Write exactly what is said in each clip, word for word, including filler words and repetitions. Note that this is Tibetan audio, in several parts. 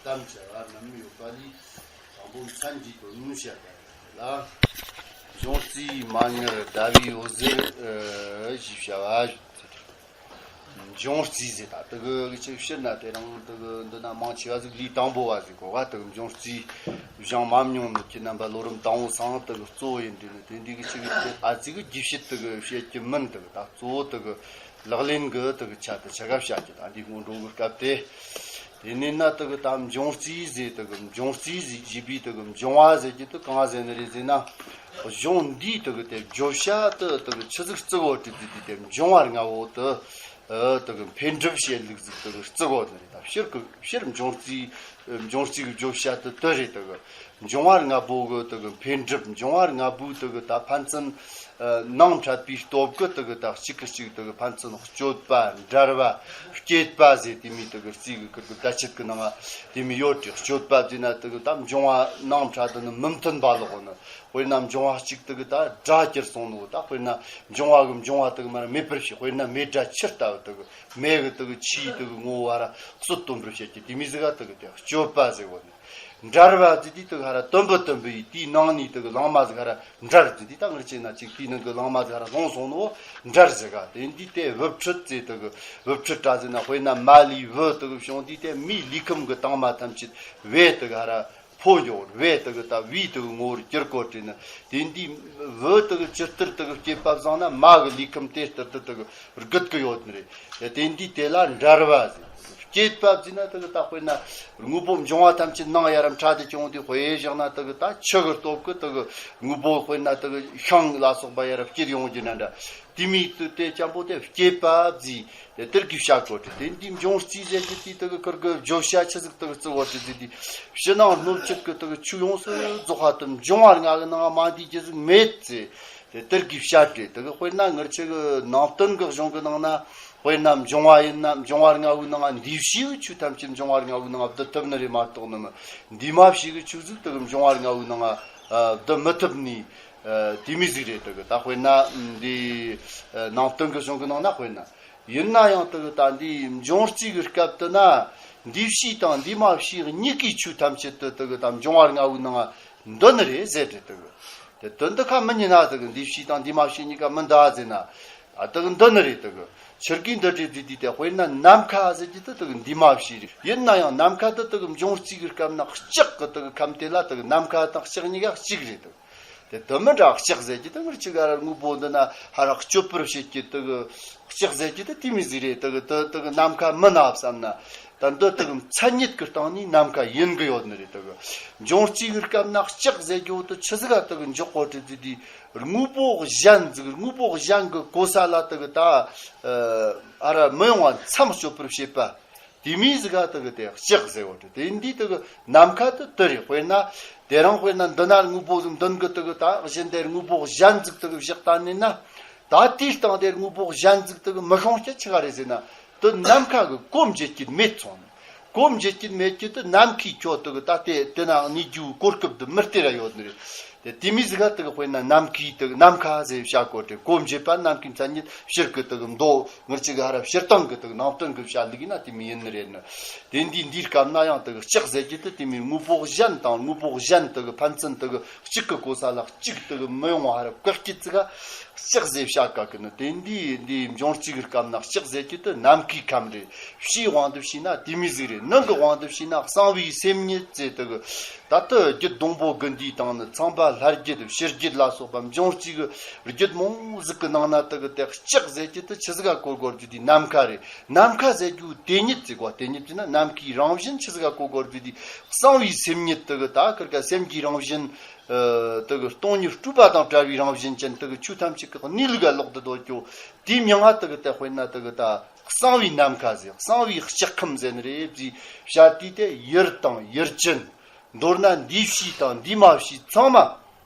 གཏམ་བྱ་བ་རྣམས་ཡོད་པ་ལས། དང་པོ་མཚན་གྱི་དོན་སྣོད་བཤད་པ་ལ། འབྱུང་རྩིས་མ་ཉར་ཟླ་བའི་འོད་ཟེར་ཞེས་བྱ་བ། འབྱུང་རྩིས་ཟེར་ད་དེ་གི་ཅིག་ཕྱིར་ན་དེ་རིང་དེ་གི་འདི་ན་མང་ཆེ་བ་ཟིག་ལས་དང་པོ་བ་ཟིག་གོ་ག་དེ་གི་འབྱུང་རྩིས་བཞེངས་མ་མྱོང་ནི་ཁྱེད་རྣམ་པ་ལོ་རིམ་དང་པོ་སང་དེ་གི་གཙོ་བོ་ཡིན་དུས་ནི་དེ་འདི་གི་ཅིག་གི་དེ་ཨ་ཙི་གི་རྒྱས་བཤད་དེ་གི་བཤད་རྒྱུ་མིན། དེ་གི་ད་གཙོ་བོ་དེ་གི་ལག་ལེན་གི་དེ་གི་ཆ་དེ་ཆ་ག་བཤད་རྒྱུ་ད་འདི་སྔོན་འགྲོ་གི་སྐབས་དེ། དེ་ནས་ན་དེ་གི་ད་འབྱུང་རྩིས་ཟེར་དེ་གི་འབྱུང་རྩིས་ཟེར་བྱས་པའི་དེ་གི་འབྱུང་བ་ཟེར་རྒྱུ་དེ་གང་ཟེར་ནི་རེད་ཟེར་ན། གཞུང་འདིའི་དེ་གི་དེ་བརྗོད་བྱ་དེ་དེ་གི་ཆི་ཟིག་བརྩི་གོ་དྲི་དེ་དེ་དེ་འབྱུང་བ་ལྔ་བོ་དེ། ཨ་དེ་གི་འཕེལ་འགྲིབ་བྱེད་ལུགས་ཟིག་དེ་གི་བརྩི་གོ་ནི་རེད། ད་ཕྱིར་གི་ཕྱིར་འབྱུང་རྩིས་འབྱུང་རྩིས་གི་བརྗོད་བྱ་དེ་དེ་རེད། དེ་གི་འབྱུང་བ་ལྔ་པོ་གི་དེ་གི་འཕེལ་འགྲིབ། འབྱུང་བ་ལྔ་པོའི་དེ་གི་ད་ཕན་ཚུན་ནང་འཕྲད་པའི་སྟོབས་གི་དེ་གི་ད་གཅིག་གི་གཅིག་དེ་གི་ཕན་ཚུན་གཅོད་པ་འབྲལ་བ་བསྐྱེད་པ་ཟེར་དེ་མོའི་དེ་གི་རྩིས་གི་ཁུར་གི་བརྡ་ཆད་གི་ནང་ང་དེ་མོ་ཡོད་དེ། གཅོད་པ་ཟེར་ན་དེ་གི་ད་འབྱུང་བ་ནང་འཕྲད་དེ་ནི་མི་མཐུན་པ་ལོག་ནི། དཔེར་ན་འབྱུང་བ་གཅིག་དེ་གི་ད་དགྲ་གྱུར་སོང་ནོ། ད་དཔེར་ན་འབྱུང་བ་གི་འབྱུང་བ་དེ་གི་མར་མེད་པར་བྱེད། དཔེར་ན་མེ་དགྲ་ཆུ་ལྟ་བུ་དེ་གི་མེ་གི་དེ་གི་ཆུའི་དེ་གི་ངོ་བོ་ཧ་ར་གསོད་གཏོང་པར་བྱེད་ཀྱི་དེ་མོ་ཟིག་ག་དེ་གི་དེ་གཅོད་པ་ཟེར་གོ་ནི། འབྲལ་བ་ཟེར་དུས་དེ་གི་ཧ་ར་དུམ་བུ་དུམ་བུ་ཡིས་དེའི་ནང་ནས་དེ་གི་ལང་མ་ཟིག་ཧ་ར་འབྲལ་ཟེར་དུས་ད་ངར་ཅིག་ན་ཅིག་དེའི་ནང་གི་ལང་མ་ཟིག་ཧ་ར་ལྷུང་སོང་ནོ་འབྲལ་ཟེར་ག་དེ་འདི་དེ་བུ་ཕྲུག་ཟེར་དེ་གི་བུ་ཕྲུག་དྲ་ཟེར་ན་དཔེར་ན་མ་ལུས་བུ་དེ་གི་བྱུང་དུས་དེ་མིའི་ལུས་ཁམས་གི་དྭངས་མ་ཐམས་ཅད་བུ་དེ་གི་ཧ་ར་ཕོ་འགྱོ་བུ་དེ་གི་ད་བུའི་དེ་གི་ངོ་བོར་གྱུར་གོ་དྲི་ནི། དེ་འདི་བུ་དེ་གི་ཇི་ལྟར་དེ་གི་སྐྱེས་པ་བཟང་ན་མ་གི་ལུས་ཁམས་དེ་ལྟར་དུ་དེ་གི་རྒུད་གི་ཡོད་ནི་རེད། དེ་འདི་དེ་ལ་འབྲལ་བ་ཟེར། བསྐྱེད་པ་ཟེར་ན་དེ་གི་ད་དཔེར་ན་དངོས་པོ་འབྱུང་བ་ཐམས་ཅད་ནང་ཡ་ར་འཕྲད་དེ་བྱུང་དུས་དཔེ་བཞག་ན་དེ་གི་ད་ཆུ་གི་སྟོབས་གི་དེ་གི་དངོས་པོ་དཔེར་ན་དེ་གི་ཤིང་ལ་སོགས་པ་ཡ་ར་བསྐྱེད་ཡོང་རྒྱུ་ན་འདྲ། དེ་མོའི་དེ་དེ་ཅན་པོ་དེ་བསྐྱེད་པ་ཟེར། དེ་དེར་གི་བྱ་དགོས་ཏེ། དེ་འདི་འབྱུང་རྩིས་ཟེར་གྱི་དེ་དེ་གི་ཁུར་གི་བརྗོད་བྱ་ཆི་ཟིག་དེ་གི་བརྩི་བ་དེ་ཟེར་དེ་ཕྱི་ནང་སྣོད་བཅུད་གི་དེ་གི་ཆོས་ཡོངས་སུ་རྫོགས་པ་དེ་འབྱུང་བ་ལྔ་གི་ནང་མ་འདུས་རྒྱུ་ཟིག་མེད་ཟེར། དེ་དེར་གི་བྱ་སྟེ་དེ་གི་དཔེར་ན་ངར་ཆེ་གི་ནང་བསྟན་གི་གཞུང་གི་ནང་ན་དཔེར་ན་འབྱུང་བ་ཡིན་ན་འབྱུང་བ་ལྔ་བོའི་ནང་ང་འདུས་བྱས་གི་ཆོས་ཐམས་ཅད་འབྱུང་བ་ལྔ་བོའི་ནང་ང་བསྡུ་ཐུབ་ནི་རེད་མ་གཏོགས་ནི་མི་འདུས་མ་བྱས་གི་ཆོས་ཟིག་དེ་གི་འབྱུང་བ་ལྔ་བོའི་ནང་ང་བསྡུ་མི་ཐུབ་ནི། ཨ་དེ་མོ་ཟིག་རེད། དེ་གི་ད་དཔེར་ན་འདི་ཨ་ནང་བསྟན་གི་གཞུང་གི་ནང་ན་དཔེར་ན་ཡིན་ན་ཡང་དེ་གི་ད་འདི་འབྱུང་རྩིས་གི་སྐབས་དེ་ན་འདུས་བྱས་དང་འདུས་མ་བྱས་གཉིས་ཀའི་ཆོས་ཐམས་ཅད་དེ་དེ་གི་ད་འབྱུང་བ་ལྔ་བོའི་ནང་ང་འདུ་ནི་རེད་ཟེར་ཏེ། དེ་གི་དེ་འདི་ཁ་མི་ཉན་ན་དེ་གི་འདུས་བྱས་དང་འདུས་མ་བྱས་གཉིས་ཀ་མི་འདུ་ཟེར་ན། ཨ་དེ་གི་འདུ་ནི་རེད། དེ་གི་ཆི་གི་འདུ་རེད་ཟེར་དུས་དེ་དཔེར་ན་ནམ་མཁའ་ཟེར་གྱི་དེ་དེ་གི་འདུས་མ་བྱས་རེད། ཡིན་ན་ཡང་ནམ་མཁའ་དེ་དེ་གི་འབྱུང་རྩིས་གི་སྐབས་ན་ལྕགས་གི་དེ་གི་ཁམས་དེ་ལ་དེ་གི་ནམ་མཁའ་དང་ལྕགས་གཉིས་ཀ་གཅིག་རེད། དེ་གི་དེ་དེ་མི་འདྲ། ལྕགས་ཟེར་གྱི་དེ་ངར་ཅིག་ཨ་ར་དངོས་པོ་འདི་ན་ཧ་ར་གཅོད་པར་བྱེད་ཀྱི་དེ་གི་ལྕགས་ཟེར་གྱི་དེ་དེ་མོ་ཟིག་རེད། དེ་གི་དེ་དེ་གི་ནམ་མཁའ་མིན་ན་བསམ་ན། ད་འདི་དེ་གི་མཚན་ཉིད་ཀྱི་སྟེང་ནས་ནམ་མཁའ་ཡིན་གི་ཡོད་ནི་རེད། དེ་གི་འབྱུང་རྩིས་གི་སྐབས་ན་ལྕགས་ཟེར་གྱི་འོ་དེ་ཆི་ཟིག་ག་དེ་གི་འཇོག་གོ་དྲི་ཟིག་དེ་དངོས་པོ་གཞན་ཟིག་དངོས་པོ་གཞན་གི་གོ་ས་ལ་དེ་གི་ད་ཨ་ར་མི་ཡོང་བ་མཚམས་གཅོད་པར་བྱེད་པ། དེ་མོ་ཟིག་ག་དེ་གི་དེ་ལྕགས་ཟེར་བ་དེ། དེ་འདི་དེ་གི་ནམ་མཁའ་དེ་དེ་རེད། དཔེར་ན་དེ་རིང་དཔེར་ན་འདི་ན་དངོས་པོ་ཟིག་འདོན་གི་དེ་གི་ད་གཞན་དེར་དངོས་པོ་གཞན་ཟིག་དེ་གི་བཞག་ད་ནི་ན། ད་དེའི་སྟེང་དེར་དངོས་པོ་གཞན་ཟིག་དེ་གི་མི་ཤོང་རྒྱུ་ཆི་ག་རེད་ཟེར་ན། དེ་ནམ་མཁའ་གི་གོ་འབྱེད་རྒྱུ་མེད་སོང་ནི། གོ་འབྱེད་རྒྱུ་མེད་རྒྱུ་དེ་ནམ་མཁའི་ཁྱོད་དེ་གི་ད་དེ་དེ་ན་གནས་རྒྱུའི་གོ་སྐབས་དེ་མི་སྟེར་ར་ཡོད་ནི་རེད། དེ་དེ་མོ་ཟིག་ག་དེ་གི་དཔེར་ན་ནམ་མཁའི་དེ་གི་ནམ་མཁའ་ཟེར་བྱ་གོ་དེ་གོ་འབྱེད་པ་ནམ་མཁའི་མཚན་ཉིད་ཕྱིར་གི་དེ་གི་མདོ་ངར་ཅིག་ཧ་ར་སྤྱིར་བཏང་གི་དེ་གི་ནང་བསྟན་གི་བྱ་ལུགས་ཡིན་ན་དེ་མོ་ཡིན་ནི་རེད་ནི། དེ་འདི་འདིའི་སྐབས་ན་ཡང་དེ་གི་ལྕགས་ཟེར་རྒྱུ་དེ་དེ་མོ་དངོས་པོ་གཞན་དང་དངོས་པོ་གཞན་དེ་གི་ཕན་ཚུན་དེ་གི་གཅིག་གི་གོ་ས་ལ་གཅིག་དེ་གི་མི་ཡོང་བ་ཧ་ར་བཀག་རྒྱུ་ཟིག་ག་ལྕགས་ཟེར་བྱ་ག་གི་ནི། དེ་འདི་འདི་འབྱུང་རྩིས་གི་སྐབས་ན་ལྕགས་ཟེར་རྒྱུ་དེ་ནམ་མཁའི་ཁམས་རེད། ཕྱིའི་དབང་དུ་བྱས་ན་དེ་མོ་ཟིག་རེད། ནང་གི་དབང་དུ་བྱས་ན་གསང་བའི་སེམས་ཉིད་ཟེར་དེ་གི་ད་ལྟ་རྒྱུད་སྡོང་པོ་དགུ་འདིའི་སྟེང་ནི་ཚངས་པ་ལྷ་རྒྱུད་ཕྱི་རྒྱུད་ལ་སོགས་པ་འབྱུང་རྩིས་གི་རྒྱུད་མང་ཟིག་གི་ནང་ན་དེ་གི་དེ་ལྕགས་ཟེར་རྒྱུ་དེ་ཆི་ཟིག་ག་གོ་དགོས་རྒྱུ་དེ་ནམ་མཁའ་རེད། ནམ་མཁའ་ཟེར་རྒྱུ་དེ་ཉིད་ཟེར་གོ། དེ་ཉིད་ཟེར་ན་ནམ་མཁའི་རང་བཞིན་ཆི་ཟིག་ག་གོ་དགོས་རྒྱུ་དེ་གསང་བའི་སེམས་ཉིད་དེ་གི་ད་ཁིར་ཀ་སེམས་ཀྱི་རང་བཞིན་དེ་གི་སྟོང་ཉིད་སྤྲོས་པ་དང་བྲལ་བའི་རང་བཞིན་ཅན་དེ་གི་ཆོས་ཐམས་ཅད་ཀྱི་གནས་ལུགས་ལ་ལོག་ཏུ་སྡོད་རྒྱུ། དེའི་མྱིང་ང་དེ་གི་དེ་དཔེར་ན་དེ་གི་ད་གསང་བའི་ནམ་མཁའ་ཟེར། གསང་བའི་ལྕགས་ཁམས་ཟེར་ནི་རེད་ཟེར་བྱ་དུས་དེ་ཡུལ་དང་ཡུལ་ཅན། མདོར་ན་འདུས་བྱས་དང་འདུས་མ་བྱས་ཚང་མ་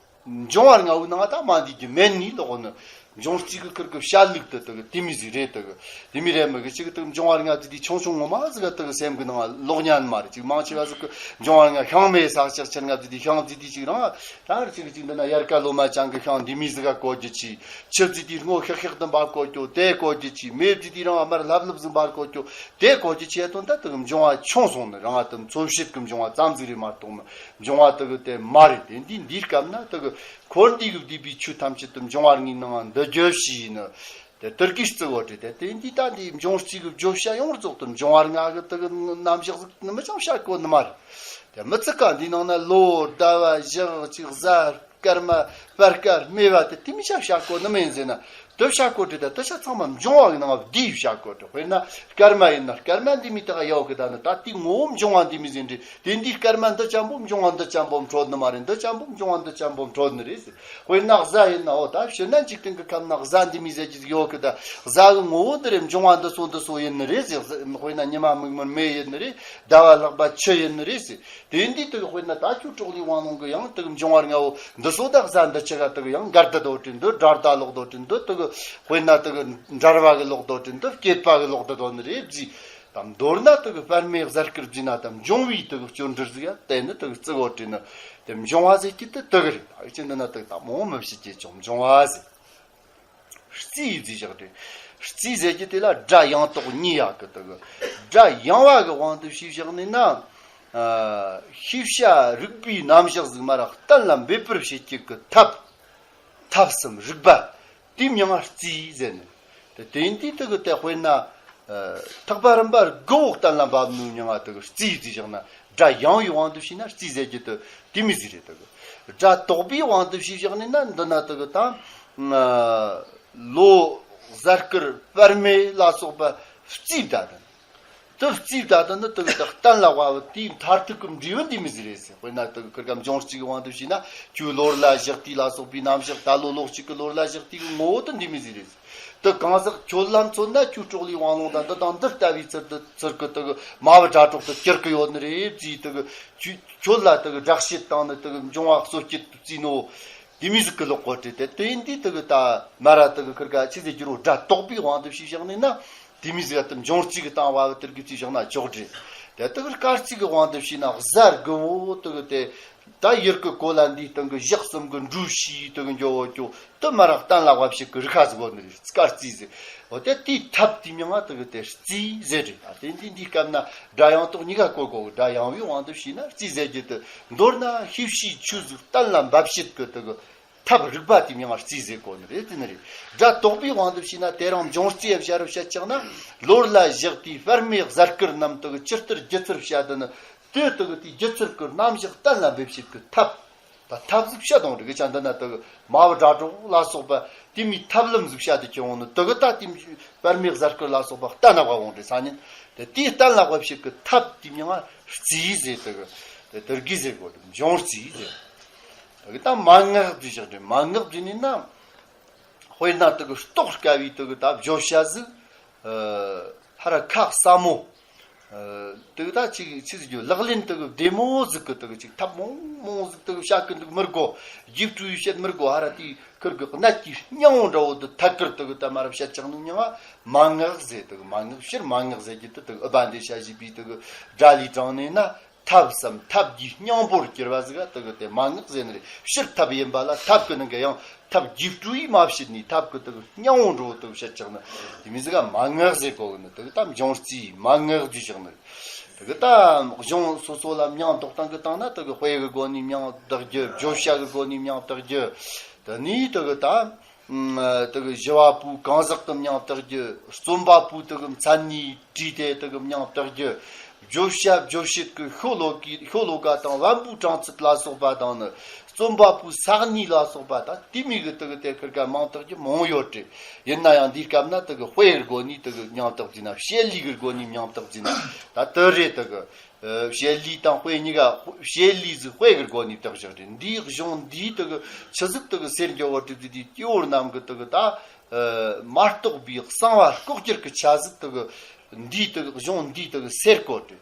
འབྱུང་བ་ལྔ་བོའི་ནང་ད་མ་འདུས་རྒྱུ་མེད་ནི་ལོག་ནི། འབྱུང་རྩིས་གི་ཁུར་གི་བཤད་ལུགས་དེ་དེ་གི་དེ་མི་ཟིག་རེད། དེ་གི་དེ་མི་རེད། མི་གི་ཅིག་གི་དེ་གི་འབྱུང་བ་ལྔ་བརྒྱད་དེ་ཆུང་ཆུང་ངོ་མ་ཟིག་ག་དེ་གི་སེམས་གི་ནང་ལོག་ཉན་མ་རེད། ཅིག་མང་ཆེ་བ་ཟིག་གི་འབྱུང་བ་ལྔ་ཤིང་མེ་ས་ལྕགས་ཆེན་ལྔ་བརྒྱད་དེ་ཤིང་བརྒྱད་དེ་ཅིག་རང་ད་རེ་ཅིག་གི་ཅིག་འདི་ན་དབྱར་ཁ་ལོ་མ་ཅན་གི་ཤིང་འདི་མི་ཟིག་ག་གོ་རྒྱུ་ཅིག་ཆུ་བརྒྱད་དེ་སྔོ་ཤག་ཤག་དུ་འབར་གོ་རྒྱུ་དེ་གོ་རྒྱུ་ཅིག་མེ་བརྒྱད་དེ་རང་དམར་ལྷབ་ལྷབ་ཟིག་འབར་གོ་རྒྱུ་དེ་གོ་རྒྱུ་ཅིག་ཡ་དོན་ད་དེ་གི་འབྱུང་བ་ཆུང་སོང་ནི་རང་ང་དེ་འཚོལ་བྱེད་གི་འབྱུང་བ་ཙམ་ཟིག་རེད་མ་གཏོགས་མི་འབྱུང་བ་དེ་གི་དེ་མ་རེད། དེ་འདི་འདིའི་སྐབས་ན་དེ་གི་འཁོར་འདས་ཀྱི་བསྡུས་པའི་ཆོས་ཐམས་ཅད་དུ་འབྱུང་བ་ལྔའི་ནང་འདུ་རྒྱུ་ཞེས་ནི། དེ་དེར་གྱིས་བརྩི་བོ་དྲི་དེ་དེ་འདི་ལྟ་འདི་འབྱུང་རྩིས་ཀྱི་བརྗོད་བྱ་ཡོངས་རྫོགས་དུ་འབྱུང་བ་ལྔ་གི་དེ་གི་རྣམ་གཞག་ཟིག་ནི་མི་ཅང་བཤད་གོ་ནི་མ་རེད། དེ་མི་ཚིག་ག་འདི་ནང་ན་ལོ་ཟླ་བ་ཞག་ཅིག་གཟའ་སྐར་མ་བར་སྐར་སྨེ་བ་དེ་དེ་མི་ཅང་བཤད་གོ་ནི་མིན་ཟེར་ན། དེ་བཤད་གོ་དྲི་དེ་དེ་ཆ་ཚང་མ་འབྱུང་བ་གི་ནང་བསྡུས་བཤད་གོ་དྲི། དཔེར་ན་སྐར་མ་ཡིན་ན་སྐར་མ་འདི་མི་དག་ཡོད་གི་ད་ནི་ད་དེའི་ངོ་བོ་འབྱུང་བ་འདི་མི་ཟིན་དྲི། དེ་འདིའི་སྐར་མ་འདི་ཅན་པོ་འབྱུང་བ་འདི་ཅན་པོ་འཕྲོད་ནི་མ་རེད། འདི་ཅན་པོ་འབྱུང་བ་འདི་ཅན་པོ་འཕྲོད་ནི་རེད་ཟེར། དཔེར་ན་གཟའ་ཡིན་ན་འོ་ད་ཕྱི་ན་འཇིག་རྟེན་གྱི་ཁམས་ན་གཟའ་འདི་མི་ཟེར་གྱི་ཡོད་གི་ད་གཟའ་གི་ངོ་བོ་འདི་རེད། འབྱུང་བ་འདི་སོ་འདི་སོ་ཡིན་ནི་རེད་ཟེར། དཔེར་ན་ཉི་མ་མིག་དམར་མེ་ཡིན་ནི་རེད། ཟླ་བ་ལྷག་པ་ཆུ་ཡིན་ནི་རེད་ཟེར། དེ་འདི་དུ་དཔེར་ན་ད་ཁྱོད་གྲོགས་ལས་དབང་ལུང་གི་ཡང་དུ་འབྱུང་བ་ལྔ་བོ་འདི་སོ་ད་གཟའ་འདི་ཆུ་ག་དུ་ཡང་འགལ་དུ་དོ་དྲི། འདི་དགྲར་ད་ལོག་དོ་དྲི། འདི་དུ་དཔེར་ན་དུ་འགྲར་བ་གི་ལོག་དོ་དྲི། འདི་སྐྱེད་པ་གི་ལོག་དུ་དོ་ནི་རེད་ཟེར། དམ་མདོར་ན་དུ་གི་པར་མའི་གཟའ་སྐར་བརྩིས་ན་དམ་འབྱུང་བའི་དུ་གི་སྐྱོན་འདྲིར་ཟིག་ཡ་དེ་ནི་དུ་གི་བརྩི་བོ་དྲི་ནི་དེ་འབྱུང་བ་ཟེར་གྱི་དུ་དུ་གི་རེད། ད་གི་ཅི་འདི་ན་དུ་གི་ད་མོ་མི་བྱེད་ཀྱི་ཅུང་འབྱུང་བ་ཟེར། རྩིས་ཟེར་བཞག་དེ། རྩིས་ཟེར་གྱི་དེ་ལ་སྒྲ་ཡང་དག་གཉིས་ཡག་གི་དུ་གི་སྒྲ་ཡང་བ་གི་དབང་དུ་བྱས་བཞག་ནས་ན། ཨ་ཤེས་བྱ་རིག་པའི་རྣམ་གཞག་ཟིག་མ་ར་གཏན་ལ་འབེབས་པར་བྱེད་ཀྱི་གི་ཐབས། ཐབས་སམ་རིག་པ། དེའི་མིང་ང་རྩིས་ཟེར་ནས། དེ་དེ་འདི་དུ་གི་དེ་དཔེར་ན། ཨ་ཐེག་པ་རིམ་པ་དགུ་བོ་གཏན་ལ་འབེབས་ནོ་མིང་ང་དུ་གི་རྩིས་ཟེར་བཞག་ན་སྒྲ་ཡང་བའི་དབང་དུ་བྱས་ན་རྩིས་ཟེར་གྱི་དུ་དེ་མི་ཟིག་རེད། དུ་གི་སྒྲ་དག་པའི་དབང་དུ་བྱས་བཞག་ནས་ན་འདི་ན་དུ་གི་ད། ཨ་ལོ་གཟའ་སྐར་པར་མེ་ལ་སོགས་པ་རྩིས་ད་དུ། དུ་རྩིས་ད་དུ་ནི་དུ་གི་དུ་གཏན་ལ་དབབ་དེའི་མཐར་ཐུག་གི་འབྲས་བུ་འདི་མི་ཟིག་རེད་ཟེར། དཔེར་ན་དུ་གི་ཁིར་ག་འབྱུང་རྩིས་ཀྱི་དབང་དུ་བྱས་ན་ཁྱོད་ལོ་ར་ལ་ཞག་དུས་ལ་སོགས་པའི་རྣམ་གཞག་ད་ལོ་ལོ་གཅིག་གི་ལོ་ར་ལ་ཞག་དུས་ཀྱི་ངོ་བོ་དུ་འདི་མི་ཟིག་རེད་ཟེར། དུ་གང་ཟག་ཁྱོད་ལ་མཚོན་ན་ཁྱོད་གྲོགས་ལས་དབང་ལུང་དང་འདི་དང་འདི་ལྟ་བུའི་ཚུལ་དུ་ཚུལ་གྱི་དུ་གི་མ་བུ་དགྲ་གྲོགས་དུ་གྱུར་གི་ཡོད་ནི་རེད་ཟེར། དུ་གི་ཁྱོད་ཁྱོད་ལ་དུ་གི་སྒྲ་བཤད་བཏང་ནི་དུ་གི་འབྱུང་བ་གསོ་སྐྱེད་དུ་བརྩིས་ནོ། དེ་མི་ཟིག་གི་ལོག་གོ་དྲི་དེ་དེ་འདི་དུ་གི་ད་མ་ར་དུ་གི་ཁིར་ག་ཆི་ཟེར་རྒྱུ་རོ་སྒྲ་དག་པའི་དབང་དུ་བྱས་བཞག་ནས་ན། དེ་མི་ཟིག་ག་དུ་འབྱུང་རྩིས་གི་སྟེང་བ་གི་དུར་གི་བརྩིས་བཞག་ན་ཆོག་དྲི། དེ་དུ་གི་སྐར་རྩིས་གི་དབང་དུ་བྱས་ན་གཟའ་དགུ་བོ་དུ་གི་དེ་ད་ཡུལ་གི་གོ་ལ་འདིའི་སྟེང་གི་ཞག་གསུམ་གི་འགྲོས་ཤིག་དུ་གི་འགྱོ་བོ་ཀྱོ་དུ་མ་ར་གཏན་ལ་དབབ་བྱེད་གི་རིག་ཁ་ཟིག་བོ་ནི་རེད། སྐར་རྩིས་ཟེར། འོ་དེ་དེའི་ཐབས་དེ་མྱང་ང་དུ་གི་དེ་རྩིས་ཟེར་དྲི། ད་དེ་འདི་འདིའི་སྐབས་ན་སྒྲ་ཡང་དག་གཉིས་ཀ་གོ་དགོས། སྒྲ་ཡང་བའི་དབང་དུ་བྱས་ན་རྩིས་ཟེར་རྒྱུ་དུ་མདོར་ན་ཤེས་བྱའི་ཆོས་ཟིག་གཏན་ལ་འབེབས་བྱེད་གི་དུ་གི་ཐབས་རིག་པ་དེ་མྱང་ང་རྩིས་ཟེར་གོ་ནི་རེད། དེ་ནི་རེད། སྒྲ་དག་པའི་དབང་དུ་བྱས་ན་དེ་རང་འབྱུང་རྩིས་ཡང་བྱ་རུ་བཤད་ཀྱང་ན་ལོ་ར་ལ་ཞག་དུས་པར་མའི་གཟའ་སྐར་རྣམས་དུ་གི་ཇི་ལྟར་སྒྱུ་རྩལ་བྱ་དུ་ནི་དེ་དུ་གི་དེའི་སྒྱུ་རྩལ་གི་རྣམ་གཞག་གཏན་ལ་འབེབས་བྱེད་གི་ཐབས། ད་ཐབས་ཟིག་བཤད་དང་རིག་ཅང་འདི་ན་དུ་གི་མ་བུ་དགྲ་གྲོགས་ལ་སོགས་པ་དེ་མིའི་ཐབས་ལམ་ཟིག་བཤད་དུ་ཁྱེར་འོང་ནི་དུ་གི་ད་དེ་པར་མའི་གཟའ་སྐར་ལ་སོགས་པ་གཏན་ལ་དབབ་འོང་དྲི། སང་ཉིན་དེ་དེའི་གཏན་ལ་དབབ་བྱེད་གི་ཐབས་དེ་མྱང་ང་རྩིས་ཟེར། དུ་གི་དེ་དུར་གི་ཟེར་གོ་དུ་འབྱུང་རྩིས་ཟེར། དུ་གི་ད་མན་ངག་བརྩིས་བཞག་དྲི། མན་ངག་བརྩིས་ནི་ན། དཔེར་ན་དུ་གི་རྟོགས་དཀའ་བའི་དུ་གི་ད་བརྗོད་བྱ་ཟིག་ཨ་ཧ་ར་ཁག་ཟབ་མོ། ཨ་དུ་གི་ད་ཅིག་ཅི་ཟིག་རྒྱུ་ལག་ལེན་དུ་གི་བདེ་མོ་ཟིག་གི་དུ་གི་ཅིག་ཐབས་མང་མང་ཟིག་དུ་གི་བཤད་གི་འདུག་མི་དགོ། རྒྱུགས་སྤྲོད་བཤད་མི་དགོ། ཧ་ར་དེའི་ཁིར་གི་གནད་ཀྱི་སྙིང་བོ་འདྲ་བོ་དུ་ཐད་ཀར་དུ་གི་ད་མ་ར་བཤད་ཅང་ནུ་མྱང་ང་མན་ངག་ཟེར། དུ་གི་མན་ངག་ཕྱིར་མན་ངག་ཟེར་གྱི་དུ་དུ་གི་ཨུ་བ་འདི་བྱ་བྱིས་པའི་དུ་གི་སྒྲ་ལས་དྲངས་ནས་ན། ཐབས་སམ་ཐབས་ཀྱི་སྙིང་པོར་གྱུར་པ་ཟིག་ག་དུ་གི་དེ་མན་ངག་ཟེར་ནི་རེད། ཕྱིར་ཐབས་ཡིན་པ་ལ་ཐབས་ཀྱི་ནང་གི་ཡང་ཐབས་རྒྱུགས་སྤྲོད་ཡིས་མ་བྱེད་ནི་ཐབས་ཀྱི་དུ་གི་སྙིང་བོ་འགྲོ་དུ་བཤད་ཆགས་ནི་དེ་མི་ཟིག་ག་མན་ངག་ཟེར་གོ་གི་ནི། དུ་གི་ད་འབྱུང་རྩིས་མན་ངག་བརྩིས་བཞག་ནི་རེད། དུ་གི་ད་གཞུང་སོ་སོ་ལ་མྱང་འདོགས་སྟངས་གི་སྟེང་ན་དུ་གི་དཔེ་གི་སྒོ་ནས་མྱང་བཏགས་རྒྱུ། བརྗོད་བྱ་གི་སྒོ་ནས་མྱང་བཏགས་རྒྱུ། དེ་ནས་དུ་གི་ད། ཨ་དེ་གི་ཞི་བ་པོའི་གང་ཟག་གི་མྱིང་བཏགས་རྒྱུ། རྩོམ་པ་པོའི་དེ་གི་མཚན་ཉིད་བྲིས་ཏེ་དེ་གི་མྱིང་བཏགས་རྒྱུ། བརྗོད་བྱ་བརྗོད་བྱེད་ཀྱི་ཤོ་ལོ་ཀའི་ཤོ་ལོ་ཀ་དང་བམ་པོའི་གྲངས་ཚད་ལ་སོགས་པ་དང་ནི། རྩོམ་པ་པོའི་ས་གནས་ལ་སོགས་པ་དང་དེ་མིན་གྱི་དེ་གི་དེ་ཁིར་ག་མིང་བཏགས་རྒྱུ་མང་ཡོད་དེ། ཡིན་ན་ཡང་འདིའི་སྐབས་ན་དེ་གི་དཔེ་གི་སྒོ་ནས་དེ་གི་མྱིང་བཏགས་བྱས་ན། བྱེད་ལས་ཀྱི་སྒོ་ནས་མྱིང་བཏགས་བྱས་ན་ད་དེ་རེད། དེ་གི། ཨ་བྱེད་ལས་དང་དཔེ་གཉིས་ཀ། བྱེད་ལས་ཟིག་དཔེ་གི་སྒོ་ནས་བཏགས་བཞག་རེད། འདིའི་གཞུང་འདིའི་དེ་གི་ཆི་ཟིག་དེ་གི་ཟེར་རྒྱུ་བོ་དེ་དེ་དེ་སྐྱེ་བོ་རྣམས་གི་དེ་གི་ད་ཨ་མ་རྟོགས་པའི་གསང་བ་ལྐོག་གྱུར་གི་ཆ་ཟིག་དེ་གི་འདིའི་དེ་གི་གཞུང་འདིའི་དེ་གི་ཟེར་གོ་དེ།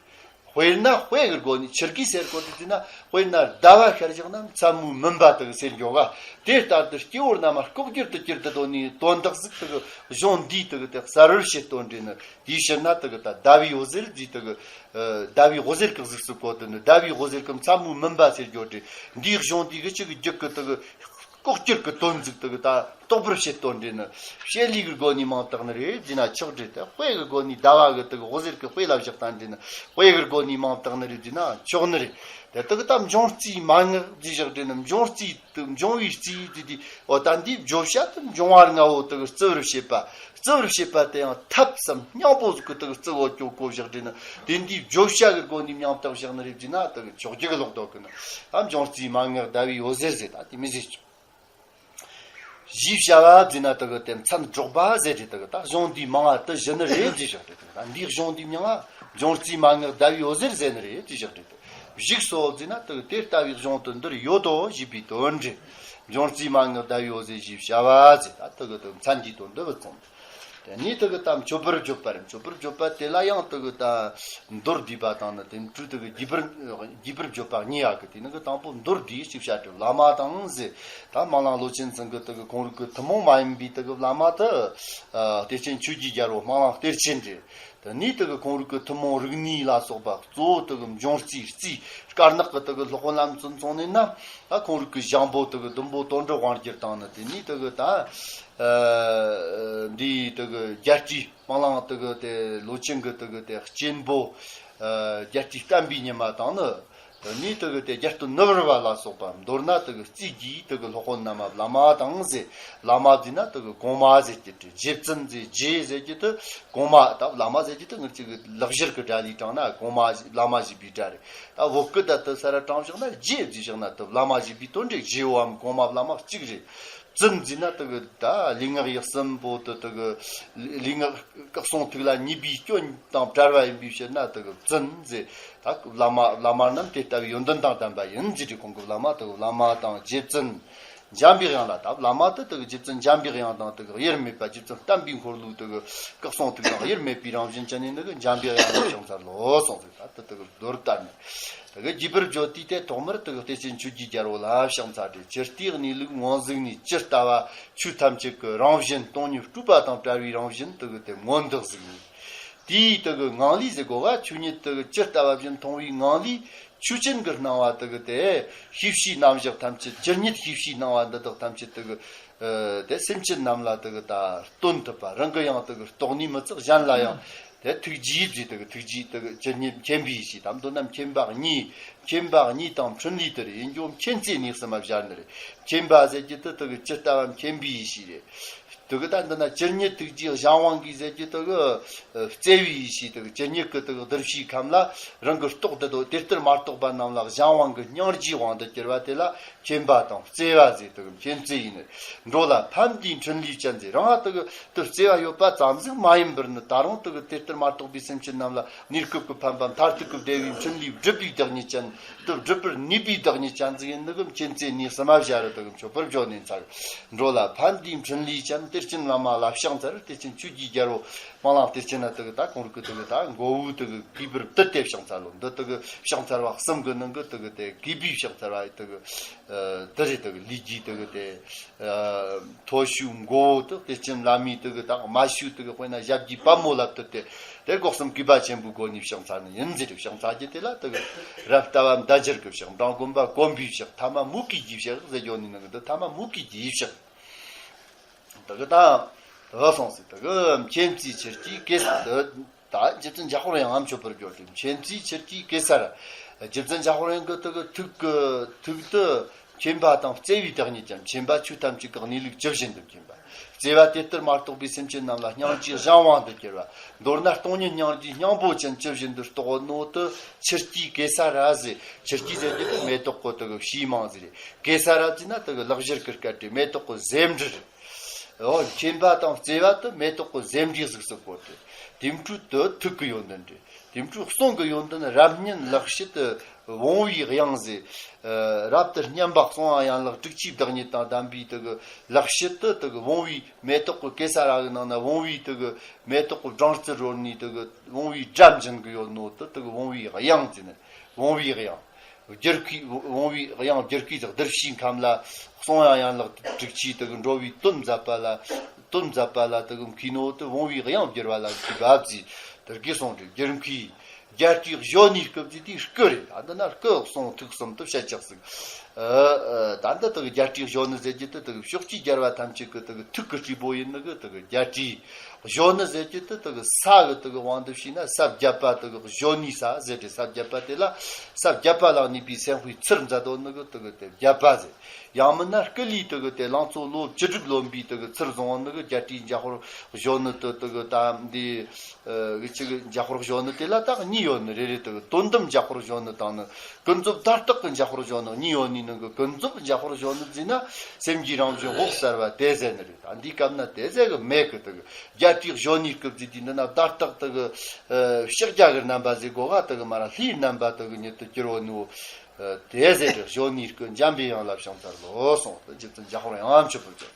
དཔེར་ན་དཔེ་གི་སྒོ་ནས་ཆི་གི་ཟེར་གོ་དུས་ན། དཔེར་ན་ཟླ་བ་ཤར་བཞག་ན་མཚན་མོའི་མུན་པ་དག་ཟེར་འགྱོ་ག་དེ་ལྟར་དུ་སྐྱེ་བོ་རྣམས་ལྐོག་གྱུར་དུ་གྱུར་དུ་དོན་ནི་དོན་དག་ཟིག་དག་གཞུང་འདིའི་དག་དེ་གསལ་བར་བྱེད་དོན་འདྲེ་ནི། དེའི་ཕྱིར་ན་དག་ད་ཟླ་བའི་འོད་ཟེར་ཟེར་དག་ཟླ་བའི་འོད་ཟེར་གི་གཟུགས་སུ་གོ་དུ་ནི། ཟླ་བའི་འོད་ཟེར་གི་མཚན་མོའི་མུན་པ་ཟེར་འགྱོ་དྲེ། འདིའི་གཞུང་འདི་གི་ཅིག་རྒྱུད་གི་དག་ལྐོག་གྱུར་གི་དོན་ཟིག་དག་ད་རྟོགས་པར་བྱེད་དོན་འདྲེ་ནི། བྱེད་ལས་གི་སྒོ་ནས་མིང་བཏགས་ནི་རེད་ཟེར་ན་ཆོག་དྲེ། དེ་དཔེ་གི་སྒོ་ནས་ཟླ་བ་གི་དག་འོད་ཟེར་གི་དཔེ་ལ་བཞག་ད་འདྲེ་ནི། དཔེ་གི་སྒོ་ནས་མིང་བཏགས་ནི་རེད་ཟེར་ན་ཆོག་ནི་རེད། དེ་དག་ད་འབྱུང་རྩིས་མ་ངག་ཟེར་བཞག་དྲེ་ནི། འབྱུང་རྩིས་དག་འབྱུང་བའི་རྩིས་དེ་དེ་འོ་ད་འདིའི་བརྗོད་བྱ་དེ་འབྱུང་བ་ལྔ་བོ་དག་བརྩི་བར་བྱེད་པ། བརྩི་བར་བྱེད་པ་དེ་ཡང་ཐབས་སམ་སྙིང་པོ་ཟིག་གི་དག་བརྩི་བོ་ཅོག་གོ་བཞག་དྲེ་ནི། དེ་འདིའི་བརྗོད་བྱ་གི་སྒོ་ནས་མིང་བཏགས་བཞག་ནི་རེད་ཟེར་ན་དག་ཆོག་རྒྱུ་གི་ལོག་རྟོག་གི་ནི། ཨ་འབྱུང་རྩིས་མ་ངག་ཟླ་བའི་འོད་ཟེར་ཟེར་ད་དེ་མི་ཟེར་ཆོག་ཞེས་བྱ་བ་ཟེར་ན་དག་དེ་མཚན་སྒྲོག་པ་ཟེར་དེ་དག་ད་གཞུང་འདིའི་མིང་ང་དུ་བཞི་ནི་རེད་ཟེར་བཞག་དེ་དག་ད་འདིའི་གཞུང་འདིའི་མིང་ང་འབྱུང་རྩིས་མ་ངག་ཟླ་བའི་འོད་ཟེར་ཟེར་ནི་རེད་ཟེར་བཞག་དེ་དག་བཞུགས་སོ་ཟེར་ན་དག་དེ་ལྟ་བུའི་གཞུང་དུ་འདིར་ཡོད་དོ་ཞེས་པའི་དོན་འདྲེ། འབྱུང་རྩིས་མ་ངག་ཟླ་བའི་འོད་ཟེར་ཞེས་བྱ་བ་ཟེར་ད་དག་དེ་མཚན་འདིའི་དོན་འདི་བུད་སོང་། དེ་ནས་དག་ད་མཆོད་པར་བརྗོད་པ་རེད། མཆོད་པར་བརྗོད་པ་དེ་ལ་ཡང་དག་ད་མདོར་བསྡུས་པ་དང་ནི་དེ་འཕྲོས་དག་རྒྱས་པར་རྒྱས་པར་བརྗོད་པ་གཉིས་ཡོད་གི་དེ་ནི་གི་དང་པོ་མདོར་བསྡུས་ཤིག་བྱ་སྒྲུབ་བླ་མ་དང་ཟེར། ད་སྨོན་ལམ་ལོ་ཆེན་ཚང་གི་དག་ཁོང་རང་གི་ཐུན་མོང་མ་ཡིན་པའི་དག་བླ་མ་དེ་ཨ་གཏེར་ཆེན་ཆོས་ཀྱི་རྒྱལ་པོ་སྨོན་ལམ་གཏེར་ཆེན་རེད། དེ་ནས་དག་ཁོང་རང་གི་ཐུན་མོང་རིག་གནས་ལ་སོགས་པ་གཙོ་བོ་དག་འབྱུང་རྩིས་རྩིས་དཀར་ནག་གི་དག་སློབ་དཔོན་ལམ་སོན་སོང་ནས་ན། ད་ཁོང་རང་གི་ཞང་པོ་དག་བདུན་པོ་དོན་གྲུབ་དབང་རྒྱལ་དང་ནི་དེ་ནས་དག་ད་ཨ་འདིའི་དག་རྒྱལ་སྲས་སྨོན་ལམ་དག་དེ་ལོ་ཆེན་གི་དག་དེ་གཅེན་པོ་ཨ་རྒྱལ་སྲས་བསྟན་པའི་ཉི་མ་དང་ནི། དེ་ནས་དག་དེ་རྒྱལ་སྟོན་ནུ་བར་བ་ལ་སོགས་པ་མདོར་ན་དག་རྩིས་ཀྱི་དག་སློབ་དཔོན་རྣམས་བླ་མ་དང་ཟེར། བླ་མ་ཟེར་ན་དག་གོང་མ་ཟེར་གྱི་དྲི། རྗེ་བཙུན་ཟེར། རྗེ་ཟེར་གྱི་དེ་གོང་མ། ད་བླ་མ་ཟེར་གྱི་དེ་ངར་གཅིག་གི་ལེགས་སྦྱར་གྱི་སྒྲ་ལས་དྲངས་ན་གོང་མ་བླ་མ་ཞེས་པའི་སྒྲ་རེད། ད་བོད་སྐད་ད་དེ་ས་ར་དྲངས་བཞག་ན་རྗེ་ཟེར་བཞག་ན་དེ་བླ་མ་ཞེས་པའི་དོན་རེད། རྗེ་བོའམ་གོང་མ་བླ་མ་གཅིག་རེད། བཙུན་ཟེར་ན་དེ་གི་ད་ལུས་ངག་ཡིད་གསུམ་པོ་དེ་དེ་གི་ལུས་ངག་སྐུ་གསུང་ཐུགས་ལ་ཉེས་པའི་སྐྱོན་དང་བྲལ་བ་ཡིན་པའི་ཕྱིར་ན་དེ་གི་བཙུན་ཟེར། ད་བླ་མ་བླ་མ་རྣམས་དེ་ལྟ་བུའི་ཡོན་ཏན་དང་ལྡན་པ་ཡིན་ཟེར་དུས་ཁོང་གི་བླ་མ་དེ་གི་བླ་མ་དང་རྗེ་བཙུན་འཇམ་པའི་དབྱངས་ལ། ད་བླ་མ་དེ་དེ་གི་རྗེ་བཙུན་འཇམ་པའི་དབྱངས་དང་དེ་གི་དབྱེར་མེད་པ། རྗེ་བཙུན་བསྟན་པའི་འཁོར་ལོའི་དེ་གི་སྐུ་གསུང་ཐུགས་དང་དབྱེར་མེད་པའི་རང་བཞིན་ཅན་ནི་དེ་གི་འཇམ་པའི་དབྱངས་ལ་ཕྱག་འཚལ་ལོ་གསུངས་ཟེར། ད་དེ་དེ་གི་མདོར་བསྟན་ནས། དེ་གི་རྒྱས་པར་བརྗོད་དུས་དེ་ཐོག་མར་དེ་གི་གཏེར་ཆེན་ཆོས་ཀྱི་རྒྱལ་པོ་ལ་ཕྱག་འཚལ་ཏེ། ཇི་ལྟའི་གནས་ལུགས་ངོས་ཟིན་ནས་ཇི་ལྟ་བ་ཆོས་ཐམས་ཅད་ཀྱི་རང་བཞིན་སྟོང་ཉིད་སྤྲོས་པ་དང་བྲལ་བའི་རང་བཞིན་དེ་གི་དེ་མངོན་དུ་གཟིགས་ནས། དེའི་དེ་གི་ངང་ལས་ཟེར་དགོས་པ། ཆོས་ཉིད་དེ་གི་ཇི་ལྟ་བ་བཞིན་མཐོང་བའི་ངང་ལས་ཆོས་ཅན་གྱི་སྣང་བ་དེ་གི་དེ་ཤེས་བྱའི་རྣམ་གཞག་ཐམས་ཅད། ཇི་སྙེད་ཤེས་བྱའི་སྣང་བ་འདི་དག་ཐམས་ཅད་དེ་གི་ཨ་དེ་སེམས་ཅན་རྣམས་ལ་དེ་གི་ད་སྟོན་ཐུབ་པ། རང་གི་ཡང་དེ་གི་རྟོགས་ནུས་མི་ཚད་གཞན་ལ་ཡང་དེ་ཐུགས་རྗེས་ཟེར། དེ་གི་ཐུགས་རྗེས་དེ་གི་ཇི་སྙེད་མཁྱེན་པའི་ཡེ་ཤེས། ད་མདོར་ན་མཁྱེན་པ་གཉིས། མཁྱེན་པ་གཉིས་དང་འཕྲིན་ལས་དེ་རེད། ཡིན་རྒྱུ་མཁྱེན་བརྩེ་གཉིས་སུ་མ་སྦྱར་ནི་རེད། མཁྱེན་པ་ཟེར་གྱི་དེ་དེ་གི་ཇི་ལྟ་བ་མཁྱེན་པའི་ཡེ་ཤེས་རེད། དེ་གི་ད་འདི་ན་ཇི་སྙེད་ཐུགས་རྗེས་གཞན་དབང་གིས་ཟེར་གྱི་དེ་གི་ཨ་བརྩེ་བའི་ཡེ་ཤེས། དེ་གི་ཇི་སྙེད་ཀྱི་དེ་གི་གདུལ་བྱའི་ཁམས་ལ་རང་གི་རྟོགས་དེ་དོ་དེ་ལྟར་མ་རྟོགས་པ་རྣམས་ལ་གཞན་དབང་གི་སྙིང་རྗེའི་དབང་དུ་གྱུར་པ་དེ་ལ་མཁྱེན་པ་དང་བརྩེ་བ་ཟེར། དེ་གི་མཁྱེན་བརྩེ་ཡིན་ནི། འགྲོ་ལ་ཕན་བདེའི་འཕྲིན་ལས་ཅན་ཟེར། རང་ང་དེ་གི་དེ་བརྩེ་བ་ཡོད་པ་ཙམ་ཟིག་མ་ཡིན་པར་ནི་ད་རུང་དེ་གི་དེ་ལྟར་མ་རྟོགས་པའི་སེམས་ཅན་རྣམས་ལ་གནས་སྐབས་ཀྱི་ཕན་པ། མཐར་ཐུག་གི་བདེ་བའི་འཕྲིན་ལས་སྒྲུབ་པའི་བདག་ཉིད་ཅན། དེ་སྒྲུབ་པར་ནུས་པའི་བདག་ཉིད་ཅན་ཟིག་ཡིན་ནི་གི་མཁྱེན་བརྩེ་གཉིས་སུ་མ་སྦྱར་རེ། དེ་གི་མཆོད་པར་བརྗོད་ནས་ཚར། འགྲོ་ལ་ཕན་བདེའི་འཕྲིན་ལས་ཅན། གཏེར་ཆེན་བླ་མ་ལ་ཕྱག་འཚལ། གཏེར་ཆེན་ཆོས་ཀྱི་རྒྱལ་པོ་སྨོན་ལམ་གཏེར་ཆེན་ན་དེ་གི་ད་ཁོང་རང་གི་དེ་གི་ད་མགོ་བོའི་དེ་གི་གུས་པར་བཏུད་དེ་ཕྱག་འཚལ་ལོ། འདི་དེ་གི་ཕྱག་འཚལ་བ་གསུམ་གི་ནང་གི་དེ་གི་དེ་གུས་པའི་ཕྱག་འཚལ་བ་དེ་གི་ཨ་དེ་རེད། དེ་གི་ལས་ཀྱི་དེ་གི་དེ་ཨ་མཐོ་ཤོས་མགོ་བོ་དེ་གཏེར་ཆེན་བླ་མའི་དེ་གི་ད་དམའ་ཤོས་དེ་གི་དཔེར་ན་ཞབས་ཀྱི་པད་མོ་ལ་བཏུད་དེ་དེ་སྒོ་གསུམ་གུས་པ་ཆེན་པོའི་སྒོ་ནས་ཕྱག་འཚལ་ནི་ཡིན་ཟེར། ཕྱག་འཚལ་གྱི་དེ་ལ་དེ་གི་རབ་ལྟ་བ་མདའ་རྒྱར་གྱི་ཕྱག། འབྲིང་སྒོམ་པ་སྒོམ་པའི་ཕྱག། ཐ་མ་མུ་གེ་གི་ཕྱག་ཟེར་རྒྱུ་ནི་ནང་གི་འདི་ཐ་མ་མུ་གེ་གི་ཕྱག། དེ་གི་ད་དེ་གི་སོང་ཟེར། དེ་གི་མཁྱེན་བརྩེའི་ཆུ་སྐྱེས་གེ་སར་དེ། ད་རྗེ་བཙུན་འཇམ་དཔལ་དབྱངས་ངམ་མཆོད་པར་གྱུར་ཏེ། མཁྱེན་བརྩེའི་ཆུ་སྐྱེས་གེ་སར། རྗེ་བཙུན་འཇམ་དཔལ་དབྱངས་ཀྱི་དེ་གི་ཐུགས་ཀྱི་ཐུགས་དེ་མཁྱེན་པ་དང་བརྩེ་བའི་བདག་ཉིད་ཀྱང་མཁྱེན་པ། ཆོས་ཐམས་ཅད་ཀྱི་གནས་ལུགས་ཇི་བཞིན་དུ་མཁྱེན་པ། བརྩེ་བ་དེ་ལྟར་མ་རྟོགས་པའི་སེམས་ཅན་རྣམས་ལ་སྙིང་རྗེའི་གཞན་དབང་དུ་གྱུར་པ། མདོར་ན་སྟོང་ཉིད་སྙིང་རྗེའི་སྙིང་པོ་ཅན་ཇི་བཞིན་དུ་རྟོགས་ནོ་དེ་ཆུ་སྐྱེས་གེ་སར་ཟེར། ཆུ་སྐྱེས་ཟེར་གྱི་དེ་མེ་ཏོག་གི་དེ་གི་བྱེ་མ་ཟིག་རེད། གེ་སར་ཟེར་ན་དེ་གི་ལེགས་སྦྱར་གྱི་སྐད་དེ་མེ་ཏོག་གི་ཟེའུ་འབྲུ་རེད། འོ་མཁྱེན་པ་དང་བརྩེ་བ་དེ་མེ་ཏོག་གི་ཟེའུ་འབྲུ་གཟུགས་སུ་བཀོད་དེ། དེ་འཕྲོས་དེ་ཐུགས་ཀྱི་ཡོན་ཏན་རེད། དེ་འཕྲོ་གསུང་གི་ཡོན་ཏན་རབ་བརྙེས་ལེགས་བཤད་དུ་བུང་བའི་དབྱངས་ཟེར། ཨ། རབ་ཏུ་བརྙེས་པ་གསང་བ་ཡན་ལག་དྲུག་ཅུའི་བདག་ཉིད་དང་ལྡན་པའི་དེ་གི་ལེགས་བཤད་དུ་དེ་གི་བུང་བའི་མེ་ཏོག་གི་གེ་སར་གི་ནང་ན་བུང་བའི་དེ་གི་མེ་ཏོག་གི་སྦྲང་རྩི་རོལ་ནས་དེ་གི་བུང་བའི་སྒྲ་འབྱིན་གི་ཡོད་ནོ་དེ་དེ་གི་བུང་བའི་དབྱངས་ཟེར་ནས། བུང་བའི་དབྱངས། བསྒྱུར་མཁས། བུང་བའི་དབྱངས་བསྒྱུར་མཁས་དང་གདུལ་བྱའི་ཁམས་ལ་གསང་བ་ཡན་ལག་དྲུག་ཅུའི་དེ་གི་འགྲོ་བའི་དོན་མཛད་པ་ལ། དོན་མཛད་པ་ལ་དེ་གི་མཁས་ནོ་དེ་བུང་བའི་དབྱངས་བསྒྱུར་བ་ལ་མཁས་པ་ཟེར། དེ་གི་གསུང་དེ་བསྒྱུར་མཁས། རྒྱལ་སྲས་གཞོན་ནུའི་སྐུ་ཟེར་དེ་སྐུ་རེད། ད་འདི་ན་སྐུ་གསུང་ཐུགས་གསུམ་དུ་བཤད་ཆགས་ཟིག་ཨ། ཨ། ད་འདི་དེ་གི་རྒྱལ་སྲས་གཞོན་ནུ་ཟེར་རྒྱུ་དེ་དེ་གི་ཕྱོགས་བཅུའི་རྒྱལ་བ་ཐམས་ཅད་ཀྱི་དེ་གི་ཐུགས་ཀྱི་སྤྲུལ་པོ་ཡིན་ནི་གི་དེ་གི་རྒྱལ་སྲས། གཞོན་ནུ་ཟེར་རྒྱུ་དེ་དེ་གི་ས་གི་དེ་གི་དབང་དུ་བྱས་ན་ས་བརྒྱད་པ་དེ་གི་གཞོན་ནུའི་ས་ཟེར་ཏེ། ས་བརྒྱད་པ་དེ་ལ་ས་བརྒྱད་པ་ལ་གནས་པའི་སེམས་དཔའི་ཚུལ་མཛད་དོ་ནི་གི་དེ་གི་དེ་བརྒྱད་པ་ཟེར། ཡང་མིན་ན་སྐུ་ལུས་དེ་གི་དེ་ལང་ཚོ་ལོ་བཅུ་དྲུག་ལོན་པའི་དེ་གི་ཚུལ་བཟུང་བ་ནི་གི་རྒྱལ་སྲས་འཇམ་དཔལ་གཞོན་ནུ་དེ་དེ་གི་ད་འདི། ཨ། གི་ཅིག་འཇམ་དཔལ་གཞོན་ནུ་དེ་ལ་ད་གཉིས་ཡོད་ནི་རེད། རེད། དེ་གི་དོན་དམ་འཇམ་དཔལ་གཞོན་ནུ་དང་ནི་ཀུན་རྫོབ་བརྡ་རྟགས་ཀྱི་འཇམ་དཔལ་གཞོན་ནུ་གཉིས་ཡོད་ནི་ནང་གི་ཀུན་རྫོབ་འཇམ་དཔལ་གཞོན་ནུ་ཟེར་ན་སེམས་ཀྱི་རང་བཞིན་འོད་གསལ་བ་དེ་ཟེར་ནི་རེད། ད་འདིའི་སྐབས་ན་དེ་ཟེར་གི་མེད་གི། དེ་གི་རྒྱལ་སྲས་གཞོན་ནུའི་སྐུ་ཟེར་དུས་འདི་ན་བརྡ་རྟགས་དེ་གི། ཨ། ཕྱག་རྒྱ་གི་རྣམ་པ་ཟེར་གོ་ག་དེ་གི་མ་ར་ལྷའི་རྣམ་པ་དེ་གི་ཉིད་དུ་གྱུར་བ་ནི། ཨ། དེ་ཟེར་རེད། གཞོན་ནུའི་སྐུ་འཇམ་པའི་དབྱངས་ལ་ཕྱག་འཚལ་ལོ་གསུངས། དེ་རྗེ་བཙུན་འཇམ་དཔལ་དབྱངས་མཆོད་པར་གྱུར།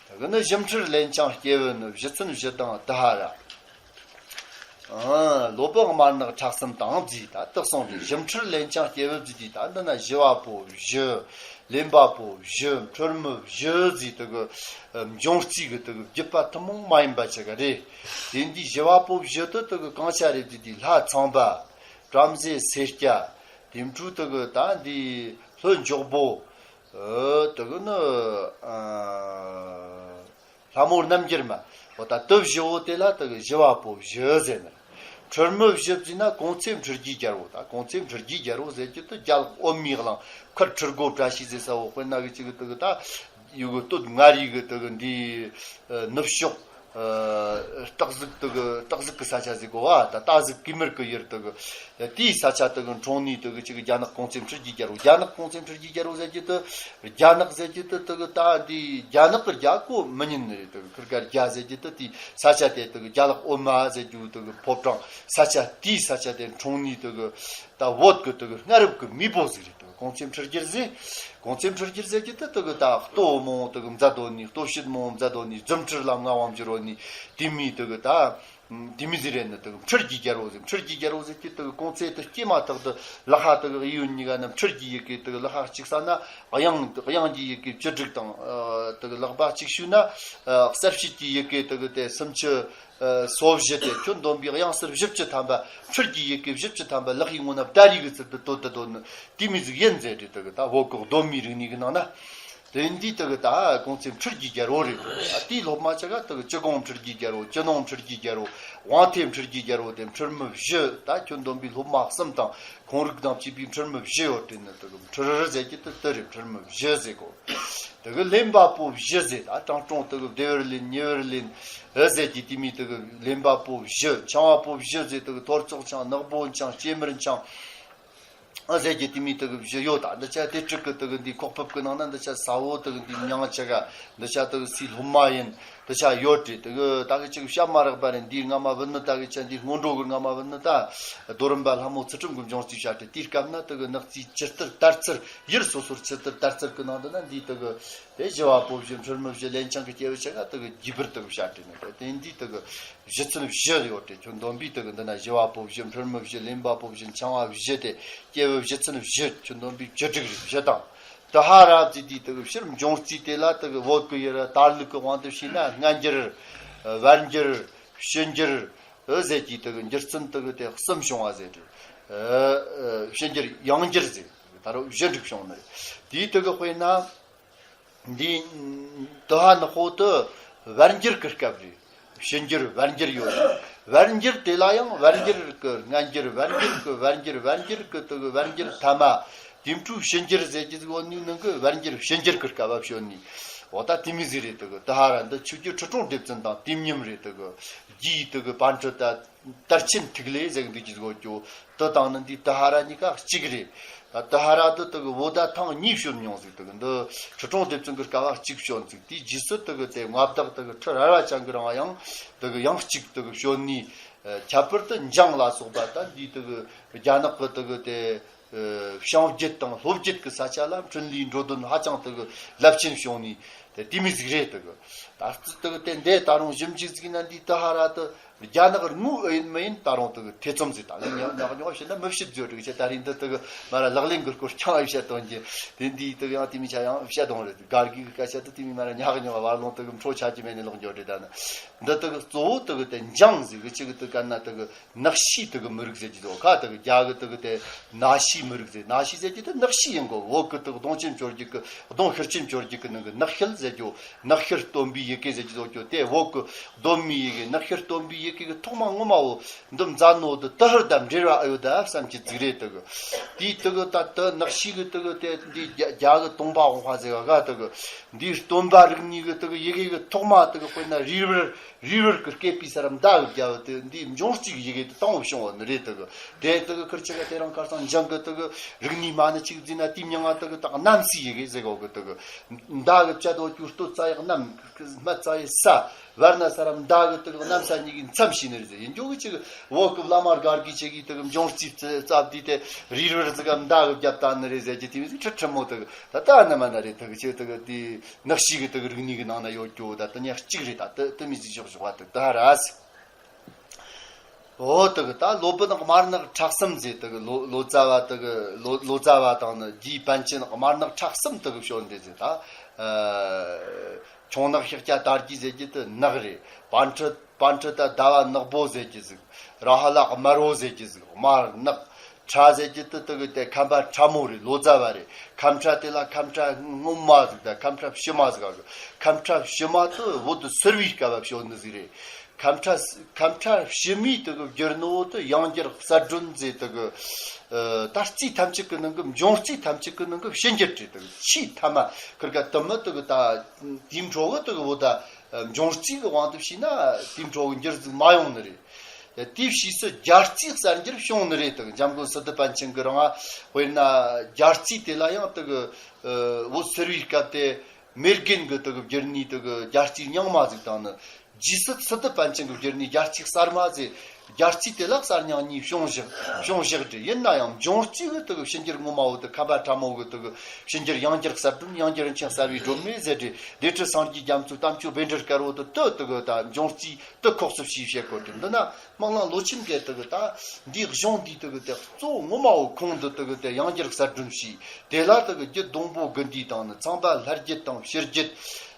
དེ་གི་ནི་བཞི་འཕྲུལ་ལན་ཆང་སྐྱེས་བུ་ནི། བཞི་ཚན་བཞི་དང་དུ་ཧ་ར། ཨ། སློབ་དཔོན་དམར་ནག་ཁྲག་གསུམ་དང་ཟེར། ད་དེ་གསུངས་ཏེ་བཞི་འཕྲུལ་ལན་ཆང་སྐྱེས་བུ་ཟེར་དུས་ད་འདི་ན་བཞི་བ་པོ་བཞི། ལེན་པ་པོ་བཞི། འཁྲུལ་མི་བཞི་ཟེར་དེ་གི། ཨ། འབྱུང་རྩིས་གི་དེ་གི་བརྒྱུད་པ་ཐུན་མོང་མ་ཡིན་པ་ཆ་ག་རེད། དེ་འདི་བཞི་བ་པོ་བཞི་དེ་དེ་གི་གང་ཆ་རེད་ཟེར་དུས་ལྷ་ཚངས་པ། བྲམ་ཟེ་སེར་སྐྱ། དེ་འཕྲོ་དེ་གི་ད་འདི་ལྷོ་འཇོག་པོ། ཨ། དེ་གི་ནི། ཨ། ལྷ་མོ་རྣམ་འགྱུར་མ། འོ་ད་དེ་བཞི་བོ་དེ་ལ་དེ་གི་བཞི་བ་པོ་བཞི་ཟེར་ནི། འཁྲུལ་མི་བཞི་ཟེར་ན་གོང་ཚེ་འཁྲུལ་རྒྱུའི་རྒྱལ་པོ། ད་གོང་ཚེ་འཁྲུལ་རྒྱུའི་རྒྱལ་པོ་ཟེར་རྒྱུ་དེ་རྒྱ་ལག་འོད་མའི་གླིང་ཁུར་ཁྲི་སྒོ་བཀྲ་ཤིས་ཟེར་ས་བོ། དཔེར་ན་གི་ཅིག་དེ་གི་ད་ཡུལ་གི་སྟོད་མངའ་རིས་གི་དེ་གི་འདི་ནུབ་ཕྱོགས། ཨ། སྟག་གཟིག་དེ་གི་སྟག་གཟིག་གི་ས་ཆ་ཟེར་གོ་བ། ད་སྟག་གཟིག་གེ་མར་གི་ཡུལ་དེ་གི། དེའི་ས་ཆ་དེ་གི་འཁྲུངས་ནས་དེ་གི་ཅིག་རྒྱ་ནག་གོང་ཚེ་འཁྲུལ་རྒྱུའི་རྒྱལ་པོ། རྒྱ་ནག་གོང་ཚེ་འཁྲུལ་རྒྱུའི་རྒྱལ་པོ་ཟེར་རྒྱུ་དེ། རྒྱ་ནག་ཟེར་རྒྱུ་དེ་དེ་གི་ད་འདི་རྒྱ་ནག་གི་རྒྱ་གོ་མི་ཉན་ནི་རེད། དེ་གི་ཁུར་ཀ་རྒྱ་ཟེར་རྒྱུ་དེ་དེའི་ས་ཆ་དེ་དེ་གི་རྒྱ་ལག་འོད་མ་ཟེར་རྒྱུ་དེ་གི་ཕོ་བྲང་ས་ཆ། དེའི་ས་ཆ་དེ་འཁྲུངས་ནས་དེ་གི་ད་བོད་གི་དེ་གི་སྔ་རབས་གི་མེས་པོ་ཟིག་རེད། དེ་གི་གོང་ཚེ་འཁྲུལ་རྒྱུ་ཟེར། གོང་ཚེ་འཁྲུལ་རྒྱུ་ཟེར་རྒྱུ་དེ་དེ་གི་ད་ལྟོ་མང་བོ་དེ་གི་མཛད་དོ་ནི། ལྟོ་བཤད་མང་བོ་མཛད་དོ་ནི། རྫུ་འཕྲུལ་ལ་མངའ་དབང་བསྒྱུར་བོ་ནི། དེ་མོ་དེ་གི་ད། དེ་མོ་ཟིག་རེད་ནི། དེ་གི་འཁྲུལ་རྒྱུའི་རྒྱལ་པོ་ཟེར། འཁྲུལ་རྒྱུའི་རྒྱལ་པོ་ཟེར་རྒྱུ་དེ་གི་གོང་ཚེ་དེ་སྐྱེས་མ་ཐག་ཏུ་ལག་པ་དེ་གི་གཡས་གཡོན་གཉིས་ཀ་ན་འཁྲུལ་རྒྱུ་ཡི་གེ་དེ་གི་ལག་པ་གཅིག་ཟ་ན་དབྱངས། དབྱངས་ཀྱི་ཡི་གེ་བཅུ་དྲུག་དང་། ཨ། དེ་གི་ལག་པ་གཅིག་གཞུས་ན། ཨ། གསལ་བྱེད་ཀྱི་ཡི་གེ་དེ་གི་དེ་སུམ་ཅུ། ཨ། སོ་བཞི་དེ། ཁྱོན་བསྡོམས་པའི་དབྱངས་གསལ་བཞི་བཅུ་ཐམ་པ། འཁྲུལ་རྒྱུའི་ཡི་གེ་བཞི་བཅུ་ཐམ་པ་ལག་པའི་ངོ་ན་བརྡ་རིས་ཀྱི་ཚུལ་དུ་བཏོད་དེ་བཏོད་ནི་དེ་མོ་ཟིག་ཡིན་ཟེར་རེད། དེ་གི་ད་བོད་གི་གདོད་མའི་རིག་གནས་ཀྱི་ནང་ན། དེ་འདི་དེ་གི་ད་གོང་ཚེ་འཁྲུལ་རྒྱུའི་རྒྱལ་པོ་རེད། ད་དེའི་སློབ་མ་ཆ་ག་དེ་གི་ཅི་གོང་འཁྲུལ་རྒྱུའི་རྒྱལ་པོ། ཅི་ནང་འཁྲུལ་རྒྱུའི་རྒྱལ་པོ། དབང་ཐེ་འཁྲུལ་རྒྱུའི་རྒྱལ་པོ། དེ་འཁྲུལ་མི་བཞི། ད་ཁྱོན་བསྡོམས་པའི་སློབ་མ་གསུམ་དང་ཁོང་རིགས་དང་བཅས་པའི་འཁྲུལ་མི་བཞི་ཡོད་དེ་ནི། དེ་གི་འཁྲུལ་ཟེར་རྒྱུ་དེ་དེ་རེད། འཁྲུལ་མི་བཞི་ཟེར་གོ། དེ་གི་ལེན་པ་པོ་བཞི་ཟེར། ད་དྲང་དྲང་དེ་གི་བདེ་བར་ལེན། ཉེ་བར་ལེན་ཟེར་རྒྱུ་དེ་མོ། དེ་གི་ལེན་པ་པོ་བཞི། འཆང་བ་པོ་བཞི་ཟེར། དེ་གི་ཐོར་ཚོགས་འཆང་། ནག་པོ་འཆང་། སྐྱེས་མར་འཆང་། ཨ་ཟེར་རྒྱུ་དེ་མོ་དེ་གི་བཞི་ཡོད། ད་འདི་ཆ་དེ་ཕྲུ་གུ་དེ་གི་འདི་ཁོག་ཕུབ་གི་ནང་ན་འདི་ཆ་ཟ་བོ་དེ་གི་འདི་མྱིང་ཆ་ག་འདི་ཆ་དེ་གི་སའི་སློབ་མ་ཡིན། འདི་ཆ་ཡོད་རེད། དེ་གི་ད་གི་ཅིག་བཤད་མ་རག་པ་རེད། འདིའི་སྔ་མ་བུད་ནི་ད་གི་ཆ་འདིའི་སྔོན་འགྲོ་གི་སྔ་མ་བུད་ནི་ད་རྡོ་རིང་པ་ལྷ་མོ་ཚུལ་ཁྲིམས་གི་འབྱུང་རྩིས་བཤད་རེད། དེའི་སྐབས་ན་དེ་གི་ནག་རྩིས་ཇི་ལྟར་དར་ཚུལ། ཡུལ་སོ་སོར་ཇི་ལྟར་དར་ཚུལ་གི་ནང་དུ་ན་འདི་དེ་གི་དེ་བཞི་བ་པོ་བཞི། འཁྲུལ་མི་བཞི། ལེན་ཆང་གི་སྐྱེས་བུ་ཆ་ག་དེ་གི་རྒྱས་པར་དེ་གི་བཤད་རེད་ནི། དེ་འདི་དེ་གི་བཞི་ཚན་བཞི་ཡོད་དེ། ཁྱོན་བསྡོམས་པས་དེ་གི་འདི་ན་བཞི་བ་པོ་བཞི། འཁྲུལ་མི་བཞི། ལེན་པ་པོ་བཞི། འཆང་བ་བཞི་སྟེ། སྐྱེས་བུ་བཞི་ཚན་བཞི། ཁྱོན་བསྡོམས་པས་བཅུ་དྲུག་རེད། བཞི་དང་། དུ་ཧ་ར་ཟེར་དུས་དེ་གི་ཕྱིར་འབྱུང་རྩིས་དེ་ལ་དེ་གི་བོད་གི་ཡུལ་དར་ལུགས་གི་དབང་དུ་བྱས་ན་སྔ་འགྱུར། བར་འགྱུར། ཕྱི་འགྱུར་ཟེར་གྱི་དེ་གི་འགྱུར་ཚན་དེ་གི་དེ་གསུམ་བྱུང་བ་ཟེར་རེད། ཕྱི་འགྱུར། ཡང་འགྱུར་ཟེར། ད་རུང་བཞི་འགྲིག་བྱུང་ནི་རེད། དེའི་དེ་གི་དཔེར་ན། འདི་དུ་ཧ་ནི་ཧོ་དུ་བར་འགྱུར་གི་སྐབས་རེད། ཕྱི་འགྱུར་བར་འགྱུར་ཡོད་རེད། བར་འགྱུར་དེ་ལ་ཡང་བར་འགྱུར་གི་སྔ་འགྱུར། བར་འགྱུར་གི་བར་འགྱུར། བར་འགྱུར་གི་དེ་གི་བར་འགྱུར་ཐ་མ། དེ་འཕྲོའི་ཕྱི་འགྱུར་ཟེར་གྱི་ཟིག་འོ་ནི་ནང་གི་བར་འགྱུར་ཕྱི་འགྱུར་གི་སྐབས་བབ་ཤོད་ནི། འོ་ད་དེ་མོ་ཟིག་རེད། དེ་གི་དུ་ཧ་ར་འདི་ཆོས་རྒྱལ་ཁྲི་སྲོང་ལྡེ་བཙན་དང་དེ་མཉམ་རེད། དེ་གི་རྒྱའི་དེ་གི་པཎ་ཌི་ཏ། དར་ཆེན་ཐིག་ལེ་ཟེར་གི་འདུག་གི་གོ་ཅོ། དེ་དང་ནི་འདི་དུ་ཧ་ར་གཉིས་ཀ་གཅིག་རེད། ད་དུ་ཧ་ར་དེ་དེ་གི་བོད་ཟླ་ཐེངས་གཉིས་བྱོན་མྱོང་ཟིག་དེ་གི་འདི་ཁྲི་སྲོང་ལྡེ་བཙན་གི་སྐབས་གཅིག་བྱོན་ཟིག་དེའི་རྗེས་སུ་དེ་གི་དེ་མངའ་བདག་དེ་གི་ཁྲི་རལ་པ་ཅན་གི་རིང་ཡང་དེ་གི་ཡང་གཅིག་དེ་གི་བྱོན་ནི། ཁྱད་པར་དུ་འཇང་ལ་སོགས་པ་ད་འདི་དེ་གི་རྒྱ་ནག་གི་དེ་གི་དེ་བྱང་རྒྱུད་དང་ལྷོ་རྒྱུད་ཀྱི་ས་ཆ་ལ་འཕྲིན་ལས་འགྲོ་དོན་ཧ་ཅང་དེ་གི་རླབས་ཆེན་བྱུང་ནས་དེ་དེ་མི་ཟིག་རེད། དེ་གི་ད་ལྟ་དེ་གི་དེ་འདས་ད་རུང་ཞིབ་འཇུག་ཟིག་ན་འདི་ད་ཧ་ར་དེ་རྒྱ་ནག་དངོས་ཨེ་ཡིན་མ་ཡིན་ད་རུང་དེ་གི་ཐེ་ཚོམ་ཟིག་ད་ལ་ཉག་ཉག་ཉོག་བྱེད་ན་མི་བྱེད་བརྗོད་དེ་གི་ཆེ། ད་རིང་འདི་དེ་གི་མ་ར་ལག་ལེན་གི་སྐོར་ཀྱང་ཨེ་བཤད་དོན་གྱི་དེ་འདི་དེ་གི་ཡང་དེ་མི་ཆ་ཡང་བཤད་དོན་རེད། གར་གི་གི་སྐད་ཆ་དེ་དེ་མི་མ་ར་ཉག་ཉོག་བར་ལོང་དེ་གི་འཕྲོ་ཆ་གི་མེད་ནས་ལོག་འགྱོ་རེད། ད་ནི་འདི་དེ་གི་གཙོ་བོ་དེ་གི་དེ་འཇང་ཟིག་གི་ཆེ་གི་དེ་ག་ན་དེ་གི་ནག་ཤིས་དེ་གི་མི་རིགས་ཟེར་གྱི་འདུག་ག་དེ་གི་རྒྱ་གི་དེ་གི་དེ་ནག་ཤིས་མི་རིགས་ཟེར། ནག་ཤིས་ཟེར་གྱི་དེ་ནག་ཤིས་ཡིན་གོ། བོད་གི་དེ་གི་གདོང་ཅན་བཅོ་བརྒྱད་གི་གདོང་ཤར་ཅན་བཅོ་བརྒྱད་གི་ནང་གི་ནག་ཤལ་ཟེར་གྱི་ནག་ཤལ་སྟོན་པའི་ཡི་གེ་ཟེར་གྱི་འདུག་གྱོ། དེ་བོད་གི་གདོད་མའི་ཡི་གེ་ནག་ཤལ་སྟོན་པའི་ཡི་གེ་གི་ཐོག་མ་ངོ་མ་བོ་འདི་མཛད་ནོ་དེ་དེ་ཧར་དང་འབྲེལ་བ་ཨེ་ཡོད་ད་བསམ་གྱི་ཟིག་རེད། དེ་གི་དེའི་དེ་གི་ད་དེ་ནག་ཤིས་གི་དེ་གི་དེ་འདི་རྒྱ་རྒྱ་གི་སྟོང་པ་འོང་ཧ་ཟེར་ག་ག་དེ་གི་འདིའི་སྟོན་པ་རིག་གནས་གི་དེ་གི་ཡི་གེ་གི་ཐོག་མ་དེ་གི་དཔེར་ན་རིལ་བུར་རིལ་བུར་གྱི་སྐེད་པའི་སར་མདའ་གི་རྒྱབ་དེ་འདི་འབྱུང་རྩིས་ཀྱི་ཡི་གེ་དེ་དང་པོ་བྱུང་བ་ནི་རེད། དེ་གི་དེ་དེ་གི་ཁིར་ཆེ་ག་དེ་རིང་ཁར་སང་འཇང་གི་དེ་གི་རིག་གནས་མ་ནི་གཅིག་འཛིན་ན་དེའི་མྱིང་ང་དེ་གི་ད་གནམ་སའི་ཡི་གེ་ཟེར་གོ་གི། དེ་གི་མདའ་གི་བཅད་དོ་ཀྱུ་སྟོད་རྩ་ཡག་གནམ། སྨད་རྩ་ཡི་ས། བར་ན་ས་ར་མདའ་གི་དེ་གི་གནམ་ས་གཉིས་ཀྱི་མཚམས་ཤིག་ནི་རེད་ཟེར། ཡིན་རྒྱུ་གི་ཅིག་བོད་གི་བླ་མ་སྒར་གི་ཆེ་གི་དེ་གི་འབྱུང་རྩིས་རྩ་བ་དེ་དེ་རིལ་བུར་ཟིག་ག་མདའ་གི་རྒྱབ་ད་ནི་རེད་ཟེར་གྱི་དེ་མི་ཁྲི་ཁྲི་མོ་དེ་གི་ད་ལྟ་ན་མ་ན་རེད། དེ་གི་ཆེ་དེ་གི་དེ། ནག་ཤིས་ཀྱི་དེ་གི་རིག་གནས་ཀྱི་ནང་ན་ཡོད་རྒྱུ་ད་དེ་ཉག་གཅིག་རེད། ད་དེ་དེ་མི་ཟིག་ཞོག་ཞོག་བ་དེ་ད་ར་སི། འོ་དེ་གི་ད་ལོ་པཎ་དམར་ནག་ཁྲག་གསུམ་ཟེར། དེ་གི་ལོ་ལོ་ཙཱ་བ་དེ་གི་ལོ་ལོ་ཙཱ་བ་དང་ནི་རྒྱའི་པཎ་ཆེན་དམར་ནག་ཁྲག་གསུམ་དེ་གི་བྱོན་དེ་ཟེར། ད་ཁྱུང་ནག་ཤཱཀྱ་དར་རྒྱས་ཟེར་གྱི་དེ་ནག་རེད། པཎ་ཁྲི་པཎ་ཁྲི་ད་ཟླ་བ་ནག་པོ་ཟེར་གྱི་ཟིག་ར་ཧ་ལ་དམར་བོ་ཟེར་གྱི་ཟིག་དམར་ནག་ཁྲ་ཟེར་གྱི་དེ་དེ་གི་དེ་ཁམས་པ་ཁྲ་མོ་རེད། ལོ་ཙཱ་བ་རེད། ཁམས་ཁྲ་དེ་ལ་ཁམས་ཁྲ་སྔོན་མ་ཟིག་དང་ཁམས་ཁྲ་ཕྱི་མ་ཟིག་ག་གི། ཁམས་ཁྲ་ཕྱི་མ་དེ་བོད་དུ་སིལ་བུའི་སྐབས་བ་བྱོན་ནི་ཟིག་རེད། ཁམས་ཁྲ་ཁམས་ཁྲ་ཕྱི་མའི་དེ་གི་བསྒྱུར་ནོ་དེ་ཡང་བསྒྱུར་གསར་སྒྲོན་ཟེར། དེ་གི་ད་རྩིས་ཐམས་ཅད་ཀྱི་ནང་གི་འབྱུང་རྩིས་ཐམས་ཅད་ཀྱི་ནང་གི་ཕྱི་འགྱུར་རེད། དེ་གི་ཆེས་ཐ་མ་ཁིར་ག་དེ་མི་དེ་གི་ད་དེའི་འཕྲོ་གི་དེ་གི་བོད་ད་འབྱུང་རྩིས་ཀྱི་དབང་དུ་བྱས་ན་དེའི་འཕྲོ་གི་འགྱུར་ཟིག་མ་ཡོང་ནི་རེད། དེའི་ཕྱིས་སུ་རྒྱལ་རྩིས་གསར་འགྱུར་བྱུང་ནི་རེད། དེ་གི་འཇམ་མགོན་སི་ཏུ་པཎ་ཆེན་གྱི་རིང་ང་དཔེར་ན་རྒྱལ་རྩིས་དེ་ལ་ཡང་དེ་གི་བོད་སིལ་བུའི་སྐབས་དེ་མེ་རྒན་གྱི་དེ་གི་བསྒྱུར་ནི་དེ་གི་རྒྱལ་རྩིས་རྙིང་མ་ཟིག་དང་ནི། རྗེས་སུ་སི་ཏུ་པཎ་ཆེན་གྱིས་བསྒྱུར་ནས་རྒྱལ་རྩིས་གསར་མ་ཟེར། རྒྱལ་རྩིས་དེ་ལ་གསར་རྙིང་གཉིས་བྱུང་བཞག་བྱུང་བཞག་རེད། ཡིན་ན་ཡང་འབྱུང་རྩིས་ཀྱི་དེ་གི་ཕྱི་འགྱུར་ངོ་མ་བོ་དེ་ཁམས་པ་ཁྲ་མོ་གི་དེ་གི་ཕྱི་འགྱུར་ཡང་བསྒྱུར་གསར་སྒྲོན། ཡང་བསྒྱུར་རིན་ཆེན་གསར་བའི་སྒྲོན་མེ་ཟེར་རེད། སྡེ་ཁྲི་སངས་རྒྱས་རྒྱ་མཚོའི་གཏམ་བཅོ་བཻ་ཌཱུརྱ་དཀར་པོ་དེ་དེ་དེ་གི་ད་འབྱུང་རྩིས་དེ་ཁོག་སུ་ཕྱིས་བཤད་གོ་དེ། འདི་ན་སྨོན་ལམ་ལོ་ཆེན་གྱི་དེ་གི་ད་འདིའི་གཞུང་འདིའི་དེ་གི་དེ་གཙོ་བོ་ངོ་མ་བོ་ཁུངས་འདི་དེ་གི་དེ་ཡང་བསྒྱུར་གསར་སྒྲོན་བྱས། དེ་ལ་དེ་གི་རྒྱུད་སྡོང་པོ་དགུ་འདུས་དང་ནི་ཚངས་པ་ལྷ་རྒྱུད་དང་ཕྱི་རྒྱུད།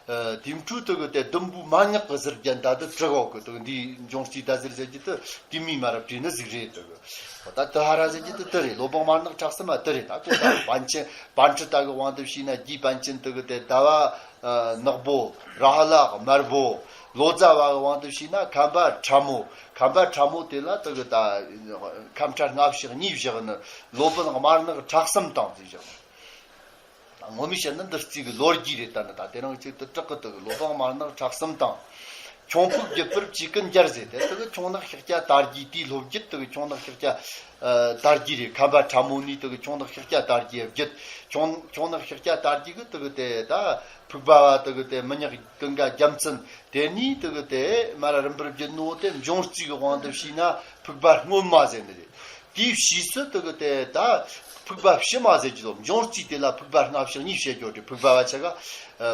དེ་འཕྲོས་དེ་གི་དེ་བདུན་པོའི་མན་ངག་གི་ཟུར་རྒྱན་ད་དེ་བྲི་གོ་གི། དེ་གི་འདིའི་འབྱུང་རྩིས་ད་ཟུར་ཟེར་གྱི་དེ་དེ་མིའི་མ་རབས་བྲིས་ནི་ཟིག་རེད། དེ་གི་ད་དེ་ཧ་ར་ཟེར་གྱི་དེ་དེ་རེད། ལོ་པཎ་དམར་ནག་ཁྲག་གསུམ་མ་དེ་རེད། ད་ཁོ་ད་པཎ་ཆེན་པཎ་ཁྲི་ད་གི་དབང་དུ་བྱས་ན་རྒྱའི་པཎ་ཆེན་དེ་གི་དེ་ཟླ་བ་ནག་པོ། ར་ཧ་ལ་དམར་པོ། ལོ་ཙཱ་བ་གི་དབང་དུ་བྱས་ན་ཁམས་པ་ཁྲ་མོ། ཁམས་པ་ཁྲ་མོ་དེ་ལ་དེ་གི་ད་ཁམས་ཁྲ་སྔ་ཕྱི་གཉིས་བཞག་ནི་ལོ་པཎ་དམར་ནག་ཁྲག་གསུམ་དང་ཟེར་བཞག་ནི། ངོ་མས་བཤད་ན་འདི་རྩིས་ཀྱི་ལོ་རྒྱུས་རེད། ད་ནི་ད་དེ་རིང་ཅིག་ཏུ་བྲག་གི་དུ་གི་ལོ་པཎ་དམར་ནག་ཁྲག་གསུམ་དང་། ཁྱུང་ཕུག་བརྒྱུད་པར་བཅས་ཀུན་སྦྱར་ཟེར་ཏེ་དུ་གི་ཁྱུང་ནག་ཤཱཀྱ་དར་རྒྱས་དེའི་སློབ་རྒྱུད་དུ་གི་ཁྱུང་ནག་ཤཱཀྱ་དར་རྒྱས་རེད། ཁམས་པ་ཁྲ་མོ་ནས་དུ་གི་ཁྱུང་ནག་ཤཱཀྱ་དར་རྒྱས་བརྒྱུད། ཁྱུང་ཁྱུང་ནག་ཤཱཀྱ་དར་རྒྱས་གི་དུ་གི་དེ་ད་ཕུག་པ་བ་དུ་གི་དེ་མི་ཉག་ཀུན་དགའ་རྒྱལ་མཚན་དེ་ནས་དུ་གི་དེ་མ་ར་རིམ་པར་བརྒྱུད་ནོ་དེ་འབྱུང་རྩིས་ཀྱི་དབང་དུ་བྱས་ན་ཕུག་པ་སྔོན་མ་ཟེར་ནི་རེད། དེའི་ཕྱིས་སུ་དེ་གི་དེ་ད་ཕུག་པ་ཕྱི་མ་ཟེར་གྱི་འདུག་འབྱུང་རྩིས་དེ་ལ་ཕུག་པ་སྔ་ཕྱི་གཉིས་བཤད་རྒྱུ་རེད། ཕུག་པ་བ་ཆ་ག་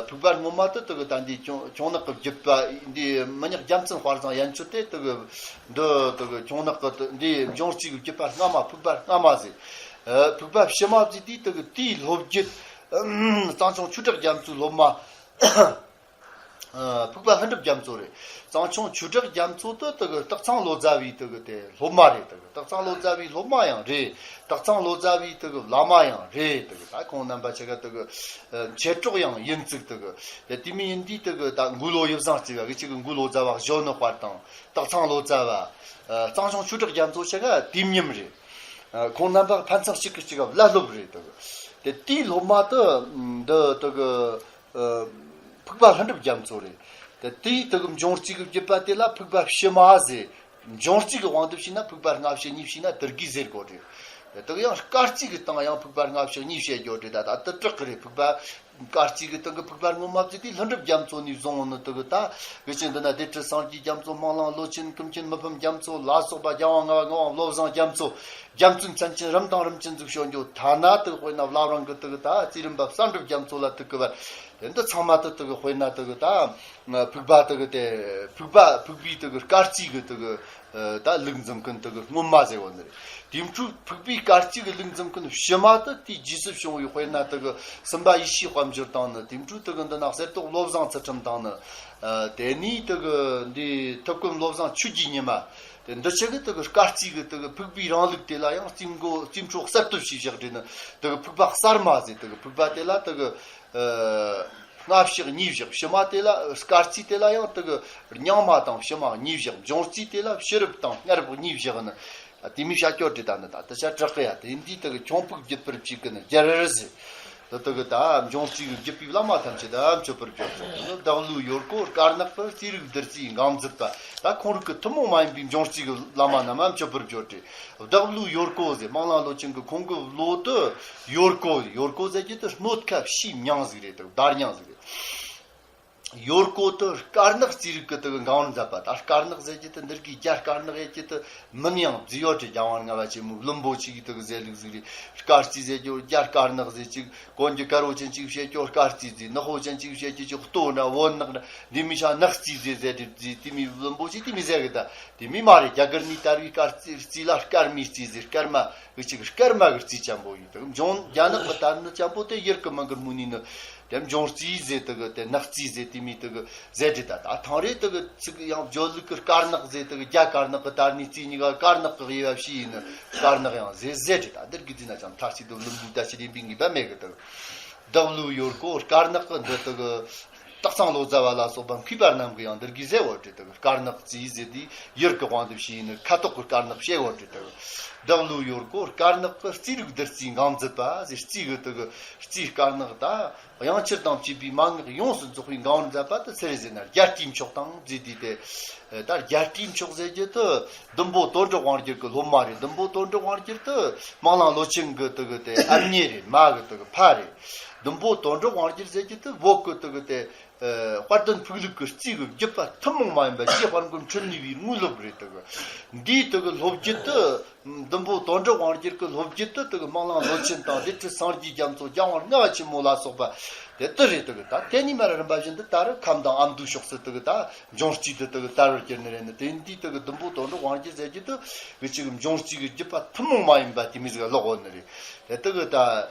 ཕུག་པ་སྔོན་མ་དེ་དེ་གི་ད་འདི་ཁྱུང་ཁྱུང་ནག་གི་བརྒྱུད་པ་འདི་མི་ཉག་རྒྱལ་མཚན་དཔལ་བཟང་ཡན་ཆོད་དེ་དེ་གི་འདི་དེ་གི་ཁྱུང་ནག་གི་དེ་འདི་འབྱུང་རྩིས་ཀྱི་བརྒྱུད་པ་སྔ་མ་ཕུག་པ་སྔ་མ་ཟེར། ཕུག་པ་ཕྱི་མ་ཟེར་དུས་དེ་གི་དེའི་སློབ་རྒྱུད་གཙང་ཆུང་ཆོས་གྲགས་རྒྱ་མཚོའི་སློབ་མ། ཕུག་པ་ལྷུན་གྲུབ་རྒྱ་མཚོ་རེད། གཙང་ཆུང་ཆོས་གྲགས་རྒྱ་མཚོ་དེ་དེ་གི་སྟག་ཚང་ལོ་ཙཱ་བའི་དེ་གི་དེ་སློབ་མ་རེད། དེ་གི་སྟག་ཚང་ལོ་ཙཱ་བའི་སློབ་མ་ཡང་རེད། སྟག་ཚང་ལོ་ཙཱ་བའི་དེ་གི་བླ་མ་ཡང་རེད། དེ་གི་ད་ཁོང་རྣམ་པ་ཆ་ག་དེ་གི་མཆེད་གྲོགས་ཡང་ཡིན་ཙིག་དེ་གི་དེ་དེ་མི་ཡིན་དུས་དེ་གི་ད་མགོ་ལོ་ཡིབ་བཟང་རྩེ་བ་གི་ཆེ་གི་མགོ་ལོ་ཙཱ་བ་གཞོན་ནུ་དཔལ་དང་སྟག་ཚང་ལོ་ཙཱ་བ། གཙང་ཆུང་ཆོས་གྲགས་རྒྱ་མཚོ་ཆ་ག་དུས་མཉམ་རེད། ཁོང་རྣམ་པ་ཕན་ཚུན་གཅིག་གིས་གཅིག་ག་བླ་སློབ་རེད། དེ་གི་དེའི་སློབ་མ་དེ་འདི་དེ་གི་ཕུག་པ་ལྷུན་གྲུབ་རྒྱ་མཚོ་རེད། དེ་དེའི་དེ་གི་འབྱུང་རྩིས་ཀྱི་བརྒྱུད་པ་དེ་ལ་ཕུག་པ་ཕྱི་མ་ཟེར། འབྱུང་རྩིས་ཀྱི་དབང་དུ་བྱས་ན་ཕུག་པ་སྔ་ཕྱི་གཉིས་བྱས་ན་དེ་གི་ཟེར་དགོས་རེད། དེ་གི་ཡང་སྐར་རྩིས་ཀྱི་སྟེང་ཡང་ཕུག་པ་སྔ་ཕྱི་གཉིས་བཤད་རྒྱུ་རེད། ད་ད་དེ་བྲག་གི་རེད། ཕུག་པ་ སྐར་རྩིས་ཀྱི་སྟེང་གི་ཕུག་པ་སྔོན་མ་བརྩིས་ཏེ་ལྷུན་གྲུབ་རྒྱ་མཚོ་ནས་བཟུང་ནི་དེ་གི་ད་གི་ཅིག་འདི་ན་སྡེ་ཁྲི་སངས་རྒྱས་རྒྱ་མཚོ། སྨོན་ལམ་ལོ་ཆེན་ཀུན་མཁྱེན་མི་ཕམ་རྒྱ་མཚོ་ལ་སོགས་པ་རྒྱལ་དབང་ལྔ་པ་ངག་དབང་བློ་བཟང་རྒྱ་མཚོ། རྒྱ་མཚོའི་མཚན་ཅན་རིམ་དང་རིམ་ཅན་ཟིག་ཤོད་འགྱོ། ཐ་ན་དེ་གི་དཔེར་ན་བླ་བྲང་གི་དེ་གི་ད་རྩིས་རིམ་པ་བསམ་གྲུབ་རྒྱ་མཚོ་ལ་ཐུག་གི་བར་དེ་འདི་ཚང་མ་དེ་དེ་གི་དཔེར་ན་དེ་གི་ད་ཕུག་པ་དེ་གི་དེ་ཕུག་པ་ཕུག་པའི་དེ་གི་སྐར་རྩིས་གི་དེ་གི་ད་ལུགས་འཛིན་མཁན་དེ་གི་སྔོན་མ་ཟེར་བ་ནི་རེད། དེ་འཕྲོ་ཕུག་པའི་སྐར་རྩིས་གི་ལུགས་འཛིན་མཁན་ཕྱི་མ་དེ་དེའི་རྗེས་སུ་བྱུང་བའི་དཔེར་ན་དེ་གི་སུམ་པ་ཡེ་ཤེས་དཔལ་འབྱོར་དང་ནི། དེ་འཕྲོ་དེ་གི་འདི་ན་གསེར་ཏོག་བློ་བཟང་ཚུལ་ཁྲིམས་དང་ནི། དེ་ནས་དེ་གི་འདི་ཐུབ་བཀོད་བློ་བཟང་ཆོས་ཀྱི་ཉི་མ། དེ་འདི་ཆོ་གི་དེ་གི་སྐར་རྩིས་གི་དེ་གི་ཕུག་པའི་རིང་ལུགས་དེ་ལ་ཡང་རྩིས་འགོ་རྩིས་འཕྲོ་གསར་གཏོད་བྱས་བཞག་དེ་ནི་དེ་གི་ཕུག་པ་གསར་མ་ཟེར། དེ་གི་ཕུག་པ་དེ་ལ་དེ་གི་ཨ་སྔ་ཕྱི་གཉིས་བཞག། ཕྱི་མ་དེ་ལ་སྐར་རྩིས་དེ་ལ་ཡང་དེ་གི་རྙིང་མ་དང་ཕྱི་མ་གཉིས་བཞག། འབྱུང་རྩིས་དེ་ལ་ཕྱི་རབས་དང་སྔ་རབས་གཉིས་བཞག་ནི། ཨ་དེ་མི་བྱ་སྐྱོར་དེ་ད་ནི་ད་དེ་བྱ་དྲག་གི་ཡ། དེ་འདི་དེ་གི་ཁྱུང་ཕུག་བརྒྱུད་པར་བྱེད་གི་ནི་རྒྱལ་རེ་ཟེར། དེ་དེ་གི་ད་འབྱུང་རྩིས་གི་བརྒྱུད་པའི་བླ་མ་ཐམས་ཅད་ད་མཆོད་པར་བརྗོད་ཅིང་། བདག་བློའི་ཡོལ་གོ་དཀར་ནག་པ། རྩིས་རིག་བདུད་རྩིའི་འགངས་མཛད་པ། ད་ཁོང་རིགས་ཀྱི་ཐུན་མོང་མ་ཡིན་པའི་འབྱུང་རྩིས་ཀྱི་བླ་མ་རྣམས་མཆོད་པར་བརྗོད་དེ། བདག་བློའི་ཡོལ་གོ་ཟེར། སྨོན་ལམ་ལོ་ཆེན་གྱི་ཁོང་གི་བློ་དེ་ཡོལ་གོ། ཡོལ་གོ་ཟེར་གྱི་དེ་སྣོད་ཁ་ཕྱིའི་མྱིང་ཟིག་རེད། དེ་བརྡ་རྙིང་ཟིག་རེད། ཡོལ་གོ་དེ་དཀར་ནག་རྩིས་རིག་གི་དེ་གི་འགངས་མཛད་པ། ད་དཀར་ནག་ཟེར་གྱི་དེ་འདིར་གི་རྒྱ་དཀར་ནག་ཡེད་ཀྱི་དེ་མིན་ཡང་བརྫིས་ཡོད་དེ། རྒྱལ་དབང་ལྔ་པ་ཆེན་མོའི་བླུན་པོ་ཆེ་གི་དེ་གི་ཟེར་ལུགས་ཟིག་རེད། སྐར་རྩིས་ཟེར་རྒྱུ་རྒྱ་དཀར་ནག་ཟེར་ཅིག། གོན་རྒྱུ་དཀར་བོ་ཅན་ཅིག་བྱེད་རྒྱུ་སྐར་རྩིས་ཟེར། ནག་པོ་ཅན་ཅིག་བྱེད་རྒྱུ་ཅིག་ལྟོ་ན་བོད་ནག་ན་འདི་མི་ཆ་ནག་རྩིས་ཟེར་ཟེར་དེ་ཟེར། དེ་མི་བླུན་པོ་ཆེ་དེ་མི་ཟེར་གི། ད་དེ་མི་མ་རེད། རྒྱ་གར་ནས་དར་བའི་སྐར་རྩིས་རྩིས་ལ་སྐར་མའི་རྩིས་ཟེར། སྐར་མ་གི་ཅིག་སྐར་མ་གི་རྩིས་ཅན་པོ་ཡིན། དེ་འབྱུང་རྒྱ་ནག་གི་དར་ནི་ཅན་པོ་དེ་ཡུལ་གི་མིང་གི་མུ་ནི་ནི། དེ་འབྱུང་རྩིས་ཟེར་དེ་གི་དེ་ནག་རྩིས་ཟེར། དེ་མི་དེ་གི་ཟེར་དེ་ད་ད་ཐང་རེད། དེ་གི་ཚིག་ཡང་བརྗོད་ལུགས་ཀྱི་དཀར་ནག་ཟེར། དེ་གི་རྒྱ་དཀར་ནག་གི་དར་ནི་རྩིས་གཉིས་ཀ་དཀར་ནག་གི་དབྱེ་བ་ཕྱེ་ཡིན་ནི་དཀར་ནག་ཡང་ཟེར་ཟེར་དེ་ད་འདིར་གི་རྩིས་ན་ཅང་མཐའ་གཅིག་ཏུ་ལུམ་ལུམ་ད་ཞི་ལིན་པིན་གི་བ་མེད་གི། དེ་གི་བདག་བློའི་ཡོལ་གོ་དཀར་ནག་གི་འདི་དེ་གི་སྟག་ཚང་ལོ་ཙཱ་བ་ལ་སོགས་པ་མཁས་པ་རྣམས་ཀྱིས་ཡང་འདིར་གི་ཟེར་བ་རེད། དེ་གི་དཀར་ནག་རྩིས་ཟེར་དེ་ཡུལ་གི་དབང་དུ་ཕྱིན་ནི་ཁ་དོག་གི་དཀར་ནག་བཤད་བ་རེད། དེ་གི་བདག་བློའི་ཡོལ་གོ་དཀར་ནག་གི་རྩིས་རིག་བདུད་རྩིའི་འགངས་མཛད་པ་ཟེར། རྩིས་གི་དེ་གི་རྩིས་དཀར་ནག་ད་དབྱངས་འཁྱུར་དང་བཅས་པའི་མན་ངག་ཡོངས་སུ་རྫོགས་པའི་འགངས་མཛད་པ་དེ་སུ་རེད་ཟེར་ན། རྒྱལ་སྲས་མཆོག་དང་ཟེར་དུས་དེ། ད་རྒྱལ་སྲས་མཆོག་ཟེར་རྒྱུ་དེ་ཟླུམ་པོ་དོན་གྲུབ་དབང་རྒྱལ་གི་སློབ་མ་རེད། ཟླུམ་པོ་དོན་གྲུབ་དབང་རྒྱལ་དེ་སྨོན་ལམ་ལོ་ཆེན་གི་དེ་གི་དེ་ཨ་མྱེས་རེད། མ་གི་དེ་གི་ཕ་རེད། ཟླུམ་པོ་དོན་གྲུབ་དབང་རྒྱལ་ཟེར་རྒྱུ་དེ་བོད་གི་དེ་གི་དེ་དཔལ་ལྡན་ཕུག་ལུགས་ཀྱི་རྩིས་ཀྱི་བརྒྱུད་པ་ཐུན་མོང་མ་ཡིན་པ་རྗེ་དཔལ་མགོན་འཕྲིན་ལས་པའི་དངོས་སློབ་རེད། དེ་གི་འདིའི་དེ་གི་སློབ་བརྒྱུད་དེ་ཟླུམ་པོ་དོན་གྲུབ་དབང་རྒྱལ་གྱི་སློབ་བརྒྱུད་དེ་དེ་གི་སྨོན་ལམ་ལོ་ཆེན་དང་སྡེ་ཁྲི་སངས་རྒྱས་རྒྱ་མཚོ། རྒྱལ་དབང་ལྔ་པ་ཆེན་མོ་ལ་སོགས་པ་དེ་དེ་རེད། དེ་གི་ད་དེ་ནས་མར་རིམ་པ་བཞིན་དུ་ད་རུ་ཁམས་དང་ཨ་མདོའི་ཕྱོགས་སུ་དེ་གི་ད་འབྱུང་རྩིས་དེ་དེ་གི་དར་བར་གྱུར་ནི་རེད་ནི། དེ་འདིའི་དེ་གི་ཟླུམ་པོ་དོན་གྲུབ་དབང་རྒྱལ་ཟེར་རྒྱུ་དེ་གི་ཅིག་འབྱུང་རྩིས་ཀྱི་བརྒྱུད་པ་ཐུན་མོང་མ་ཡིན་པ་དེ་མི་ཟིག་ལོག་ཡོད་ནི་རེད། དེ་དེ་གི་ད་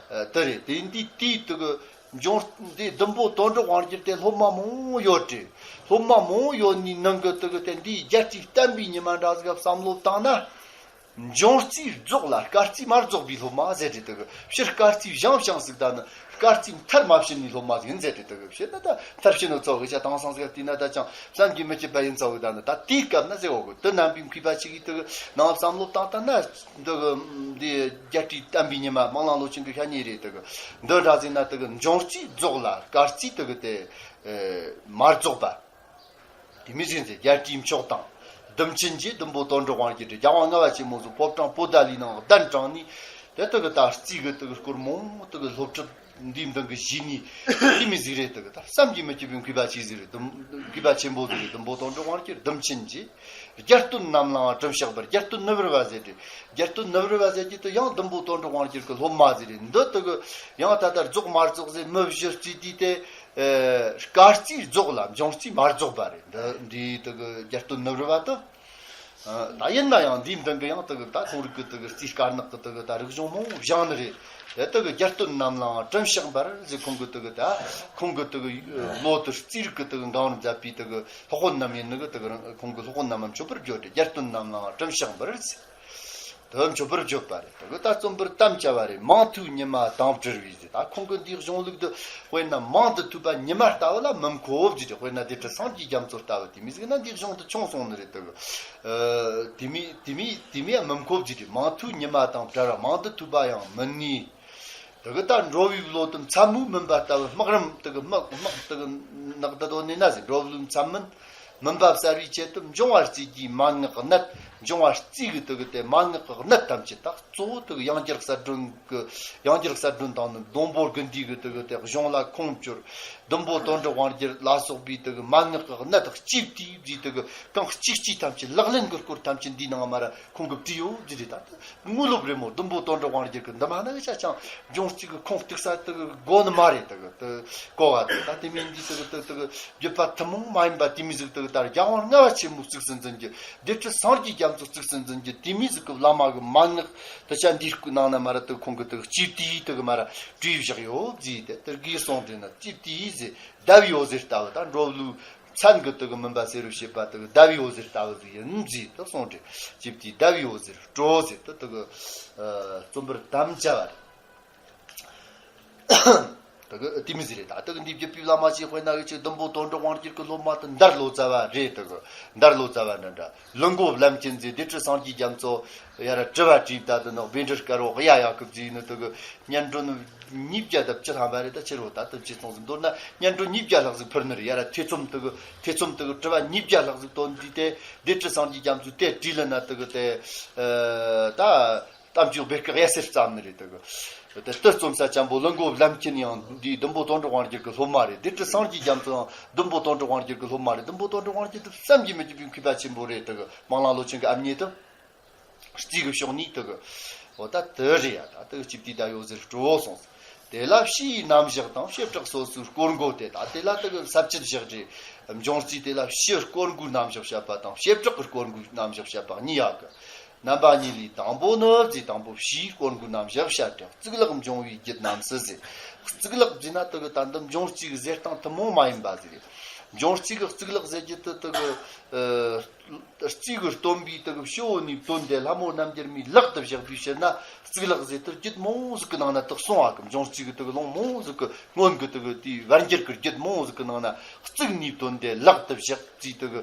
དེ་རེད། དེ་འདིའི་དེའི་དེ་གི་འབྱུང་འདི་ཟླུམ་པོ་དོན་གྲུབ་དབང་རྒྱལ་དེ་སློབ་མ་མང་བོ་ཡོད་དེ། སློབ་མ་མང་བོ་ཡོད་ནི་ནང་གི་དེ་གི་དེ་འདིའི་རྒྱལ་སྲས་བསྟན་པའི་ཉི་མ་འདྲ་ཟིག་བསམ་བློ་བཏང་ན། འབྱུང་རྩིས་རྫོགས་ལ་སྐར་རྩིས་མ་རྫོགས་པའི་སློབ་མ་ཟེར་དེ། དེ་གི་ཕྱིར་སྐར་རྩིས་བཞེངས་བཞེངས་ཟིག་ད་ནི་སྐར་རྩིས་མཐར་མ་ཕྱིན་ནི་སློབ་མ་ཟིག་ཡིན་ཟེར་དེ། དེ་གི་ཕྱིར་ན་ད་མཐར་ཕྱིན་ནོ་ཚོ་གི་ཆ་དེང་སང་ཟིག་བལྟས་ན་ད་ཅང་བསམ་གྱིས་མི་ཁྱབ་པ་ཡིན་ཚོ་གི། ད་ནི་ད་དེའི་སྐབས་ན་ཟེར་བ་གི་དེ་རྣམ་པའི་མཁས་པ་ཆེ་གི་དེ་གི་ནང་བསམ་བློ་བཏང་ད་ན། འདི་གི་འདི་རྒྱལ་སྲས་བསྟན་པའི་ཉི་མ་སྨོན་ལམ་ལོ་ཆེན་གི་ཤ་ཉེ་རེད། དེ་གི་འདི་འདྲ་ཟིག་ན་དེ་གི་འབྱུང་རྩིས་རྫོགས་ལ་སྐར་རྩིས་དེ་གི་དེ་མ་རྫོགས་པ། དེ་མི་ཟིན་ཚེ་རྒྱལ་སྲས་མཆོག་དང་། སྡུམ་ཆེན་གྱི་ཟླུམ་པོ་དོན་གྲུབ་དབང་རྒྱལ་རེད། རྒྱལ་དབང་ལྔ་པ་ཆེན་མོ་ཚོ་ཕོ་བྲང་པོ་ཏ་ལའི་ནང་གདན་དྲངས་ནས། དེ་དེ་གི་ད་རྩིས་གི་དེ་གི་སྐོར་མང་དེ་གི་སློབ་ཁྲིད་འདིའི་མདུན་གི་གཞི་ནས་དེ་མི་ཟིག་རེད། དེ་གི་ད་བསམ་གྱིས་མི་ཁྱབ་པའི་མཁས་པ་ཆེ་ཟིག་རེད། ཟླུམ་མཁས་པ་ཆེན་པོ་ཟིག་རེད། ཟླུམ་པོ་དོན་གྲུབ་དབང་རྒྱལ་སྡུམ་ཆེན་གྱི། རྒྱལ་སྟོན་རྣམས་ལའང་གྲུབ་ཞགས་པར། རྒྱལ་སྟོན་ནུབ་རི་བ་ཟེར་ཏེ། རྒྱལ་སྟོན་ནུབ་རི་བ་ཟེར་གྱི་དེ་ཡང་ཟླུམ་པོ་དོན་གྲུབ་དབང་རྒྱལ་གི་སློབ་མ་ཟིག་རེད། འདི་དེ་གི་ཡང་ད་ལྟ་རྫོགས་མ་རྫོགས་ཟེར་མི་བཞི་རྩིས་དུས་དེ། ཨེ། སྐར་རྩིས་རྫོགས་ལ་འབྱུང་རྩིས་མ་རྫོགས་པ་རེད། འདི་འདི་དེ་གི་རྒྱལ་སྟོན་ནུབ་རི་བ་དེ། ཨ། ད་ཡིན་ན་ཡང་འདིའི་མདུན་གི་ཡང་དེ་གི་ད་ཁོང་རིགས་གི་དེ་གི་རྩིས་དཀར་ནག་གི་དེ་གི་ད་རིག་གཞུང་མང་བོ་བཞེངས་ནི་རེད། དེ་དེ་གི་རྒྱལ་སྟོན་རྣམས་ལའང་གྲུབ་ཞགས་པར་ཟེར། ཁོང་གི་དེ་གི་ད་ཁོང་གི་དེ་གི་ལོ་དེ་རྩིས་རིག་གི་དེ་གི་འགངས་རུ་མཛད་པའི་དེ་གི་སློབ་དཔོན་རྣམས་ཡིན་ནི་གི། དེ་གི་རང་ཁོང་གི་སློབ་དཔོན་རྣམས་མཆོད་པར་བརྗོད་དེ། རྒྱལ་སྟོན་རྣམས་ལའང་གྲུབ་ཞགས་པར་ཟེར། དེ་མཆོད་པར་བརྗོད་པ་རེད། དེ་གི་ད་རྩོམ་པར་དམ་བཅའ་བ་རེད། མིང་ཐོའི་ཉི་མ་དང་བྲལ་བའི་ཟེར། ད་ཁོང་གི་འདིའི་གཞུང་ལུགས་དེ་དཔེར་ན་མིང་དེ་ཐོས་པ་ཉི་མ་ལྟ་བུ་ལ་མི་མཁོ་བ་ཟིག་རེད། དཔེར་ན་སྡེ་ཁྲི་སངས་རྒྱས་རྒྱ་མཚོ་ལྟ་བུ་དེ་མི་ཟིག་ན་འདིའི་གཞུང་དེ་ཆུང་སོང་ནི་རེད། དེ་གི་ཨ། དེ་མི་དེ་མི་དེ་མི་ཡང་མི་མཁོ་བ་ཟིག་རེད། མིང་ཐོའི་ཉི་མ་དང་བྲལ་བ། མིང་དེ་ཐོས་པ་ཡང་མི་ནུས། དེ་གི་ད་འགྲོ་བའི་བློ་དེ་མཚན་མོའི་མུན་པ་ལྟ་བུ། སྨག་རུམ་དེ་གི་སྨག་སྨག་དེ་གི་ནག་དེ་དོ་ནས་ན་ཟེར། འགྲོ་བའི་བློའི་མཚན་མུན་མུན་པ་བསལ་བའི་ཆེད་དུ། འབྱུང་བ་རྩིས་ཀྱི་མན་ངག་གནད་ འབྱུང་བ་རྩིས་གི་དུ་གི་དེ་མན་ངག་གི་གནད་ཐམས་ཅད་དག་གཙོ་བོ་དུ་གི་ཡང་རྒྱལ་གསལ་སྒྲོན་གི་ཡང་རྒྱལ་གསལ་སྒྲོན་དང་ནི་སྡོང་པོ་དགུ་འདུས་གི་དུ་གི་དེ་གཞུང་ལ་ཁུངས་བཅོལ། ཟླུམ་པོ་དོན་གྲུབ་དབང་རྒྱལ་ལ་སོགས་པའི་དུ་གི་མན་ངག་གི་གནད་དག་གཅིག་དུས་བཟླས་དུ་གི་གང་གཅིག་གཅིག་ཐམས་ཅད་ལག་ལེན་གི་སྐོར་ཐམས་ཅད་འདིའི་ནང་མ་ར་ཁུངས་གི་བྲིས་ཡོད་བཟླས་རེད། ད་དུ་དངོས་སློབ་རེད་མོ། ཟླུམ་པོ་དོན་གྲུབ་དབང་རྒྱལ་གི་འདི་མ་ནི་ཆ་ཆང་འབྱུང་རྩིས་གི་ཁུངས་གཏུགས་ས་དུ་གི་དགོས་ནི་མ་རེད། དུ་གི་དུ་གོ་བ་དུ་ད་དེ་མིན་འདི་དུ་གི་དུ་དུ་གི་བརྒྱུད་པ་ཐུན་མོང་མ་ཡིན་པ་དེ་མི་ཟིག་དུ་གི་ད་རྒྱལ་དབང་ལྔ་པ་ཆེན་མོའི་གཙུག་སུ་འཛིན་རྒྱུ། སྡེ་སྲིད་སངས་རྒྱས་རྒྱ་མཚོ་གཙུག་སུ་འཛིན་རྒྱུ་དེ་མི་ཟིག་གི་བླ་མ་གི་མན་ངག་དུ་ཆ་འདིའི་སྐུ་ནང་ན་མ་ར་དུ་ཁོང་གི་དུ་གཅིག་དུས་དུ་གི་མ་ར་བྲིས་བཞག་ཡོད་ཟེར་ཏེ་དུ་གིས་གསུངས་དྲན་ན། གཅིག་དུས་ཟེར་ཟླ་བའི་འོད་ཟེར་ལྟ་བུ་དང་འགྲོ་བློའི་མཚན་གི་དུ་གི་མུན་པ་སེལ་རུ་བྱེད་པ་དུ་གི་ཟླ་བའི་འོད་ཟེར་ལྟ་བུ་ཟིག་ཡིན་ཟེར་དུ་གསུངས་དྲན། གཅིག་དུས་ཟླ་བའི་འོད་ཟེར་སྤྲོ་ཟེར་དུ་དུ་གི་རྩོམ་པར་དམ་བཅའ་བ་རེད། དེ་གི་དེ་མི་ཟེར་རེད། ད་དེ་གི་འདི་བརྒྱུད་པའི་བླ་མ་ཞིག་དཔེར་ན་གི་ཅིག་ཟླུམ་པོ་དོན་གྲུབ་དབང་རྒྱལ་གི་སློབ་མ་དེ་འདར་ལོ་ཙཱ་བ་རེད། དེ་གི་འདར་ལོ་ཙཱ་བ་འདྲ་འདྲ་ལུགས་མགོ་བླ་མཁྱེན་ཟེར་སྡེ་སྲིད་སངས་རྒྱས་རྒྱ་མཚོ་ཡ་ར་དྲི་བ་དྲིས་ད་དེ་ནི་བཻ་ཌཱུརྱ་སྐལ་བ་གཡའ་ཡག་གི་བརྫིས་ནི་དེ་གི་སྙན་སྒྲོན་ཉིས་བརྒྱ་དང་བཅུ་ཐམ་པ་རེད། ད་ཕྱི་རོ་ད་དེ་བཅུ་སྟོང་ཟིན་མདོར་ན་སྙན་སྒྲོན་ཉིས་བརྒྱ་ལྷག་ཟིག་ཕུལ་ནི་རེད། ཡ་ར་ཐེ་ཚོམ་དེ་གི་ཐེ་ཚོམ་དེ་གི་དྲི་བ་ཉིས་བརྒྱ་ལྷག་ཟིག་བཏོན་དུས་དེ་སྡེ་སྲིད་སངས་རྒྱས་རྒྱ་མཚོས་དེ་དྲིས་ལན་ན་དེ་གི་དེ་ད། གཏམ་རྒྱུད་སྦེ་བཀག་ཡ་སེར་བརྩམས་ནི་རེད། དེ་གི་དེ་ལྟར་རྩོམ་ས་ཅན་པོ་ལུགས་མགོ་བླ་མཁྱེན་ཡང་འདི་ཟླུམ་པོ་དོན་གྲུབ་དབང་རྒྱལ་གི་སློབ་མ་རེད། སྡེ་སྲིད་སངས་རྒྱས་རྒྱ་མཚོ་ཡང་ཟླུམ་པོ་དོན་གྲུབ་དབང་རྒྱལ་གི་སློབ་མ་རེད། ཟླུམ་པོ་དོན་གྲུབ་དབང་རྒྱལ་དེ་བསམ་གྱིས་མི་ཁྱབ་པའི་མཁས་པ་ཆེན་པོ་རེད། དེ་གི་སྨན་བླ་བློ་ཆེན་གི་ཨ་མྱེས་དེ་རྩིས་གི་ཕྱོགས་ནས་དེ་གི་འོ་ད་དེ་རེད་ཡ། ད་དེ་གི་གཅིག་དུས་ཟླ་བའི་འོད་ཟེར་སྤྲོ་སོང་། དེ་ལ་ཕྱིའི་རྣམ་གཞག་དང་བྱེ་བྲག་སོ་སོའི་སྐོར་མགོ་དེ་ད་དེ་ལ་དེ་གི་ས་བཅད་བཞག་རེད། འབྱུང་རྩིས་དེ་ལ་ཕྱི་སྐོར་མགོའི་རྣམ་གཞག་བཤད་པ་དང་བྱེ་བྲག་གི་སྐོར་མགོའི་རྣམ་གཞག་བཤད་པ་གཉིས་ཡོད་གི། རྣམ་པ་གཉིས་ལས་དང་པོ་ནི་རྩིས་དང་པོ་ཕྱིའི་སྐོར་མགོའི་རྣམ་གཞག་བཤད་དེ། གཙུག་ལག་འབྱུང་བའི་རྒྱུད་རྣམས་སུ་ཟེར། གཙུག་ལག་ཟེར་ན་དེ་གི་ད་འདི་འབྱུང་རྩིས་གི་ཟེར་སྟངས་ཐུན་མོང་མ་ཡིན་པ་ཟིག་རེད། འབྱུང་རྩིས་གི་གཙུག་ལག་ཟེར་རྒྱུ་དེ་དེ་གི་རྩིས་གི་སྟོན་པའི་དེ་གི་ཕྱི་བོ་ནས་བཏོན་ཏེ་ལྷ་མོ་རྣམ་རྒྱལ་མའི་ལག་ཏུ་བཞག་པའི་ཕྱིར་ན་གཙུག་ལག་ཟེར་དེ་རྒྱུད་མང་བོ་ཟིག་གི་ནང་ན་དེ་གསུངས་པ་གི། འབྱུང་རྩིས་གི་དེ་གི་ལུང་མང་བོ་ཟིག་གི་སྔོན་གི་དེ་གི་དེའི་བར་འགྱུར་གི་རྒྱུད་མང་བོ་ཟིག་གི་ནང་ན་གཙུག་ནས་བཏོན་ཏེ་ལག་ཏུ་བཞག་རྩིས་དེ་གི་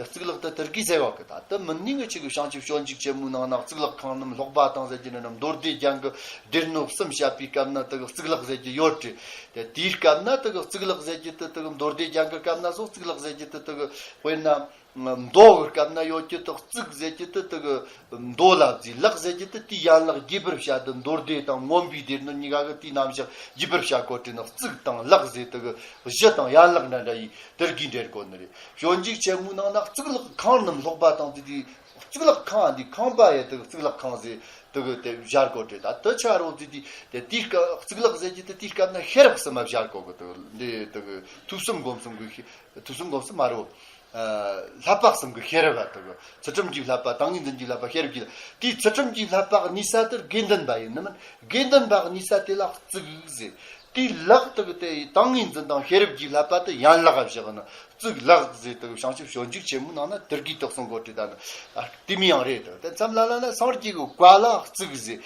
གཙུག་ལག་དེ་དེར་གི་ཟེར་བ་གི། ད་དེ་མིན་ནི་ངི་ཆི་གི་བྱང་ཆུབ་སྤྱོད་འཇུག་ཆེན་མོའི་ནང་ན་གཙུག་ལག་ཁང་རྣམས་ཀློག་པ་དང་ཟེར་གྱི་ནི་རྣམས་མདོ་སྡེ་རྒྱན་གི་སྡེ་སྣོད་གསུམ་བཤད་པའི་སྐབས་ན་དེ་གི་གཙུག་ལག་ཟེར་གྱི་ཡོད་དེ། དེ་དེའི་སྐབས་ན་དེ་གི་གཙུག་ལག་ཟེར་གྱི་དེ་དེ་གི་མདོ་སྡེ་རྒྱན་གི་སྐབས་ན་སོགས་གཙུག་ལག་ཟེར་གྱི་དེ་དེ་གི་དཔེར་ན། མདོ་གི་སྐབས་ན་ཡོད་ཀྱི་དེ་གཙུག་ཟེར་གྱི་དེ་དེ་གི་མདོ་ལ་བརྩིས། ལག་ཟེར་གྱི་དེ་དེའི་ཡན་ལག་རྒྱས་པར་བཤད་དེ། མདོ་སྡེ་དང་མངོན་པའི་སྡེ་སྣོད་གཉིས་ཀ་གི་དེའི་རྣམ་གཞག་རྒྱས་པར་བཤད་གོ་དྲི་ནི་གཙུག་དང་ལག་ཟེར་དེ་གི་གཞི་དང་ཡན་ལག་འདྲ་འདྲ་ཡིས་དེར་གི་འགྲེལ་གོ་ནི་རེད། སྤྱོད་འཇུག་ཆེན་མོའི་ནང་ན་གཙུག་ལག་ཁང་རྣམས་ཀློག་པ་དང་དེ་དེའི་གཙུག་ལག་ཁང་འདི་ཁང་པ་ཡི་དེ་གི་གཙུག་ལག་ཁང་ཟེར་དེ་གི་དེ་སྦྱར་གོ་དྲི། ད་དེ་ཆ་རོ་དེ་དེ་དེ་དེའི་སྐབས་གཙུག་ལག་ཟེར་གྱི་དེ་དེའི་སྐབས་ན་ཤེས་རབ་གསུམ་མ་སྦྱར་གོ་གི། དེ་གི་འདི་དེ་གི་ཐོས་བསམ་སྒོམ་གསུམ་གི་ཐོས་བསམ་སྒོམ་གསུམ་མ་རོ། བསླབ་པ་གསུམ་གི་ཤེས་རབ་བ་དེ་གི་ཚུལ་ཁྲིམས་ཀྱི་བསླབ་པ། ཏིང་ངེ་འཛིན་གྱི་བསླབ་པ། ཤེས་རབ་ཀྱི། དེའི་ཚུལ་ཁྲིམས་ཀྱི་བསླབ་པ་གནས་ས་དེར་དགེ་འདུན་པ་ཡིན་ནི་མིན། དགེ་འདུན་པ་གནས་ས་དེ་ལ་གཙུག་ཟེར། དེའི་ལག་དེ་གི་དེ་ཏིང་ངེ་འཛིན་དང་ཤེས་རབ་ཀྱི་བསླབ་པ་དེ་ཡན་ལག་བཞག་ནི་གཙུག་ལག་ཟེར། དེ་གི་བྱང་ཆུབ་སྤྱོད་འཇུག་ཆེན་མོའི་ནང་ན་དེར་གི་དེ་གསུང་གོ་དྲི། ད་ནི་དེ་མི་ཡང་རེད། དེ་དེ་མཚམས་ལ་ལ་ན་སངས་རྒྱས་ཀྱི་བཀའ་ལ་གཙུག་ཟེར།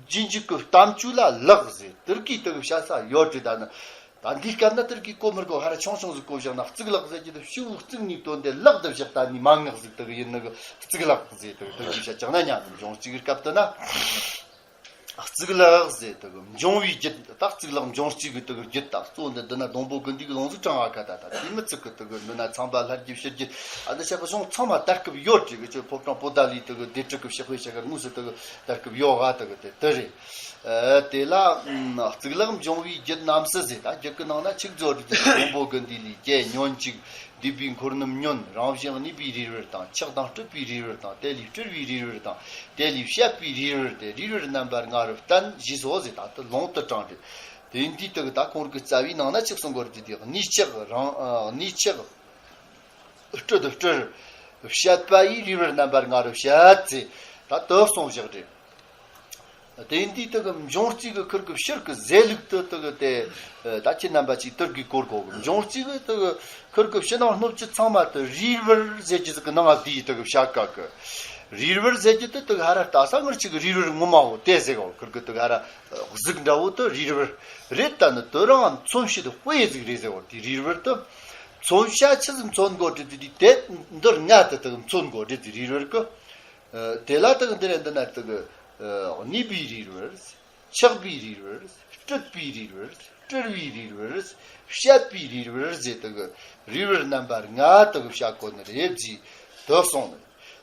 རྗེས་འཇུག་གི་བསྟན་བཅོས་ལ་ལག་ཟེར། དེར་གི་དེ་གི་བཤད་ས་ཡོད་དྲི། ད་ནི། ད་འདིའི་སྐབས་ན་དེར་གི་གོ་མི་དགོས། ཧ་ར་ཆུང་ཆུང་ཟིག་གོ་བཞག་ན། གཙུག་ལག་ཟེར་གྱི་དེ་ཕྱི་བོ་གཙུག་ནས་བཏོན་ཏེ་ལག་ཏུ་བཞག་ད་ནི་མན་ངག་ཟིག་དེ་གི་ཡིན་ནི་གི་གཙུག་ལག་ཟེར། དེ་གི་དེར་གི་བཤད་ཀྱང་ན་ཉམས་འབྱུང་གཅིག་གི་སྐབས་དུ་ན། གཙུག་ལག་ཟེར་དེ་གི་འབྱུང་བའི་རྒྱུད། ད་གཙུག་ལག་འབྱུང་རྩིས་གི་དེ་གི་རྒྱུད། ད་གཙོ་འདི་འདི་ན་སྡོང་པོ་ཀུན་འདུས་ཀྱི་ལུང་ཟིག་དྲངས་ཨ་ཁ། ད་ད་དེ་མི་ཚིག་གི་དེ་གི་འདི་ན་ཚངས་པ་ལྷ་རྒྱུད་ཕྱི་རྒྱུད། ཨ་འདི་ཆ་གི་གཞུང་ཚང་མ་དར་སྐབས་ཡོད་དྲི་གི། ཆོས་ཕོ་བྲང་པོ་ཏ་ལའི་དེ་གི་སྡེ་ཁྲི་གི་ཕྱག་དཔེ་ཆ་གར་དངོས་སུ་དེ་གི་དར་སྐབས་ཡོད་ཨ། དེ་གི་དེ་དེ་རེད། དེ་ལ་གཙུག་ལག་འབྱུང་བའི་རྒྱུད་རྣམས་སུ་ཟེར། ད་རྒྱུད་ཀྱི་ནང་ན་ཆིག་མཛོད་རེད། དེ་སྡོང་པོ་ཀུན་འདུས་ལས་བརྒྱད། ཉོན་ཅིག་འདུས་པའི་འཁོར་རྣམས་ཉོན། རང་བཞིན་གནས་པའི་རིལ་བུར་དང་། ཆགས་དང་སྒྲིབ་པའི་རིལ་བུར་དང་། དེ་ལས་སྤྲུལ་པའི་རིལ་བུར་དང་། དེ་ལས་བཤད་པའི་རིལ་བུར་ཏེ། རིལ་བུར་རྣམ་པ་ལྔ་རུ་བསྟན། ཞེས་སོ་ཟེར། ད་དེ་ལུང་དུ་དྲངས་ཏེ། དེ་འདི་དག་ད་ཁོང་གི་རྩ་བའི་ནང་ན་ཆིག་གསུང་གོ་རེད། དེ་གནས་ཆགས་རང་གནས་ཆགས་སྤྲུལ་སྤྲུལ། བཤད་པ་ཡི་རིལ་བུར་རྣམ་པ་ལྔ་རུ་བཤད་ཟེར། ད་དེ་གསུངས་བཞག་རེད། དེ་འདི་དག་གི་འབྱུང་རྩིས་ཀྱི་ཁུར་གི་ཕྱིར་གི་ཟེར་ལུགས་དེ་དག་གི་དེ། ད་ཁྱེད་རྣམ་པ་ཅིག་དེར་གི་གོ་དགོས་གི། འབྱུང་རྩིས་ཀྱི་དག་གི་ཁུར་གི་ཕྱི་ནང་སྣོད་བཅུད་ཚང་མ་དེ་རིལ་བུར་ཟེར་གྱི་ཟིག་གི་ནང་ང་བསྡུས་དག་གི་བཤད་ཀ་གི། རིལ་བུར་ཟེར་གྱི་དེ་དག་ཧ་ར་ལྟ་ས་ངར་ཅིག་གི་རིལ་བུར་ངོ་མ་བོ་དེ་ཟེར་གོ། ཁུར་གི་དག་ཧ་ར་གཟུགས་འདྲ་བོ་དེ་རིལ་བུར་རེད། ད་ནི་དེ་རང་མཚོན་བྱེད་དཔེ་ཟིག་རེད་ཟེར་བ། དེ་རིལ་བུར་དེ་མཚོན་བྱ་ཆི་ཟིག་མཚོན་དགོས་རེད། དེ་དེ་འདིར་ང་དེ་དག་མཚོན་དགོས་རེད། དེ་རིལ་བུར་གི། དེ་ལ་དག་འདིར་འདི་ན་དག་གནས་པའི་རིལ་བུར། ཆགས་པའི་རིལ་བུར། སྤྲུལ་པའི་རིལ་བུར། སྤྲུལ་བའི་རིལ་བུར། བཤད་པའི་རིལ་བུར་ཟེར་དག་རིལ་བུར་རྣམ་པ་ལྔ་དག་བཤད་གོ་ནི་རེད་ཟེར་དེ་གསུངས་ནི།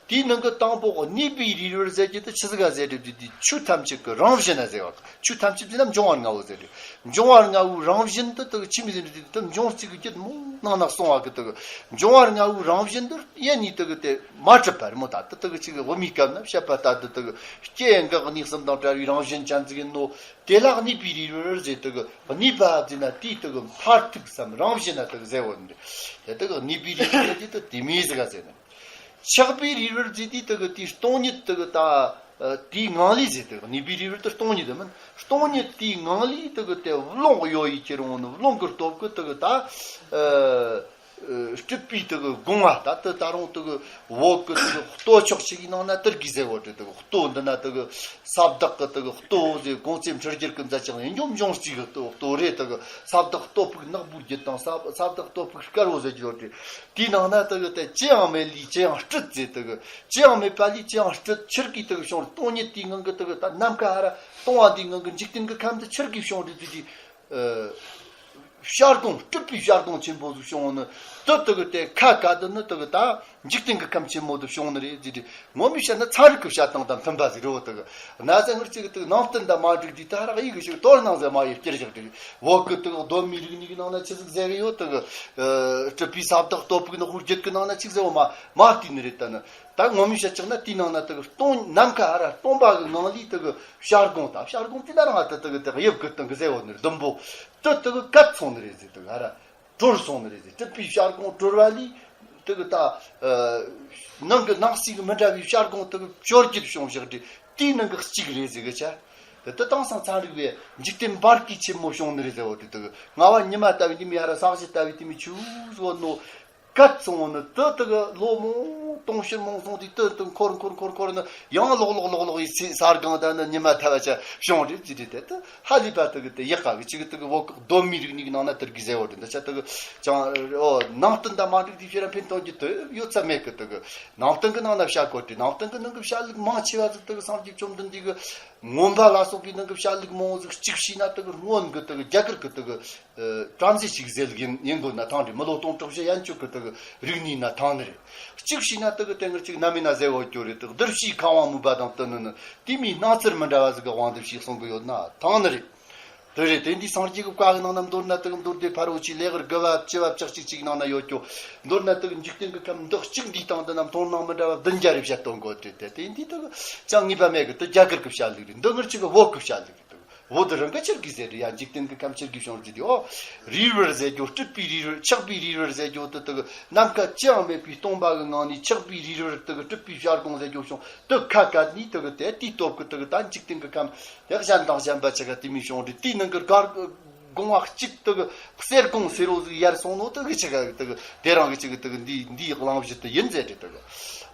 དེའི་ནང་གི་དང་པོ་གནས་པའི་རིལ་བུར་ཟེར་གྱི་དེ་ཆི་ཟིག་ག་ཟེར་རེད་དེ། དེ་ཆོས་ཐམས་ཅད་ཀྱི་རང་བཞིན་ན་ཟེར་བ། ཆོས་ཐམས་ཅད་ཟེར་ན་འབྱུང་བ་ལྔ་བོ་ཟེར་རེད། འབྱུང་བ་ལྔ་བོའི་རང་བཞིན་དུ་དེ་ཆི་མོ་ཟིག་རེད་དེ། དེ་འབྱུང་རྩིས་ཀྱི་རྒྱུད་མོ་ནང་ན་གསུངས་པ་གི་དེ་གི་འབྱུང་བ་ལྔ་བོའི་རང་བཞིན་དུ་ཡེ་ནས་དེ་གི་དེ་མ་གྲུབ་པ་རེད་མོ། ད་དེ་དེ་གི་ཅིག་དབུ་མའི་སྐབས་ན་བཤད་པ་ལྟར་དུ་དེ་གི་སྐྱེ་འགག་གནས་གསུམ་དང་བྲལ་བའི་རང་བཞིན་ཅན་ཟིག་ཡིན་ནོ། དེ་ལ་གནས་པའི་རིལ་བུར་ཟེར། དེ་གི་གནས་པ་ཟེར་ན་དེའི་དེ་གི་མཐར་ཐུག་སམ་རང་བཞིན་ན་དེ་གི་ཟེར་བོ་ནི་རེད། དེ་དེ་གི་གནས་པའི་རིལ་བུར་ཟེར་དེ་དེ་མོ་ཟིག་ག་ཟེར་ནི། ཆགས་པའི་རིལ་བུར་ཟེར་དེ་དེ་གི་དེའི་སྟོང་ཉིད་དེ་གི་ད་དེའི་ངང་ལས་ཟེར། དེ་གི་གནས་པའི་རིལ་བུར་དེ་སྟོང་ཉིད་དེ་མིན། སྟོང་ཉིད་དེའི་ངང་ལས་དེ་གི་དེ་རླུང་གཡོ་ཡི་ཁྱེར་འོང་ནི། རླུང་གི་སྟོབས་ཀྱིས་དེ་གི་ད་སྤྲུལ་པའི་དེ་གི་སྒོ་ང་ད་དེ་ད་རུང་དེ་གི་བོད་ཀྱི་དེ་གི་ལྟོ་ཕྱོགས་ཅིག་གི་ནང་ན་དེར་གི་ཟེར་བོ་དེ། དེ་གི་ལྟོ་འདི་ན་དེ་གི་ས་བདག་གི་དེ་གི་ལྟོ་ཟེར། གོང་ཚེ་འཕྲུལ་རྒྱལ་གི་མཛད་ཅིང་ཡིན་རྒྱུ་འབྱུང་རྩིས་གི་ལྟོ་ལྟོ་རེད། དེ་གི་ས་བདག་ལྟོ་ཕུག་ནག་པོའི་རྒྱུད་དང་ས་ས་བདག་ལྟོ་ཕུག་དཀར་བོ་ཟེར་རྒྱུ་ཡོད་རེད། དེའི་ནང་ན་དེ་གི་དེ་ཅི་ཡང་མེད་ལས་ཅི་ཡང་སྤྲུལ་ཟེར། དེ་གི་ཅི་ཡང་མེད་པ་ལས་ཅི་ཡང་སྤྲུལ། ཆི་གི་དེ་གི་བྱུང་། སྟོང་ཉིད་དེའི་ངང་གི་དེ་གི་ད་ནམ་མཁའ་ཧ་ར་སྟོང་བ་འདིའི་ངང་གི་འཇིག་རྟེན་གི་ཁམས་དེ་ཆི་གི་བྱུང་རེད་དེ་དེ། བྱ་སྒོང་། སྤྲུལ་པའི་བྱ་སྒོང་ཆེན་པོ་ཟིག་བྱུང་ནི། དེ་དེ་གི་དེ་ཁ་ཁ་དེ་ནི་དེ་གི་ད་འཇིག་རྟེན་གི་ཁམས་ཆེན་མོ་དེ་བྱུང་ནི་རེད་ཟེར་དེ། ངོ་མས་བཤད་ན་ཚན་རིག་གི་བཤད་སྟངས་དང་མཐུན་པ་ཟིག་རེད་བོ། དེ་གི་ན་ཚ་ངར་ཅིག་དེ་གི་ནང་བསྟན་དང་མ་འགྲིག་དུས་ད་རག་ཡིག་གི་ཞིག་དོར་སྣང་ཟེར་མ་ཡི་སྐྱེར་བཞག་དེ་བོད་གི་དེ་གི་གདོད་མའི་རིག་གནས་གི་ནང་ན་ཆི་ཟིག་ཟེར་གི་ཡོད། དེ་གི་སྤྲུལ་པའི་ས་བདག་ལྟོ་ཕུག་ནག་པོའི་རྒྱུད་གི་ནང་ན་ཆི་ཟེར་བོ་མ་མ་བལྟས་ནི་རེད། ད་ནི་ད་ངོ་མས་བཤད་ཅིག་ན་དེའི་ནང་ན་དེ་གི་སྟོང་ནམ་མཁའ་ཧ་ར་སྟོང་པ་གི་ངང་ལས་དེ་གི་བྱ་སྒོང་། ད་བྱ་སྒོང་དེ་ན་རང་ང་དེ་དེ་གི་དེ་གི་དབྱིབས་གི་སྟེང་གི་ཟེར་བོ་ནི་ཟླུམ་པོ་དེ་དེ་གི་བཀལ་སོང་ནི་རེད་ཟེར། དེ་གི་ཧ་ར་གྲོལ་སོང་ནི་རེད་ཟེར། སྤྲུལ་པའི་བྱ་སྒོང་གྲོལ་བ་ལས་དེ་གི་ད་ནང་གི་ནང་གསེས་གི་མི་འདྲ་བའི་བྱ་སྒོང་དེ་གི་བཅོ་བརྒྱད་བྱུང་བཞག་དེ། དེའི་ནང་གི་གཅིག་རེད་ཟེར་གི་ཆ། དེ་དེ་དེང་སང་ཚན་རིག་པས་འཇིག་རྟེན་འབར་གས་ཆེན་མོ་བྱུང་ནི་རེད་ཟེར་བོ་དེ། དེ་གི་ལྔ་བ་ཉི་མ་ལྟ་བུའི་དེ་མོ་ཧ་ར་ས་གཞི་ལྟ་བུའི་དེ་མོ་ཆུ་བཟོ་ནོ། བཀལ་སོང་ནི་དེ་དེ་གི་ལོ་མང་དུང་ཕྱུར་མང་སོང་དུས་དེ་དེ་འཁོར་འཁོར་འཁོར་འཁོར་ནི་ཡང་ལོག་ལོག་ལོག་ལོག་ཡི་ཚེ་ས་སྒང་ད་ནི་ཉི་མ་ཐལ་བ་ཆ་བྱུང་རེད་ཟེར་རེད། དེ་དེ་ཧ་ལས་པ་དེ་གི་དེ་ཡག་ག་གི་ཅིག་དེ་གི་བོད་གི་གདོད་མའི་རིག་གནས་ནང་ན་དེར་གི་ཟེར་བོ་དེ། འདི་ཆ་དེ་གི་ཅང་ཨོ་ནང་བསྟན་དང་མ་འགྲིག་དུས་ཕྱིར་ར་ཕན་ཐོགས་རྒྱུ་དེ་ཡོད་ཚད་མེད་གི། དེ་གི་ནང་བསྟན་གི་ནང་ན་བྱ་དགོས་ཏེ། ནང་བསྟན་གི་ནང་གི་བྱ་ལུགས་མང་ཆེ་བ་ཟིག་དེ་གི་སངས་རྒྱས་བཅོམ་ལྡན་འདས་གི་མངོན་པ་ལ་སོགས་པའི་ནང་གི་བྱ་ལུགས་མང་བོ་ཟིག་གཅིག་བྱས་ན་དེ་གི་སྔོན་གི་དེ་གི་རྒྱ་གར་གི་དེ་གི་ཨ་བྲམ་ཟེ་ཞིག་ཟེར་ལུགས་ཡིན་ཡིན་དགོས་ན་ཐང་རེད། མི་ལོ་སྟོང་དྲུག་བཞི་ཡན་ཆོད་གི་དེ་གི་རིག་གནས་ན་ཐང་ནི་རེད། གཅིག་བྱས་ན་དེ་གི་དེ་ངར་ཅིག་ན་མི་ན་ཟེར་བོ་ཀྱོ་རེད། དེ་གི་གདུལ་བྱའི་ཁམས་དབང་མོས་པ་དང་བསྟུན་ནི་ནི་དེ་མོའི་སྣང་ཚུལ་མི་འདྲ་བ་ཟིག་གི་དབང་དུ་བྱས་གསུང་གི་ཡོད་ན་ཐང་ནི་རེད། དེ་རེད། དེ་འདི་སངས་རྒྱས་ཀྱི་བཀའ་གི་ནང་ན་མདོར་ན་དེ་གི་མདོ་སྡེ་ཕ་རོལ་ཕྱིན་ལེའུ་དགུ་བ་བཅུ་བ་བཅུ་གཅིག་ཅིག་ནང་ན་ཡོད་ཀྱོ། མདོར་ན་དེ་གི་འཇིག་རྟེན་གི་ཁམས་འདི་གཅིག་འདིའི་སྟེང་དུ་ན་མཐོང་སྣང་མི་འདྲ་བ་བདུན་བརྒྱ་རེ་བཤད་སྟོན་གོ་དེ། དེ་དེ་འདི་དེ་གི་ཅང་ངེས་པ་མེད་གི། དེ་རྒྱ་གར་གི་བྱ་ལུགས་རེད། འདི་ངར་ཅིག་གི་བོད་གི་བྱ་ལུགས་རེད། དེ་གི་བོད་དུ་རང་གི་ཆི་གི་ཟེར་རེད་ཡ། འཇིག་རྟེན་གི་ཁམས་ཆི་གི་བྱུང་རྒྱུ་དེ། ཨོ་རིལ་བུར་ཟེར་རྒྱུ། སྤྲུལ་པའི་རིལ་བུར། ཆགས་པའི་རིལ་བུར་ཟེར་རྒྱུ་དེ་དེ་གི་ནམ་མཁའ་ཅི་ཡང་མེད་པའི་སྟོང་པ་གི་ངང་ནས་ཆགས་པའི་རིལ་བུར། དེ་གི་སྤྲུལ་པའི་བྱ་སྒོང་ཟེར་རྒྱུ་བྱུང་། དེ་ཁ་བཀལ་ནས་དེ་གི་དེ་དེའི་སྟོབས་གི་དེ་གི་ད་འཇིག་རྟེན་གི་ཁམས་ཡག་གཞན་དང་གཞན་པ་ཆ་ག་དེ་མོ་བྱུང་རེད། དེའི་ནང་གི་སྒོང་བ་གཅིག་དེ་གི་གསེར་སྒོང་སེར་བོ་ཟིག་ཡལ་སོང་ནོ་དེ་གི་ཆ་ག་དེ་གི་དེ་རང་གི་ཆ་གི་དེ་གི་འདི་འདིའི་གླེང་གཞི་དེ་ཡིན་ཟེར་རེད། དེ་གི་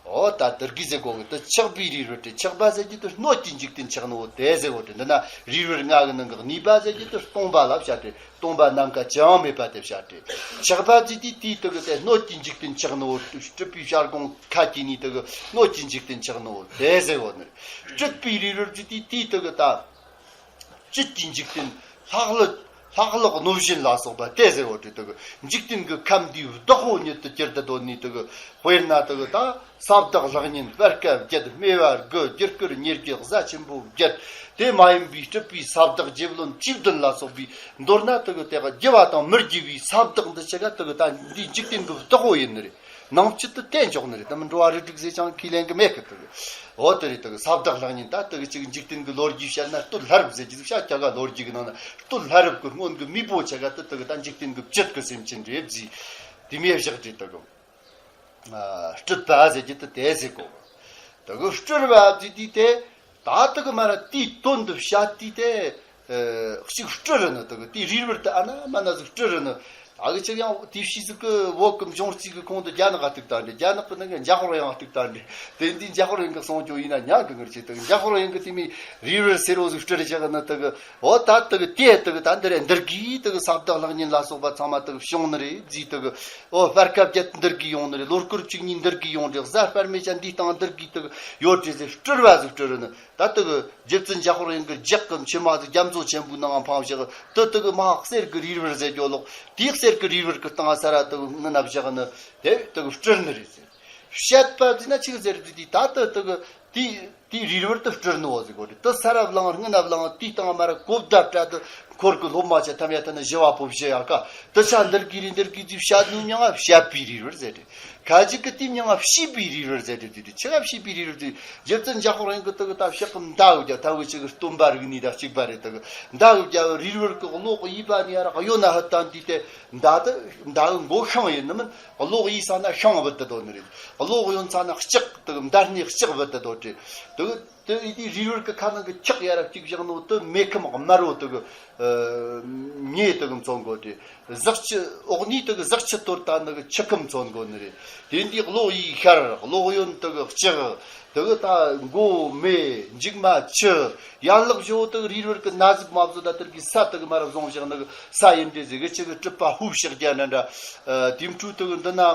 ཨོ་ད་དེར་གི་ཟེར་གོ་གི། དེ་ཆགས་པའི་རིལ་བུར་རེད། ཆགས་པ་ཟེར་རྒྱུ་དེ་སྣོད་ཀྱི་འཇིག་རྟེན་ཆགས་ནོ་དེ་ཟེར་བོ་དེ། འདི་ན་རིལ་བུར་ལྔ་གི་ནང་གི་གནས་པ་ཟེར་རྒྱུ་དེ་སྟོང་པ་ལ་བཤད་རེད། སྟོང་པ་ནམ་མཁའ་ཅི་ཡང་མེད་པ་དེ་བཤད་རེད། ཆགས་པ་ཟེར་དུས་དེའི་དེ་གི་དེ་སྣོད་ཀྱི་འཇིག་རྟེན་ཆགས་ནོ། སྤྲུལ་པའི་བྱ་སྒོང་ཁ་གྱེས་ནས་དེ་གི་སྣོད་ཀྱི་འཇིག་རྟེན་ཆགས་ནོ་དེ་ཟེར་བོ་ནི། སྤྲུལ་པའི་རིལ་བུར་ཟེར་དུས་དེའི་དེ་གི་ད་བཅུད་ཀྱི་འཇིག་རྟེན་ལྷག་ལྷག་ལྷག་ལྷག་གནོད་སྦྱིན་ལ་སོགས་པ་དེ་ཟེར་བོ་དེ། དེ་གི་འཇིག་རྟེན་གི་ཁམས་འདིའི་བདག་པོ་ཉིད་དུ་གྱུར་ཏེ་སྡོད་ནས། དེ་གི་དཔེར་ན་དེ་གི་ད་ས་བདག་ལྷ་གཉན་བར་སྐབས་བརྒྱད། སྨེ་བ་དགུ། རྒྱུ་སྐར་ཉེར་བརྒྱད། གཟའ་ཆེན་པོ་བརྒྱད། དེ་མ་ཡིན་པའི་སྤྲུལ་པའི་ས་བདག་བརྒྱད་བློན་བཅུ་བདུན་ལ་སོགས་པའི། མདོར་ན་དེ་གི་དེ་གི་རྒྱུ་བ་དང་མི་རྒྱུ་བའི་ས་བདག་འདི་ཆ་ག་དེ་གི་ད་འདིའི་འཇིག་རྟེན་གི་བདག་པོ་ཡིན་ནི་རེད། ནང་བཅུད་དུ་བསྟན་འཇོག་ནི་རེད། དེ་མིན་འགྲོ་བ་རིགས་དྲུག་ཟེར་ཀྱང་ཁས་ལེན་གི་མེད་གི། དེ་གི་འོ་དེ་རེད། དེ་གི་ས་བདག་ལྷ་གཉན་ད་དེ་གི་ཅིག་འཇིག་རྟེན་གི་ལོ་རྒྱུས་བཤད་ན་སྟོད་ལྷ་རབས་ཟེར་གྱི་ཟིག་བཤད་ཀྱག་ག། ལོ་རྒྱུས་གི་ནང་ན་སྟོད་ལྷ་རབས་གི་སྔོན་གི་མེས་པོ་ཆ་ག་དེ་དེ་གི་ད་འཇིག་རྟེན་གི་བཅུད་གི་སེམས་ཅན་རེད་ཟེར། དེ་མོ་བཞག་རེད། དེ་གི་ཨ་སྤྲུལ་པ་ཟེར་རྒྱུ་དེ་དེ་ཟེར་གོ། དེ་གི་སྤྲུལ་པ་ཟེར་དུས་དེ། ད་དེ་གི་མ་ར་དེའི་དོན་དུ་བཤད་དུས་དེ། ཨ་གཅིག་སྤྲུལ་རེད་ནི། དེ་གི་དེའི་རིལ་བུར་དེ་ཨ་ན་མ་ན་ཟིག་སྤྲུལ་རེད་ནི། ད་གི་ཅིག་ཡང་དེའི་ཕྱིས་ཟིག་གི་བོད་གི་འབྱུང་རྩིས་གི་ཁོངས་དུ་རྒྱ་ནག་ག་གཏུག་བཏང་རེད། རྒྱ་ནག་གི་ནང་གི་འཇམ་དཔལ་དབྱངས་གཏུག་བཏང་རེད། དེ་འདི་འཇམ་དཔལ་དབྱངས་གི་གསུང་རྒྱུ་ཡིན་ན་ཉག་གི་ངར་ཅིག་དེ་གི་འཇམ་དཔལ་དབྱངས་གི་དེ་མོ་རིལ་བུར་སེར་བོ་ཟིག་སྤྲུལ་རེད་བཞག་ནི། དེ་གི་འོ་ད་དེ་གི་དེ་དེ་གི་ད་འདི་རེད། འདིར་གི་དེ་གི་ས་བདག་ལྷ་གཉན་ལ་སོགས་པ་ཚང་མ་དེ་གི་བྱུང་ནི་རེད་ཟེར། དེ་གི་འོ་སྤར་ཁ་བརྒྱད་འདིར་གི་ཡོང་ནི་རེད། ལོ་སྐོར་བཅུ་གཉིས་འདིར་གི་ཡོང་རེད། གཟའ་སྤར་སྨེ་ཆ་འདིའི་སྟེང་འདིར་གི་དེ་གི་ཡོད་རེད་ཟེར། སྤྲུལ་པ་ཟིག་སྤྲུལ་རེད་ནི། ད་དེ་གི་རྗེ་བཙུན་འཇམ་དཔལ་དབྱངས་གི་རྒྱགས་གི་མཆི་མ་ཟིག་རྒྱ་མཚོ་ཆེན་པོའི་ནང་འཕངས་བཞག། དེ་དེ་གི་མ་གསེར་གི་རིལ་བུར་ཟེར་རྒྱུ་ལོག། དེའི་གསེར་གི་རིལ་བུར་གི་སྟེང་ས་ར་དེ་གི་ངི་ན་བཞག་ནི། དེ་དེ་གི་སྤྲུལ་ནི་རེད་ཟེར། བཤད་པ་ཟེར་ན་ཆི་ཟེར་དུས་དེ་ད་ལྟ་དེ་གི་དེ་དེ་རིལ་བུར་དུ་སྤྲུལ་ནོ་ཟེར་གོ་རེད། དེ་ས་ར་བླངས་སྔུན་ན་བླངས་དེའི་སྟེང་མ་ར་གོ་བརྡ་སྤྲད་དུ་འཁོར་གི་སློབ་མ་ཆ་ཐམས་ཅད་ད་ནི་བཞི་བ་པོ་བཞི་ཡ་ཀ་དེ་ཆ་འདིར་གི་རེད། འདིར་གི་ཅིག་བཤད་ནོ་མྱང་ང་བཤད་པའི་རིལ་བུར་ཟེར་རེད། ཁ་ཅིག་གི་དེ་མྱང་ང་བཤད་པའི་རིལ་བུར་ཟེར་རེད། དེ་དེ་ཆི་ག་བཤད་པའི་རིལ་བུར་དེ་རྗེ་བཙུན་འཇམ་དཔལ་དབྱངས་གི་དེ་གི་ད་ཕྱག་གི་མདའ་གི་རྒྱབ་ད་འུ་ཅག་གི་སྟོན་པ་རིག་གནས་དང་གཅིག་པ་རེད། དེ་གི་མདའ་གི་རྒྱབ་རིལ་བུར་གི་གློག་གཡས་པ་ནས་ཡར་གཡོན་ན་ཧུད་བཏང་དུས་དེ་མདའ་དེ་མདའ་གི་མགོ་ཤིང་ཡིན་ནི་མིན། གློག་གཡས་ས་ན་ཤིང་བུད་དེ་འདུག་ནི་རེད། གློག་གཡོན་ས་ན་ལྕགས་དེ་གི་མདའ་སྣེ་ལྕགས་བུད་དེ་འདུག་དེ་དེ་དེ་ཡི་དེ་རིལ་བུར་གི་ཁ་ནང་གི་ཁྲག་ཡར་གཅིག་བཞག་ནོ་དེ་མེ་ཁམས་དམར་བོ་དེ་གི་ཨ་མེ་དེ་གི་མཚོན་གོ་དེ། ཟག་ཆུ་འོག་ནས་དེ་གི་ཟག་ཆུ་གཏོར་ད་ནི་གི་ཆུ་ཁམས་མཚོན་གོ་ནི་རེད། དེ་འདི་གློག་གཡས་ཤར། གློག་གཡོན་དེ་གི་ལྕགས། དེ་གི་ད་མགོ་མེ། མཇུག་མ་ཆུ། ཡན་ལག་བཞི་བོ་དེ་གི་རིལ་བུར་གི་ན་ཟུག་མ་བཟོ་ད་དེར་གི་ས་དེ་གི་མ་ར་བཟུང་བཞག་ནི་གི་ས་ཡིན་ཏེ་ཟེར་གི་ཆི་གི་གྲུབ་པ་ཧུ་ཕྱག་རྒྱ་ན་འདྲ། ཨ་དེ་འཕྲུལ་དེ་གི་འདི་ན་ཨ་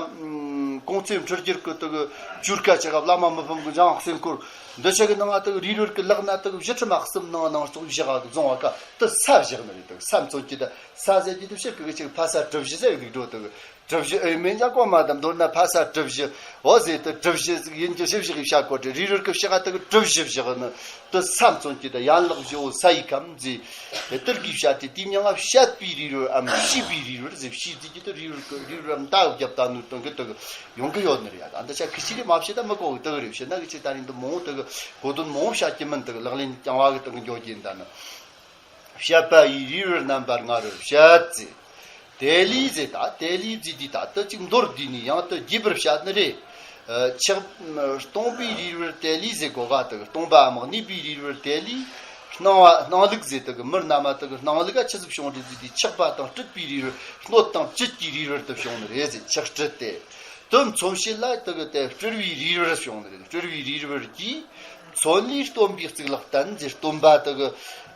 གོང་ཚེ་འཕྲུལ་སྒྱུར་གི་དེ་གི་ཆུ་རྐ་ཆ་ག་བླ་མ་མི་ཕམ་གི་འཇམ་དབྱངས་གསེར་འཁོར་འདི་ཆ་གི་ནང་ང་དེ་གི་རིལ་བུར་གི་ལག་ན་དེ་གི་བཞི་ཁྲི་མ་གསུམ་ནང་ནང་བཙོག་བཞག་ག་གི་བཟུང་བ་ཀ་དེ་ས་བཞག་ནི་རེད། དེ་གི་ས་མཚོན་གྱི་ད་ས་ཟེར་གྱི་དེ་ཕྱིར་གི་གི་ཆི་གི་ཕ་ས་གྲུ་བཞི་ཟེར་གི་འདུག་འགྲོ་དེ་གི་གྲུ་བཞི་ཨེ་མེ་ཉག་གོ་མ་དམ་མདོར་ན་ཕ་ས་གྲུ་བཞི་འོ་ཟེར་དུ་གྲུ་བཞི་ཟིག་ཡིན་གྱི་ཞིབ་ཞིག་བྱ་གོ་དྲི་རིལ་བུར་གི་ཕྱི་ག་དུ་གྲུ་བཞི་བཞག་ནི་དུ་ས་མཚོན་གྱི་དུ་ཡན་ལག་བཞི་བོ་ས་ཡི་ཁམས་ཟེར། དེ་ལྟར་གྱི་བཤད་དེ་དེའི་མྱིང་ང་བཤད་པའི་རིལ་བུར་འམ་བཤད་པའི་རིལ་བུར་ཟེར། བཤད་ཟེར་གྱི་དུ་རིལ་བུར་གི་རིལ་བུར་འམ་ད་བརྒྱབ་ད་ནུས་སྟོན་གི་དུ་ཡོང་གི་ཡོད་ནི་རེད་ཡ། ད་འདི་ཆ་ཁི་ཆི་རེ་མ་བཤད་ད་མི་གོ་གི་དུ་རེད། བཤད་ན་གི་ཆི་ད་རིང་དུ་མང་བོ་དུ་གི་གོ་དོན་མང་བོ་བཤད་ཀྱི་མིན། དུ་གི་ལག་ལེན་རྐྱང་བ་གི་དུ་གི་འཇོག་གི་ཡིན་ད་ནི། བཤད་པ་ཡི་རིལ་བུར་རྣམ་པ་ལྔ་རུ་བཤད་ཟེར། དེ་ལས་ཟེར་ད་དེ་ལས་ཟེར་དུས་ད་དུ་གཅིག་མདོར་བསྡུས་ནས་ཡང་དུ་རྒྱས་པར་བཤད་ནི་རེད། ཨ་ཆགས་སྟོང་པའི་རིལ་བུར་དེ་ལས་ཟེར་གོ་ག་དུ་སྟོང་པའམ་གནས་པའི་རིལ་བུར་དེ་ལས་སྣང་བ་སྣང་ལུགས་ཟེར་དུ་གི་མི་རྣམས་དུ་གི་སྣང་ལུགས་ཆི་ཟིག་བྱུང་རེད་ཟེར་དུས་ཆགས་པ་དང་སྤྲུལ་པའི་རིལ་བུར་སྣོད་དང་བཅུད་ཀྱི་རིལ་བུར་དུ་བྱུང་ནི་རེད་ཟེར། ཆགས་སྤྲུལ་ཏེ། དོན་མཚོན་བྱེད་ལ་དེ་གི་དེ་སྤྲུལ་པའི་རིལ་བུར་བྱུང་ནི་རེད། སྤྲུལ་པའི་རིལ་བུར་གྱིས་མཚོན་ལས་སྟོན་པའི་གཙུག་ལག་བསྟན་ཟེར། སྟོན་པ་དེ་གི་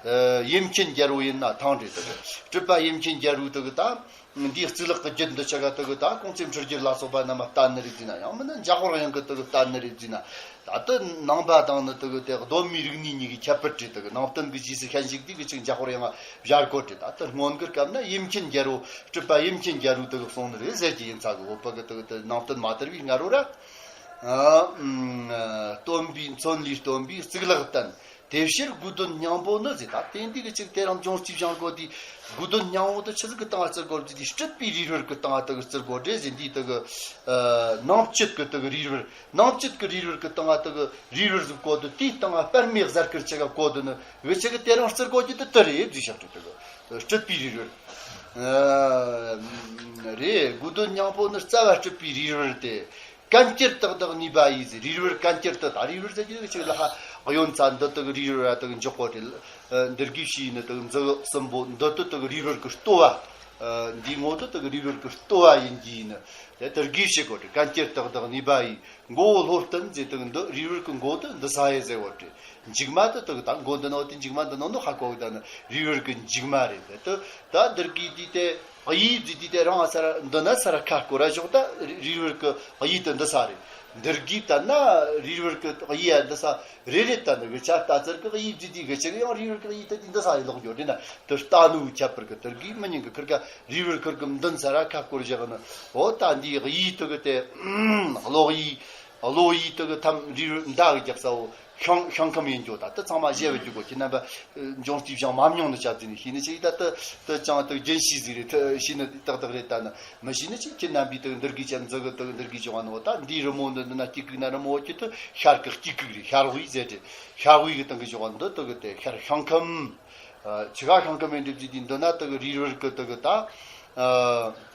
ཨ་ཡེ་མཁྱེན་རྒྱལ་པོ་ཡིན་ན་ཐང་རེད། དེ་གི་སྤྲུལ་པ་ཡེ་མཁྱེན་རྒྱལ་པོ་དེ་གི་ད་འདིའི་གཙུག་ལག་གི་རྒྱུད་འདི་ཆ་ག་དེ་གི་ད་ཀོང་ཚེ་འཕྲུལ་སྒྱུར་ལ་སོགས་པ་རྣམས་བསྟན་ནི་རེད་ཟེར་ན། ཡང་མིན་ན་འཇམ་དཔལ་དབྱངས་གི་དེ་གི་བསྟན་ནི་རེད་ཟེར་ན། ད་ལྟ་ནང་པ་དང་ནི་དེ་གི་དེ་གདོད་མའི་རིག་གནས་གཉིས་ཀྱི་ཁྱད་པར་རེད། དེ་གི་ནང་བསྟན་གི་རྗེས་སུ་ཤན་ཞུགས་དུས་གི་ཅིག་འཇམ་དཔལ་དབྱངས་བཞག་གོ་དྲི། ད་ལྟ་སྔོན་གི་སྐབས་ན་ཡེ་མཁྱེན་རྒྱལ་པོ་སྤྲུལ་པ་ཡེ་མཁྱེན་རྒྱལ་པོ་དེ་གི་གསུངས་ནི་རེད་ཟེར་གྱི་ཡིན་ཚ་གི། འོ་པ་གི་དེ་གི་དེ་ནང་བསྟན་མ་དར་བའི་སྔ་རོ་ར། ཨ་ཨུམ་སྟོན་པའི་མཚོན་ལས་སྟོན་པའི་གཙུག་ལག་བསྟན། དེ་ཕྱིར་དགོས་དོན་སྙིང་པོ་ནི་ཟེར། ད་དེ་འདི་གི་ཅིག་དེ་རང་འབྱུང་རྩིས་བྱང་གོ་དེ་དགོས་དོན་སྙིང་པོ་དེ་ཆི་ཟིག་གི་སྟེང་བརྩི་དགོས་ཟེར་དུས་སྤྲུལ་པའི་རིལ་བུར་གི་སྟེང་དེ་གི་བརྩི་དགོས་རེད་ཟེར། འདི་དེ་གི་ཨ་ནང་བཅུད་གི་དེ་གི་རིལ་བུར། ནང་བཅུད་ཀྱི་རིལ་བུར་གྱི་སྟེང་ང་དེ་གི་རིལ་བུར་ཟིག་བཀོད་དུ་དེའི་སྟེང་ང་པར་མའི་གཟར་དཀར་ཆེ་ག་བཀོད་དུ་ནི་འུ་ཆ་གི་དེ་རིང་བརྩི་དགོས་ཀྱི་དེ་དེ་རེད་ཟེར་བཞག་དེ་གི་སྤྲུལ་པའི་རིལ་བུར། ཨ་རེད། དགོས་དོན་སྙིང་པོ་ནི་རྩ་བ་སྤྲུལ་པའི་རིལ་བུར་ཏེ། གན་རྐྱལ་དག་དག་ནུས་པ་ཡིས་ཟེར། རིལ་བུར་གན་རྐྱལ་དག་ད་རིལ་བུར་ཟེར་གྱི་ཅིག་ལ་ཧ་གཡོན་ཚ་འདི་དག་རིལ་བུར་ར་དག་འཇོག་གོ་དེ། ཨ་འདིར་གི་ཕྱིས་ནི་དག་མཛུ་གུ་གསུམ་པོ་འདི་དག་དག་རིལ་བུར་གི་ལྟོ་བ། ཨ་འདིའི་ངོ་དེ་དག་རིལ་བུར་གི་ལྟོ་བ་ཡིན་གྱི་ནི། དེ་དེར་གིས་བྱེད་དགོས་ཏེ། གན་རྐྱལ་དག་དག་ནུས་པ་ཡིས། མགོ་བོ་ལྷོ་བསྟན་ཟེར་དུས་འདི་རིལ་བུར་གི་མགོ་དེ་འདི་ས་ཡེ་ཟེར་བ་སྟེ། མཇུག་མ་དེ་དག་ད་མགོ་འདི་ནོ་དེ་མཇུག་མ་འདི་ནོ་ནོ་ཧ་གོ་གི། ད་ནི་རིལ་བུར་གི་མཇུག་མ་རེད། དེ་ད་འདིར་གི་དེ་དེ་གཡས་ཟེར་དུས་དེ་རང་ས་ར་འདི་ན་ས་ར་ཁ་སྐོར་ར་ཞོག་ད་རིལ་བུར་གི་གཡས་དེ་འདི་ས་རེད། འདིར་གི་ད་ན་རིལ་བུར་གི་གཡས་འདི་ས་རེད་རེད། ད་ནི་གི་ཆ་ལྟ་ཚར་གི་གཡས་ཟེར་དུས་གི་ཆ་གི་ཡང་རིལ་བུར་གི་གཡས་དེ་དེ་འདི་ས་ཡེ་ལོག་འགྱོ་དེ་ན་དེ་ལྟ་ནུ་ཁྱད་པར་གི་དེར་གི་མི་ཉན་གི་ཁིར་ག་རིལ་བུར་ཁིར་གི་མདུན་ས་ར་ཁ་སྐོར་བཞག་ནི། འོ་ད་འདི་གཡས་དེ་གི་དེ་གློག་གཡས། གློག་གཡས་དེ་གི་ཐམ་རིལ་བུར་མདའ་གི་རྒྱབ་ས་བོ་ཤང་ཤང་ཁམས་ཡིན་རྒྱུ། ད་དེ་ཚང་མ་བཤད་བ་རྒྱུ་གོ། ཁྱེད་རྣམ་པ་འབྱུང་རྩིས་བྱང་མ་མྱོང་ནི་ཆ་ཟིན་ཤེས་ནི་ཅིག་ད་དེ་དེ་ཅང་དེ་རྒྱུན་ཤེས་ཟིག་རེད། དེ་ཤེས་ནི་ཏག་ཏག་རེད། ད་ནི་མི་ཤེས་ནི་ཅིག་ཁྱེད་རྣམ་པའི་དེ་འདིར་གི་ཅན་མཛུ་གུ་དེ་འདིར་གི་བྱུང་བ་ནོ། ད་འདིའི་རི་མོ་འདི་འདི་ན་དཀྱིལ་ཀུག་ན་རི་མོ་ཅི་དེ་ཤར་གི་དཀྱིལ་ཀུག་རེད། ཤར་དབུས་ཟེར་ཏེ་ཤར་དབུས་གི་སྟེང་གི་བྱུང་བ་འདི་དེ་གི་དེ་ཤར་ཤང་ཁམས། ཨ་ཆི་ག་ཤང་ཁམས་ཡིན་འདྲི་ཟིག་དེ་འདི་ན་དེ་གི་རིལ་བུར་གི་དེ་གི་ད། ཨ།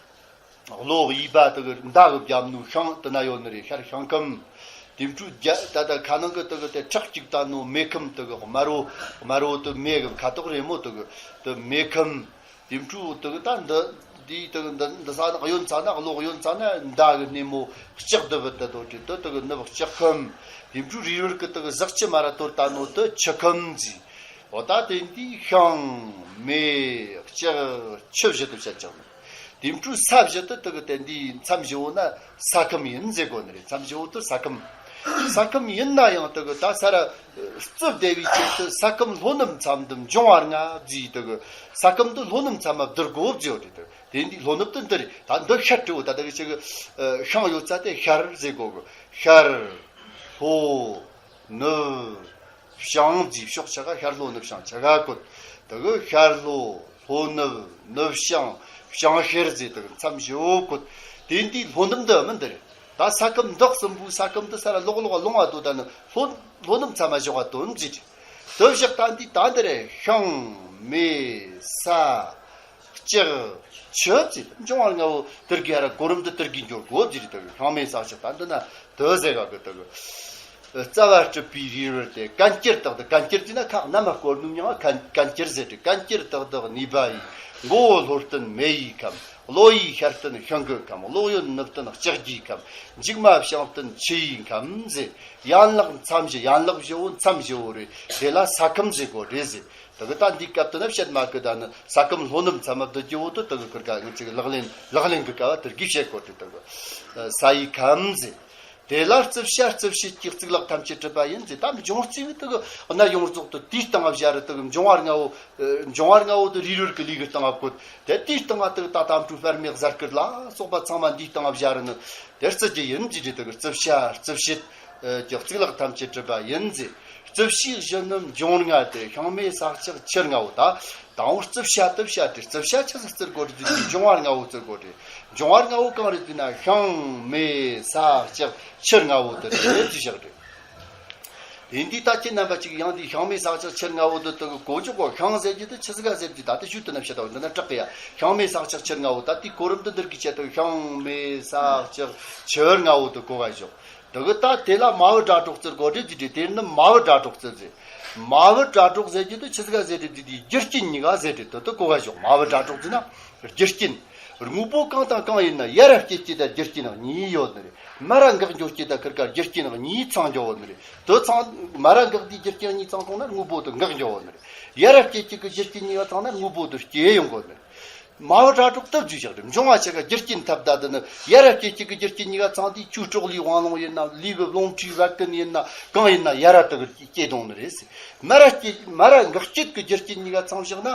གློག་གཡས་པ་དེ་གི་མདའ་གི་རྒྱབ་ནུ་ཤང་དེ་ན་ཡོད་ནི་རེད། ཤར་ཤང་ཁམས། དེ་འཕྲུལ་རྒྱ་ད་ད་ཁ་ནང་གི་དེ་གི་དེ་ཁྲག་གཅིག་ད་ནུ་མེ་ཁམས་དེ་གི་དམར་བོ་དམར་བོ་དེ་མེ་གི་ཁ་དོག་རེད་མོ། དེ་གི་དེ་མེ་ཁམས། དེ་འཕྲུལ་དེ་གི་ད་འདི་འདི་དེ་གི་འདི་འདི་ས་ན་གཡོན་ཚ་ན་གློག་གཡོན་ཚ་ན་མདའ་གི་སྣེ་མོ་ལྕགས་དེ་བུད་དེ་དོ་དེ་དེ་གི་ནུབ་ལྕགས་ཁམས། དེ་འཕྲུལ་རིལ་བུར་གི་དེ་གི་ཟག་ཆུ་མ་ར་གཏོར་ད་ནོ་དེ་ཆུ་ཁམས་ཟིག་འོ་ད་དེ་འདི་ཤང་མེ་ལྕགས་ཆུ་བཞི་དུ་བཤད་ཀྱང་། དེ་འཕྲུལ་ས་བཞི་དུ་དེ་གི་དེ་འདི་མཚམས་བཞི་བོ་ན་ས་ཁམས་ཡིན་ཟེར་གོ་ནི་རེད། མཚམས་བཞི་བོ་དུ་ས་ཁམས། ས་ཁམས་ཡིན་ན་ཡང་དེ་གི་ད་ས་ར་རྩུབ་བདེ་བའི་ཆེད་དུ་ས་ཁམས་ལྷོ་ནུབ་མཚམས་འདི་འབྱུང་བ་ལྔ་བརྫིས། དེ་གི་ས་ཁམས་འདི་ལྷོ་ནུབ་མཚམས་མ་བསྡུར་དགོས་བརྫིས་ཡོད་རེད། དེ་དེ་འདི་ལྷོ་ནུབ་ཏུ་འདི་རེད། ད་འདི་ཤར་སྤྲི་བོ་ད་དེ་གི་ཅིག་ཤང་ཡོད་ཚ་དེ་ཤར་ཟེར་གོ་གི། ཤར་ལྷོ་ནུབ་བྱང་བརྫིས། ཕྱོགས་ཆ་ག་ཤར་ལྷོ་ནུབ་བྱང་ཆ་ག་བཀོད། དེ་གི་ཤར་ལྷོ་ལྷོ་ནུབ་ནུབ་བྱང་བྱང་ཤར་ཟེར་དེ་གི་མཚམས་བཞི་བོ་བཀོད། དེ་འདི་ལྷོ་ནུབ་འདི་མི་འདི་རེད། ད་ས་ཁམས་འདི་གསུམ་པོའི་ས་ཁམས་འདི་ས་ར་ལོག་ལོག་ལོང་བ་དོ་ད་ནི་ལྷོ་ལྷོ་ནུབ་མཚམས་མ་བཞག་པ་དོན་བརྫིས་རེད། དེ་བཞག་ད་འདི་ད་འདི་རེད། ཤང་མེ་ས་ལྕགས་ཆུ་བརྫིས། འབྱུང་བ་ལྔ་བོ་དེ་གི་ཡ་ར་གོ་རིམ་དུ་དེ་གི་འགྱུར་དགོས་བརྫིས་རེད། དེ་གི་ཤང་མེ་ས་ལྕགས་ད་འདི་ན་དེ་ཟེར་ག་གི་དེ་གི། རྩ་བ་གྲུབ་པའི་རིགས་རུས་ཏེ། གན་རྐྱལ་དག་ཏུ། གན་རྐྱལ་ཟེར་ན་ཁ་གནམ་མ་བསྐོར་ནུས་མྱང་ང་གན་རྐྱལ་ཟེར་ཏེ། གན་རྐྱལ་དག་དག་ནུས་པ་ཡིས། མགོ་བོ་ལྷོ་སྟོན་མེ་ཡི་ཁམས། གློ་བའི་ཤར་སྟོན་ཤིང་གི་ཁམས། གློག་གཡོན་ནུབ་སྟོན་ལྕགས་ཀྱི་ཁམས། མཇུག་མ་བྱང་སྟོན་ཆུ་ཡི་ཁམས་ཟེར། ཡན་ལག་མཚམས་བཞི། ཡན་ལག་བཞི་བོ་མཚམས་བཞི་བོ་རེད། དེ་ལ་ས་ཁམས་ཟེར་གོ་རེད་ཟེར། དེ་གི་ད་འདི་སྐབས་དུ་ན་བཤད་མ་གི་ད་ནི་ས་ཁམས་ལྷོ་ནུབ་མཚམས་མ་བསྡུ་རྒྱུ་བོ་དེ་དེ་གི་ཁུར་ག་ངི་ཅིག་ལག་ལེན་ལག་ལེན་གི་སྐབས་དེ་གི་བཤད་གོ་དེ་དེ་གི་ས་ཡི་ཁམས་ཟེར། དེ་ལ་རྩིབས་བྱ་རྩིབས་ཕྱེད་ཀྱི་གཙུག་ལག་ཐམས་ཅད་གྲུབ་པ་ཡིན་ཟེར། ད་འབྱུང་རྩིས་དེ་གི་གནད་ཡོངས་རྫོགས་དུ་དེའི་སྟེང་བཞག་རེད། དེ་གི་འབྱུང་བ་ལྔ་བོ་འབྱུང་བ་ལྔ་བོ་དེ་རིགས་རུས་ཀྱི་ལུས་ཀྱི་སྟེང་བཀོད། དེ་དེའི་སྟེང་དེ་གི་ད་དམ་ཕྲུག་སྤར་མོས་གཟའ་སྐར་ལ་སོགས་པ་ཚང་མ་འདིའི་སྟེང་བཞག་རེད་ནི། དེ་རྩིས་ཀྱི་ཡིན་ཟེར་རེད། དེ་གི་རྩིབས་བྱ་རྩིབས་ཕྱེད་ཀྱི་གཙུག་ལག་ཐམས་ཅད་གྲུབ་པ་ཡིན་ཟེར། རྩིབས་ཕྱེད་བཞི་ནི་འབྱུང་ལྔ་སྟེ། ཤིང་མེ་ས་ལྕགས་ཆུ་ལྔ་བོ། ད་དང་པོ་རྩིབས་བྱ་དེ་བྱ་སྟེ། རྩིབས་བྱ་ཆི་ཟིག་བརྩི་དགོས་རེད་ཟེར་དུས་འབྱུང་བ་ལྔ་བོ་བརྩི་དགོས་རེད། འབྱུང་བ་ལྔ་བོ་གང་རེད་ཟེར་ན་ཤིང་མེ་ས་ལྕགས་ཆུ་ལྔ་བོ་དེ་རེད་ཟེར་བཞག་རེད། དེ་འདི་ད་ཁྱེད་རྣམ་པ་ཅིག་ཡང་འདི་ཤིང་མེ་ས་ལྕགས་ཆུ་ལྔ་བོ་དེ་དེ་གི་གོ་འཇོག་གོ། ཤིང་ཟེར་རྒྱུ་དེ་ཆི་ཟིག་ག་ཟེར་རྒྱུ་ད་དེ་ཞུ་དུ་ན་བཤད་དོ། འདི་ན་སྐྲག་གི་ཡ། ཤིང་མེ་ས་ལྕགས་ཆུ་ལྔ་བོ། ད་དེ་གོ་རིམ་དུ་འདིར་གི་བྱེད་དོ། ཤིང་མེ་ས་ལྕགས་ཆུ་ལྔ་བོ་དེ་གོ་ག་ཞོག། དེ་གི་ད་དེ་ལ་མ་བུ་སྒྲ་སྒྲོགས་རྩལ་དགོས་རེད་ཟེར་དུས། དེ་ནི་མ་བུ་སྒྲ་སྒྲོགས་རྩལ་ཟེར། མ་བུ་སྒྲ་སྒྲོགས་ཟེར་རྒྱུ་དེ་ཆི་ཟིག་ག་ཟེར་རེད་ཟེར་དུས། རྒྱུ་རྐྱེན་གཉིས་ཀ་ཟེར་རེད། དེ་དེ་གོ་ག་ཞོག། མ་བུ་སྒྲ་སྒྲོགས་ཟེར་ན་རྒྱུ་རྐྱེན། དངོས་པོ་གང་དང་གང་ཡིན་ན་ཡ་ར་སྐྱེད་རྒྱུ་དང་རྒྱུ་རྐྱེན་གཉིས་ཡོད་ནི་རེད། མ་ར་འགག་འགྱོ་རྒྱུ་དང་ཁུར་ག་རྒྱུ་རྐྱེན་གཉིས་ཚང་འགྱོ་ནི་རེད། དེ་ཚང་མ་ར་འགག་དུས་རྒྱུ་རྐྱེན་གཉིས་ཚང་སོང་ན་དངོས་པོ་དེ་འགག་འགྱོ་ནི་རེད། ཡ་ར་སྐྱེད་རྒྱུ་གི་རྒྱུ་རྐྱེན་གཉིས་ཀ་ཚང་ན་དངོས་པོ་དེ་སྐྱེ་ཡོང་གོ་ནི་རེད། མ་བུ་སྒྲ་སྒྲོགས་སྟབས་བཅུ་བཞག་རེད། འབྱུང་བ་ཆ་ག་རྒྱུ་རྐྱེན་ཐབས་ད་དེ་ནི་ཡ་ར་སྐྱེད་རྒྱུ་གི་རྒྱུ་རྐྱེན་གཉིས་ཀ་ཚང་དུས་ཆུ་གྲོག་ལུའི་དབང་ལུང་ཡིན་ན། ལུས་གི་རླུང་མཁྲིས་བད་ཀན་ཡིན་ན་གང་ཡིན་ན་ཡ་ར་དེ་གི་སྐྱེ་གཏོང་ནི་རེད་ཟེར། མ་ར་སྐྱེད་མ་ར་འགག་རྒྱུ་གི་རྒྱུ་རྐྱེན་གཉིས་ཀ་ཚང་བཞག་ན།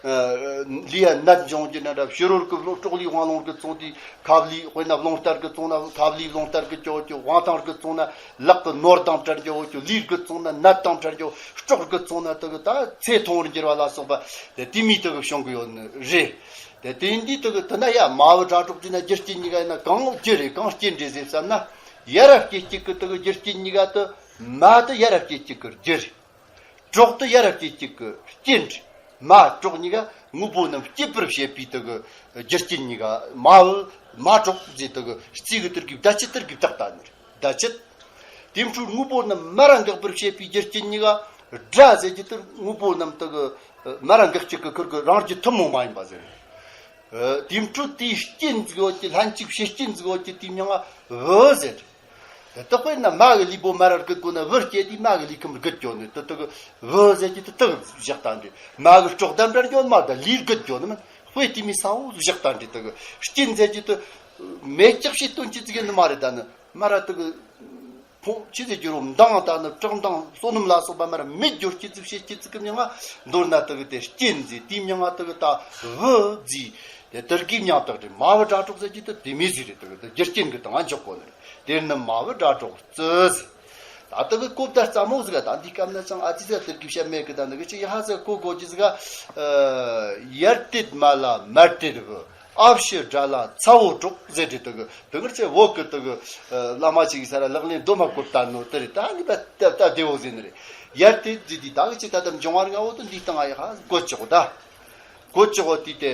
ལུས་ཡ་ནད་འབྱུང་རྒྱུ་ན་འདྲ། ཕྱི་རོལ་གི་གྲོག་ལུའི་དབང་ལུང་གིས་བཙོངས་དུས་ཁབ་ལུས། དཔེར་ན་རླུང་རྟ་གིས་བཙོངས་ན་ཁབ་ལུས་རླུང་རྟ་གིས་སྐྱོ་སྐྱོ། དབང་ཐང་གིས་བཙོངས་ན་ལག་གི་ནོར་དང་བྲལ་འགྱོ་སྐྱོ། ལུས་གིས་བཙོངས་ན་ནད་དང་བྲལ་འགྱོ། སྲོག་གིས་བཙོངས་ན་དེ་གི་ད་ཚེ་ཐུང་བར་འགྱུར་བ་ལ་སོགས་པ་དེ་དེ་མོ་དེ་གི་བྱུང་གི་ཡོད་ནི་རེད། དེ་དེ་འདི་དེ་གི་དེ་ན་ཡ་མ་བུ་སྒྲ་སྒྲོགས་ཟེར་ན་རྒྱུ་རྐྱེན་གཉིས་ཀ་ཡིན་ན་གང་རྒྱུ་རེད་གང་རྐྱེན་རེད་ཟེར་བསམ་ན། ཡ་ར་སྐྱེད་རྒྱུ་གི་དེ་གི་རྒྱུ་རྐྱེན་གཉིས་ཀ་དེ། མ་དེ་ཡ་ར་སྐྱེད་རྒྱུ་གི་རྒྱུ་རེད། སྲོག་དེ་ཡ་ར་སྐྱེད་རྒྱུ་གི་རྐྱེན་རེད། མ་སྲོག་གཉིས་ཀ་དངོས་པོ་རྣམས་སྐྱེད་པར་བྱེད་པའི་དེ་གི་རྒྱུ་རྐྱེན་གཉིས་ཀ། མ་བུ་མ་སྲོག་ཟེར་དེ་གི་རྩིས་གི་དེ་གི་བརྡ་ཆད་དེ་གི་བཏགས་ད་ནི་རེད། བརྡ་ཆད། དེ་འཕྲོ་དངོས་པོ་རྣམས་མ་ར་འགག་པར་བྱེད་པའི་རྒྱུ་རྐྱེན་གཉིས་ཀ། སྒྲ་ཟེར་རྒྱུ་དེ་དངོས་པོ་རྣམས་དེ་གི་མ་ར་འགག་རྒྱུ་གི་ཁུར་གི་རང་རྒྱུ་ཐུན་མོང་མ་ཡིན་པ་ཟེར། དེ་འཕྲོ་དེའི་རྐྱེན་ཟིག་ཡོད་ཀྱི། ལྷན་ཅིག་བྱེད་རྐྱེན་ཟིག་ཡོད་ཀྱི། དེའི་མྱིང་ང་བུ་ཟེར། དེ་དཔེར་ན་མ་གི་ལུས་པོ་མ་ར་རྒུད་དགོས་ན་བུ་སྐྱེས་དུས་མ་གི་ལུས་ཁམས་རྒུད་འགྱོ་ནི། དེ་དེ་གི་བུ་ཟེར་གྱི་དེ་དེ་གི་བཞག་ད་འདི། མ་གི་སྲོག་དང་བྲལ་འགྱོ་མ་དང་ལུས་རྒུད་འགྱོ་ནི་མིན། དཔེ་དེ་མོ་ས་བོ་བཞག་ད་འདི། དེ་གི་རྐྱེན་ཟེར་གྱི་དེ་མེ་ལྕགས་ཕྱིས་སྟོན་གྱི་ཟིག་ཡིན་ནི་མ་རེད། ད་ནི་མ་ར་དེ་གི་ཕུང་ཅི་ཟེར་རྒྱུ་རོ། མདངས་དང་ནི་བཀྲག་མདངས་བསོད་ནམས་ལ་སོགས་པ་མ་ར་མེད་འགྱུར་སྐྱེད་ཚིག་བྱེད་སྐྱེད་ཚིག་གི་མྱིང་ང་མདོར་ན་དེ་གི་དེ་རྐྱེན་ཟེར། དེའི་མྱིང་ང་དེ་གི་ད་བུ་བརྫིས། དེ་དེ་གི་མྱིང་བཏགས་ཏེ་མ་བུ་སྒྲ་སྒྲོགས་ཟེར་གྱི་དེ་དེ་མོ་ཟིག་རེད། དེ་གི་དེ་རྒྱུ་རྐྱེན་གི་སྟེང་ང་འཇོག་གོ་ནི་རེད། དེ་ནི་མ་བུ་སྒྲ་སྒྲོགས་རྩིས་ཟེར། ད་དེ་གི་གོ་བརྡ་སླ་མོ་ཟིག་ག་ད་འདི་སྐབས་ན་ཅང་ཨ་ཙི་ཟིག་དེ་གི་བཤད་མེད་གི། ད་ནི་གི་ཅི་ཡ་ཧ་ཟིག་གོ་དགོས་ཀྱི་ཟིག་ག་ཡར་དེད་མ་ལ་མར་དེད་བུ། ཨ་ཕྱི་དགྲ་ལ་ཚ་བོ་སྒྲོགས་ཟེར་ཏེ། དེ་གི་དེ་གར་ཚེ་བོད་གི་དེ་གི་བླ་མ་ཅིག་ས་ར་ལག་ལེན་རྡོ་མ་བཀོད་ད་ནོ་དེ་རེད། ད་ནི་པ་ད་ད་དེ་བོ་ཟེར་ནི་རེད། ཡར་དེད་ཟེར་དུས་ད་གི་ཅི་ད་ད་འབྱུང་བ་ལྔ་བོ་དེ་འདི་སྟེང་ང་ཡ་ཧ་གོ་ཅོག་ད་གོ་ཅོག་དེ་དེ་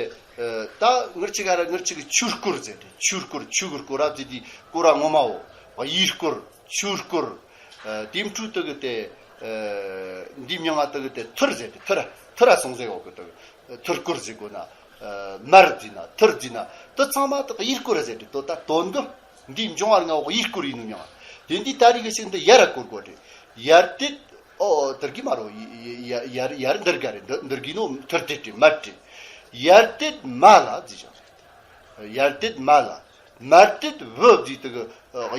ད་ངར་ཅིག་ག་ར་ངར་ཅིག་གི་ཆོས་སྐོར་ཟེར་ཏེ། ཆོས་སྐོར་ཆོས་གི་སྐོར་ར་ཟེར་དུས་སྐོར་ར་ངོ་མ་བོ། ཡུལ་སྐོར་ཆོས་སྐོར། དེ་འཕྲོ་དེ་གི་དེ་འདི་མྱིང་ང་དེ་གི་དེ་ཐུར་ཟེར་ཏེ། ཐུར་ཐུར་ར་སོང་ཟེར་བ་གི་དེ་གི། ཐུར་སྐོར་ཟེར་དགོས་ན། མར་བརྫིས་ན་ཐུར་བརྫིས་ན་དེ་ཚང་མ་དག་ཡུལ་སྐོར་ཟེར་ཏེ། དོ་ད་དོན་དུ་འདིའི་འབྱུང་བ་ལྔ་བོ་ཡུལ་སྐོར་ཡིན་ནོ་མྱིང་ང་། དེ་འདི་ད་རེས་གི་ཞིག་འདི་ཡར་ར་བསྐོར་དགོས་རེད། ཡར་དེད། ཨོ་དེ་གི་མ་རོ། ཡ་ཡ་ཡར་ཡར་འདིར་ག་རེད། འདི་འདིར་གི་ནོ་ཐུར་དེད་དེ་མར་དེད། ཡར་དེད་མ་ལ་བརྫིས་བྱུང་། ཡར་དེད་མ་ལ། མར་དེད་བུ་བརྫིས། དེ་གི་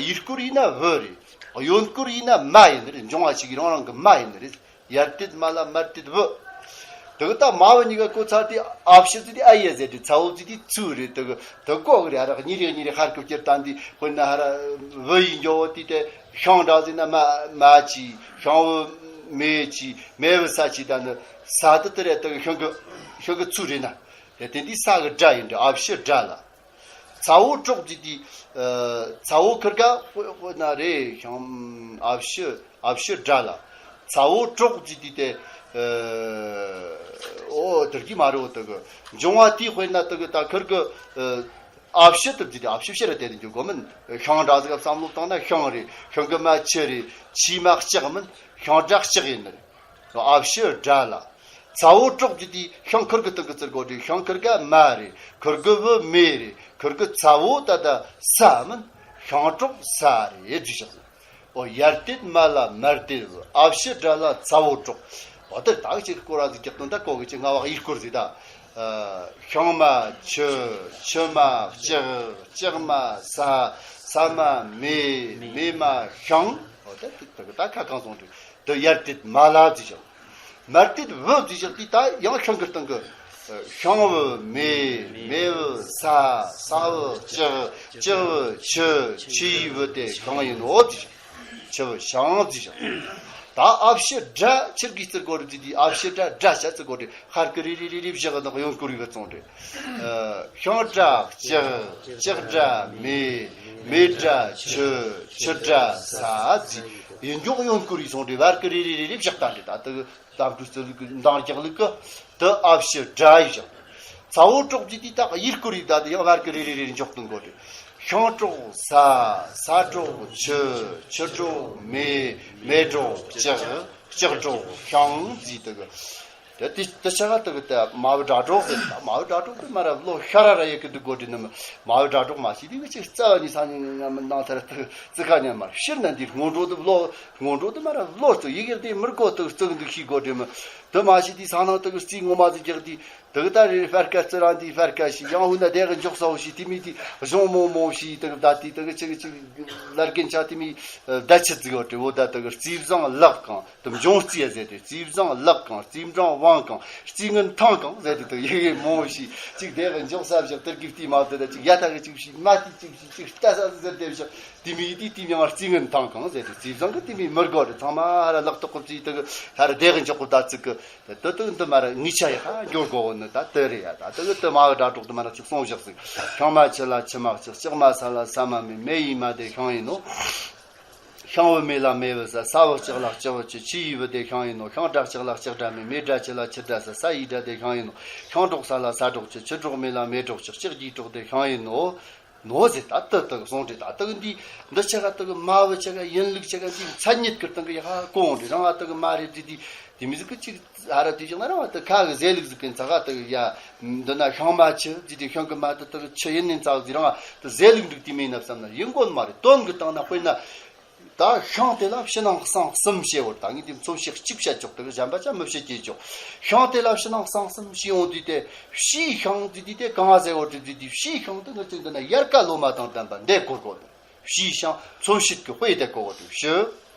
ཡུལ་སྐོར་ཡིན་ན་བུ་རེད། གཡོན་སྐོར་ཡིན་ན་མ་ཡིན་ནི་རེད། འབྱུང་བ་ཞིག་རང་རང་གི་མ་ཡིན་ནི་རེད། ཡར་དེད་མ་ལ་མར་དེད་བུ། དེ་གི་ད་མ་བུ་གཉིས་ཀ་གོ་ཚར་དུས་ཨ་བྱི་ཟེར་དུས་ཨ་ཡེ་ཟེར་དུས་ཚ་བོ་ཟེར་དུས་ཚུ་རེད། དེ་གི་དེ་གོ་གི་རེད། ཧ་ར་གཉིས་རེ་གཉིས་རེ་ཧར་གི་བསྐྱུར་བཏང་དུས་དཔེར་ན་ཧ་ར་བུ་ཡི་འགྱོ་བོ་དུས་དེ་ཤང་འདྲ་ཟེར་ན་མ་མ་ཅི། ཤང་བུ་མེ་ཅི། མེ་བུ་ས་ཅི། ད་ནི་ས་དེ་དེ་རེད། དེ་གི་ཤང་གི་ཤང་གི་ཚུ་རེད་ན། དེ་དེ་འདི་ས་གི་སྒྲ་ཡིན་འདྲ། ཨ་བྱི་སྒྲ་ལ། ཚ་བོ་གྲོགས་ཟེར་དུས། ཚ་བོ་ཁིར་ག་དཔེར་ན་རེད། ཤང་ཨ་བྱི་ཨ་བྱི་སྒྲ་ལ། ཚ་བོ་གྲོགས་ཟེར་དུས་དེ། ཨོ་དེར་གི་མ་རེད། དེ་གི་འབྱུང་བ་དེའི་དཔེར་ན་དེ་གི་ད་ཁིར་གི། ཨ་བྱི་དེ་ཟེར་དུས་ཨ་བྱི་བྱི་ར་དེ་དེ་འཇུག་གོ་མིན། ཤང་འདྲ་ཟིག་བསམ་བློ་བཏང་ན་ཤང་རེད། ཤང་གི་མ་ཆི་རེད། ཆི་མ་ལྕགས་མིན། ཤང་སྒྲ་ལྕགས་ཡིན་ནི་རེད། ཨ་བྱི་སྒྲ་ལ། ཚ་བོ་གྲོགས་ཀྱི་དེ་ཤང་ཁུར་གི་སྟེང་གི་ཚུར་གོ་དེ། ཤང་ཁུར་ག་མ་རེད། ཁུར་གི་བུ་མེ་རེད། ཁུར་གི་ཚ་བོ་ད་ད་ས་མིན། ཤང་གྲོགས་ས་རེད་ཟེར་བཞག་ནས། ཨོ་ཡར་དེད་མ་ལ་མར་དེད་བུ། ཨ་བྱི་སྒྲ་ལ་ཚ་བོ་གྲོགས། ཨོ་དེར་ད་གི་ཅིག་སྐོར་ར་ཟིག་རྒྱག་དོན་ད་གོ་གི་ཅིག་ང་བག་ཡིག་སྐོར་ཟིག་ད། ཤང་མ་ཆུ། ཆུ་མ་ལྕགས། ལྕགས་མ་ས། ས་མ་མེ། མེ་མ་ཤང་། ཨོ་དེ་ད་ད་ཁ་གང་སོང་དུས། དེ་ཡར་དེད་མ་ལ་ཟེར་བཞག། མར་དེད་བུ་ཟེར་བཞག་དུས་ད་ཡང་ཤང་གི་སྟེང་གི། ཤང་བུ་མེ། མེ་བུ་ས། ས་བུ་ལྕགས། ལྕགས་བུ་ཆུ། ཆུ་ཡི་བུ་དེ་ཤང་ཡིན་ནོ་ཟེར་བཞག། ཆུ་བུ་ཤང་ཟེར་བཞག། ད་ཨ་བྱི་སྒྲ་ཁིར་གི་ཚུར་གོ་རེ་ཟེར་དུས་ཨ་བྱི་སྒྲ་སྒྲ་ཤ་ཚུར་གོ་རེ་ཧར་གི་རེ་རེ་རེ་རེ་བཞག་ནག་གཡོན་སྐོར་ཡི་གི་བཙོང་རེ། ཤང་སྒྲ་ལྕགས། ལྕགས་སྒྲ་མེ། མེ་སྒྲ་ཆུ། ཆུ་སྒྲ་ས་ཟེར། ཡིན་འཇོག་གཡོན་སྐོར་ཡི་སོང་རེ་བར་གི་རེ་རེ་རེ་རེ་བཞག་བཏང་རེ། ད་དེ་གི་དམ་ཕྲུག་རྩི་ལུགས་ཀྱི་འདང་རྒྱག་ལུགས་ཀྱི་དེ་ཨ་བྱི་སྒྲ་ཡི་བཞག། ཚ་བོ་གྲོགས་ཀྱི་དེ་དག་ཡིར་སྐོར་ཡི་ད་དེ་ཡང་བར་གི་རེ་རེ་རེ་རེ་འཇོག་ཏུ་འགོ་རེ། ཤང་གྲོགས་ས། ས་གྲོགས་ཆུ། ཆུ་གྲོགས་མེ། མེ་གྲོགས་ལྕགས། ལྕགས་གྲོགས་ཤང་ཟེར་དེ་གི། དེ་དེ་དེ་ཆ་ག་དེ་གི་དེ་མ་བུ་དགྲ་གྲོགས་ཟེར། ད་མ་བུ་དགྲ་གྲོགས་དེ་མ་ར་བློ་ཤ་ར་ར་ཡེ་གི་འདུག་གོ་དྲི་ནི་མ་མ་བུ་དགྲ་གྲོགས་མ་ཤི་དེ་གི་ཅིག་རྩ་བ་ནི་ས་ནི་ནང་ཐར་དེ་ཙི་ཁ་ཉན་མ་ཕྱིར་ན་འདི་སྔོན་འགྲོ་དེ་བློ་སྔོན་འགྲོ་དེ་མ་ར་བློ་གཙོ་ཡི་གེ་དེ་མི་དགོ་དེ་གཙོ་གི་འདུག་ཤི་གོ་དྲི་མི་དེ་མ་ཤི་དེ་ས་ནང་དེ་གི་རྩིས་ངོ་མ་ཟིག་རྒྱག་དེ། དེ་གི་ད་རེ་ཕར་ཀ་ཙི་རང་དེ་ཕར་ཀ་ཤི་ཡང་ཧུ་ན་དེ་གི་འཇོག་ས་བོ་ཤི་དེ་མི་དེ་གཞུང་མོ་མོ་ཤི་དེ་གི་ད་དེ་དེ་གི་ཅིག་ཅིག་ལར་གན་ཆ་དེ་མི་ད་ཆི་ཙི་གི་དྲི་བོ་ད་དེ་གི་རྩིས་བཟང་ལག་གང་། དུ་འབྱུང་རྩིས་ཟེར་ཏེ། རྩིས་བཟང་ལག་གང་། རྩིས་འབྲང་དབང་གང་། རྩིས་ངན་ཐང་གང་ཟེར་ཏེ། དུ་ཡི་གེ་མང་བོ་ཞིག་ཅིག་དེ་གི་འཇོག་ས་བཞག་དེར་གི་བལྟས་མ་བལྟས་ད་ཅིག་ཡ་ད་གི་ཅིག་ཞིག་མ་དེ་ཅིག་ཞིག་ཅིག་ལྟ་ས་ཟེར་ཏེ་བཞག། དེ་མི་དེ་དེ་མྱང་རྩིས་ངན་ཐང་གང་ཟེར་ཏེ། རྩིས་བཟང་གི་དེ་མི་མི་དགོ་རེད། ཚང་མ་ཧ་ར་ལག་ཐོག་གི་རྩིས་དེ་གི་ཧ་ར་དེ་གི་འཇོག་གི་ད་ཅིག་གི་དེ་དུ་དུ་འདི་མ་ར་ངི་ཆ་ཡི་ཧ་འགྱོ་དགོ་བོ་ནི་ད་དེ་རེད་ཡ། ད་དེ་གི་དུ་མ་གི་སྒྲ་སྒྲོག་དུ་མ་ར་ཅིག་སོང་བཞག་ཟིག། ཤང་མ་ཆུ་ལ་ཆུ་མ་ལྕགས། ལྕགས་མ་ས་ལ་ས་མ་མེ། མེ་ཡི་མ་དེ་ཤང་ཡིན་ནོ། ཤང་བུ་མེ་ལ་མེ་བུ་ས། ས་བུ་ལྕགས་ལ་ལྕགས་བུ་ཆུ། ཆུ་ཡི་བུ་དེ་ཤང་ཡིན་ནོ། ཤང་སྒྲ་ལྕགས་ལ་ལྕགས་སྒྲ་མེ། མེ་སྒྲ་ཆུ་ལ་ཆུ་སྒྲ་ས། ས་ཡི་སྒྲ་དེ་ཤང་ཡིན་ནོ། ཤང་གྲོགས་ས་ལ་ས་གྲོགས་ཆུ། ཆུ་གྲོགས་མེ་ལ་མེ་གྲོགས་ཆགས། ལྕགས་ཀྱི་གྲོགས་དེ་ཤང་ཡིན་ནོ། ནོ་ཟེར་ད་ཏི་ཏི་གི་སོང་དྲི། ད་ཏི་གི་འདི་འདི་ཆ་ག་ཏི་གི་མ་བུ་ཆ་ག་ཡིན་ལུགས་ཆ་ག་འདི་མཚན་ཉིད་ཀྱི་སྟེང་གི་ཡ་ཧ་གོང་དྲི་རང་ཨ་ཏི་གི་མ་རེད་དྲི་དི་དེ་མི་ཟིག་གི་ཅིག་ཨ་ར་དེ་བཞག་ན་རང་ཨ་ཏི་ཁ་གི་ཟས་ལུགས་ཟིག་གི་ཚ་ག་ཏི་གི་ཡ། འདི་ན་ཤང་མ་ཆུ་ཟིག་དེ་ཤང་གི་མ་ཏི་ཏི་གི་ཆུ་ཡིན་ནི་ཚ་གི་ཟིག་རང་ཨ་ཏི་ཟས་ལུགས་འདུག་དེ་མིན་ན་བསམ་ན་ཡིན་དགོས་མ་རེད། དོན་གི་སྟེང་ན་དཔེར་ན། ད་ཤིང་དེ་ལ་ཕྱི་ནང་གསང་གསུམ་བྱེད་བར། ད་ངས་དེ་མཚོན་བྱེད་གཅིག་བཤད་ཆོག་དེ་གཞན་པ་ཅང་མི་བཤད་ཀྱི་ཆོག། ཤིང་དེ་ལ་ཕྱི་ནང་གསང་གསུམ་བྱེད་འོང་དུས་དེ་ཕྱིའི་ཤིང་དེ་དུས་དེ་གང་ཟེར་བར་དུ་དུས་དེ་ཕྱིའི་ཤིང་དེ་ངར་ཅིག་འདི་ན་དབྱར་ཁ་ལོ་མ་དང་ལྡན་པ་འདེད་གོ་དགོས་དེ། ཕྱིའི་ཤིང་མཚོན་བྱེད་ཀྱི་དཔེ་དེ་གོ་བར་དུ་ཕྱི།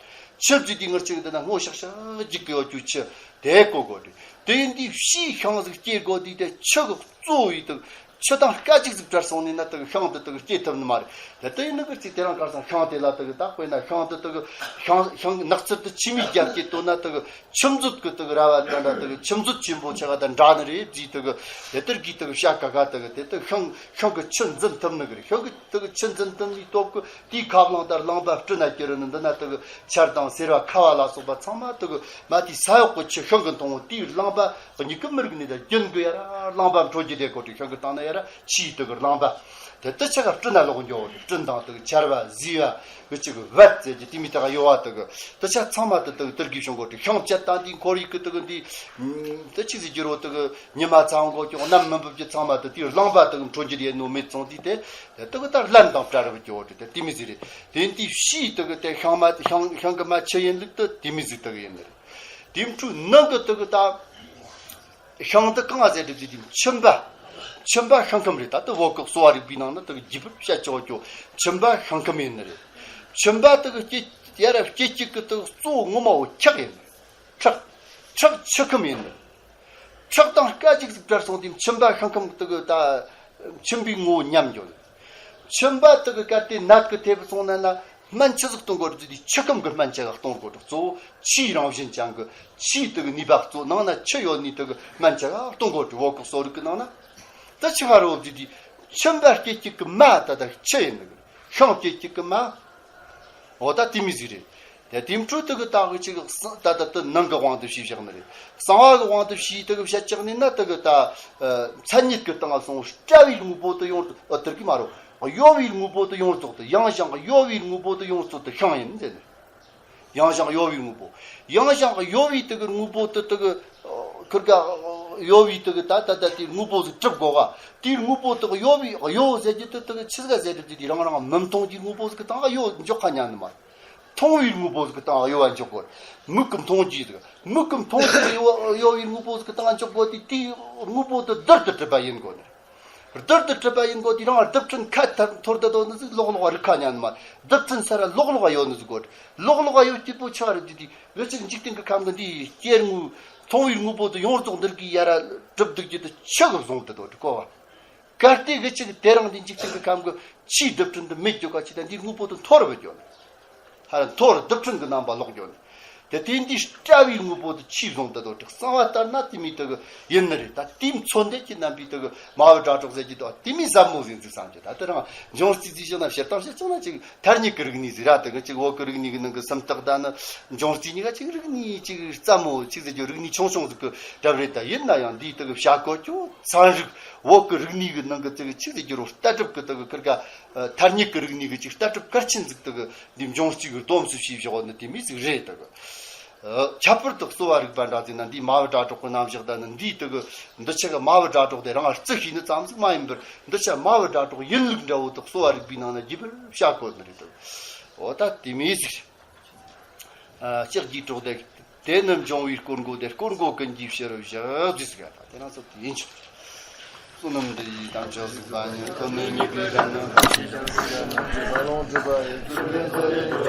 ཆུ་དུས་དེ་ངར་ཅིག་འདི་ན་སྔོ་ཤག་ཤག་རྒྱུག་གི་ཡོད་རྒྱུ་ཆུ་དེ་གོ་དགོས་དུས་དེ་ཡིན་དུས་ཕྱིའི་ཤིང་ཟིག་སྐྱེ་དགོས་དུས་དེ་ཆུ་གི་གཙོ་བོ་ཡིན་དུས། ཆུ་དང་སྐད་ཅིག་ཟིག་བྲལ་སོང་ནས་ན་དེ་གི་ཤིང་དེ་དེ་གི་སྐྱེ་ཐུབ་ནི་མ་རེད། དེ་དེ་ཡིན་ནི་གི་རྩིས་དེ་རང་གར་སང་ཤིང་དེ་ལ་དེ་གི་ད་དཔེར་ན་ཤིང་དེ་དེ་གི་ཤིང་ཤིང་ནགས་ཚལ་དུ་ཆུ་མིག་རྒྱབ་སྐྱེ་ལྟོས་ན་དེ་གི་ཆུ་མཛོད་གི་དེ་གི་ར་བ་འདྲ་འདྲ་དེ་གི་ཆུ་མཛོད་ཆེན་པོ་ཆ་ག་དང་འདྲ་ནི་རེད་རྩིས། དེ་གི་དེ་དེར་གི་དེ་གི་བྱ་ཀ་ཀ་དེ་གི་དེ་དེ་ཤིང་ཤིང་གི་ཆུ་འཛིན་ཐུབ་ནི་གི་རེད། ཤིང་གི་དེ་གི་ཆུ་འཛིན་ཐུབ་ནི་སྟོབས་གི་དེའི་ཁ་རླངས་དང་རླངས་པ་སྤྲིན་ན་སྐྱུར་ནི་འདི་ན་དེ་གི་ཆར་དང་སེར་བ་ཁ་བ་ལ་སོགས་པ་ཚང་མ་དེ་གི་མ་དེའི་ས་འོག་གི་ཆུ་ཤིང་གི་མཐོང་བ་དེའི་རླངས་པ། མྱུ་གུ་མི་རིག་ནི་དང་རྒྱུན་གི་ཡ་ར་རླངས་པ་འཕྲོ་རྒྱུ་དེ་གོ་དྲི་ཤིང་གི་སྟེང་ན་ཡ་ར་ཆུའི་དེ་གི་རླངས་པ། དེ་དེ་ཆ་ག་སྤྲིན་ན་ལོག་འགྱོ་བ་རེད། སྤྲིན་དང་དེ་གི་ཆར་བ་ཟིལ་བ་གི་ཅིག་གི་བད་ཟེར་གྱི་དེ་མི་དེ་ག་ཡོ་བ་དེ་གི་དེ་ཆ་ཚང་མ་དེ་དེ་གི་དེར་གི་ཤོང་གོ་དྲི་ཤིང་བཅད་དང་དེའི་འཁོར་ཡུག་གི་དེ་གི་འདི་དེ་ཆི་ཟིག་རྒྱུ་རོ་དེ་གི་ཉི་མ་ཚང་གོ་ཀྱོག་གནམ་མི་འབབ་ཀྱི་ཚང་མ་དེ་དེའི་རླངས་པ་དེ་གི་འཕྲོ་རྒྱུ་དེ་ནོ་མེད་སོང་དུས་དེ་དེ་གི་ད་ལན་དང་བྲལ་བ་འགྱོ་བ་རེད། དེ་དེ་མི་ཟིག་རེད། དེ་འདི་ཕྱིའི་དེ་གི་དེ་ཤིང་མ་ཤིང་ཤིང་གི་མ་ཆུ་ཡིན་ལུགས་དེ་དེ་མི་ཟིག་དེ་གི་ཡིན་ནི་རེད། དེའི་འཕྲོ་ནང་གི་དེ་གི་ད། ཤིང་དེ་གང་ཟེར་དེ་དེ་དེ་ཁྱིམ་པ། ཁྱིམ་པ་ཤིང་ཁམས་རེད། ད་དེ་བོད་ཀྱི་གསོ་བ་རིག་པའི་ནང་ན་དེ་གི་རྒྱུད་པ་བཤད་ཆོག་ཀྱོ་ཁྱིམ་པ་ཤིང་ཁམས་ཡིན་ནི་རེད། ཁྱིམ་པ་དེ་གི་སྐྱེ་ དེ་ར་སྐྱེ་སྐྱེ་གི་དུ་གཙོ་བོ་ངོ་མ་བོ་ཁྲག་ཡིན། ཁྲག་ཁྲག་ཆུ་ཁམ་ཡིན། ཁྲག་དང་སྐད་ཅིག་ཟིག་བྲལ་སོང་དུས་མཆིན་པ་ཤང་ཁམ་དུ་གི་ད་མཆིན་པའི་ངོ་བོ་ཉམས་འགྱོ། མཆིན་པ་དུ་གི་གལ་ཏེ་ནད་གི་ཐེབས་སོང་ན་ན་སྨན་ཆི་ཟིག་གཏོང་དགོས་རེད་དུས་ཆུ་ཁམ་གི་སྨན་ཆི་ག་གཏོང་དགོས་རེད། གཙོ་བོ་ཆུའི་རང་བཞིན་ཅན་གི་ཆུའི་དུ་གི་ནུས་པ་གཙོ་ནང་ན་ཆུ་ཡོད་ནི་དུ་གི་སྨན་ཆི་ག་གཏོང་དགོས་རེད། བོད་གི་གསོ་རིག་གི་ནང་ན་དུ་ཆི་ག་རེད་བོ་དུས་མཆིན་པ་སྐྱེ་སྐྱེ་གི་མ་ད་ད་ཆུ་ཡིན་ནི་གི་ཤང་སྐྱེ་སྐྱེ་གི་མ། འོ་ད་དེ་མི་ཟིག་རེད། དེ་དེ་འཕྲོ་དུ་གི་ད་གི་ཅིག་ད་ད་དུ་ནང་གི་དབང་དུ་བྱས་བཞག་ནི་རེད། གསང་བ་གི་དབང་དུ་བྱས་དུ་གི་བཤད་ཅག་ནི་ན་དུ་གི་ད་མཚན་ཉིད་ཀྱི་སྟེང་ལ་སོང་བཀྲ་བའི་དངོས་པོ་དུ་ཡོངས་རྫོགས་ཨ་དུར་གི་མ་རོ། གཡོ་བའི་དངོས་པོ་དུ་ཡོངས་རྫོགས་དུ་ཡང་ཞིང་གཡོ་བའི་དངོས་པོ་དུ་ཡོངས་རྫོགས་དུ་ཤང་ཡིན་ཟེར་ནི། ཡང་ཞིང་གཡོ་བའི་དངོས་པོ། ཡང་ཞིང་གཡོ་བའི་དུ་གི་དངོས་པོ་དུ་དུ་གི་ཁུར་ག་གཡོ་བའི་དུ་གི་ད་ད་ད་དེ་དངོས་པོ་ཟིག་གྲུབ་དགོ་ག་དེའི་དངོས་པོ་དུ་གི་གཡོ་བའི་གཡོ་ཟེར་གྱི་དུ་དུ་གི་ཆི་ཟིག་ཟེར་གྱི་དེ་རང་རང་མི་མཐོང་གི་དངོས་པོ་ཟིག་གི་སྟེང་ག་གཡོ་འཇོག་ཁ་ཉན་ནི་མ། མཐོང་བའི་དངོས་པོ་ཟིག་གི་སྟེང་གཡོ་བ་འཇོག་དགོས། མིག་གིས་མཐོང་རྒྱུ་ཟིག་མིག་གིས་མཐོང་རྒྱུ་གཡོ་གཡོ་བའི་དངོས་པོ་ཟིག་གི་སྟེང་འཇོག་དགོས་ཏེ་དེའི་དངོས་པོ་དེ་བསྡུར་དུ་གྲུབ་པ་ཡིན་དགོས་ནི། བསྡུར་དུ་གྲུབ་པ་ཡིན་དགོས་དེ་རང་རྡུལ་ཕྲན་ཁ་ཐར་འཐོར་དུ་དོ་ནི་ཟིག་ལོག་ལོག་རིག་ཁ་ཉན་མ། རྡུལ་ཕྲན་ས་ར་ལོག་ལོག་ཡོད་ནི་ཟིག་དགོས། ལོག་ལོག་ཡོད་སྐྱིད་པོ་ཆགས་རེད་དེ་དེ་ལོ་ཅིག་འཇིག་རྟེན་གི་ཁམས་གི་འདི་སྐྱེ་དངོས་མཐོང་བའི་དངོས་པོ་དེ་ཡོངས་རྫོགས་འདིར་གི་ཡ་ར་གྲུབ་འདུག་རྒྱུ་དེ་ཆི་གི་བཟུང་དུ་དོ་དྲི་གོ་བ། གལ་ཏེ་གི་ཅིག་དེ་རིང་འདི་འཇིག་རྟེན་གྱི་ཁམས་ཀྱི་ཆུའི་རྡུལ་ཕྲན་འདི་མེད་འགྱོ་ག་ཅིག་དང་འདིའི་དངོས་པོ་དེ་འཐོར་བུད་འགྱོ་ནི། ཧ་ར་འཐོར་རྡུལ་ཕྲན་གྱི་རྣམ་པ་ལོག་འགྱོ་ནི། དེ་དེ་འདིའི་སྤྲ་བའི་དངོས་པོ་དེ་ཆུས་བཟུང་དུ་དོ་དྲི་གསང་བ་ལྟར་ན་དེ་མི་དེ་གི་ཡིན་ནི་རེད། ད་དེའི་མཚོན་དེ་ཁྱེད་རྣམ་པས་དེ་གི་མ་བུ་དགྲ་གྲོགས་ཟེར་གྱི་དོ་དེ་མི་ཟབ་མོ་ཟིག་འཛིག་བསམ་གྱི། ད་དེ་རང་འབྱུང་རྩིས་རྩིས་བྱས་ན་བཤད་སྟངས་བཤད་ཅང་ན་ཅིག་ཐ་སྙད་ཀྱི་རིག་གནས་ཟིག་ར། དེ་གི་ཅིག་བོད་ཀྱི་རིག་གནས་ཀྱི་ནང་གི་སུམ་རྟགས་ད་ནི་འབྱུང་རྩིས་གཉིས་ཀ་ཅིག་རིག་གནས་ཅིག་རྩ་མོ་ཅིག་ཟེར་རྒྱུ་རིག་གནས་ཆུང་ཆུང་ཟིག་གི་གྲབས་རེད། ད་ཡིན་ན་ཡང་འདིའི་དེ་གི་བྱ་བཀོད་ཀྱང་ཚན་རིག་བོད་ཀྱི་རིག་གནས་ཀྱི་ནང་གི་དེ་གི་ཅིག་ཟེར་རྒྱུ་རོ་ལྟ་གྲུབ་ཀྱི་དེ་གི་ཁིར་ཀ་ཐ་སྙད་ཀྱི་རིག་གནས་ཀྱི་ཅིག་ལྟ་གྲུབ་གལ་ཆེན་ཟིག་དེ་གི་འདི་འབྱུང་རྩིས་ཀྱི་སྡོམ་སུ་ཞེས་བཞག་ནི་དེ་མི་ཟིག་རེད། དེ་གི་ཁྱད་པར་དུ་གསོ་བ་རིག་པ་འདྲ་ཟིག་ན་འདིའི་མ་བུ་དགྲ་གྲོགས་ཀྱི་རྣམ་གཞག་ད་ནི་འདིའི་དེ་གི་འདི་ཆ་གི་མ་བུ་དགྲ་གྲོགས་དེ་རང་རྩི་ཤེས་ནི་ཙམ་ཟིག་མ་ཡིན་པར་འདི་ཆ་མ་བུ་དགྲ་གྲོགས་ཡིན་ལུགས་འདྲ་བོ་དེ་གསོ་བ་རིག་པའི་ནང་ན་རྒྱས་པར་བྱ་དགོས་ནི་རེད། དེ་གི་འོ་ད་དེ་མི་ཟིག་ལྕགས་ཀྱི་གྲོགས་དེ། དེ་ནི་འབྱུང་བའི་སྐོར་མགོ་དེ། སྐོར་མགོ་ཀུན་གྱི་ཕྱི་རུ་བཞག་ཟེར་ག་ད་དེ་རང་ཚོ་དེ་ཡིན་ཆོག་བསོད་ནམས་འདི་ཡིས་དམ་ཆོས་སྲིད་པ་ཉིད། ཐོབ་ནས་ཉེས་པའི་དགྲ་རྣམས་ཕམ་བྱེད་ཅིང་།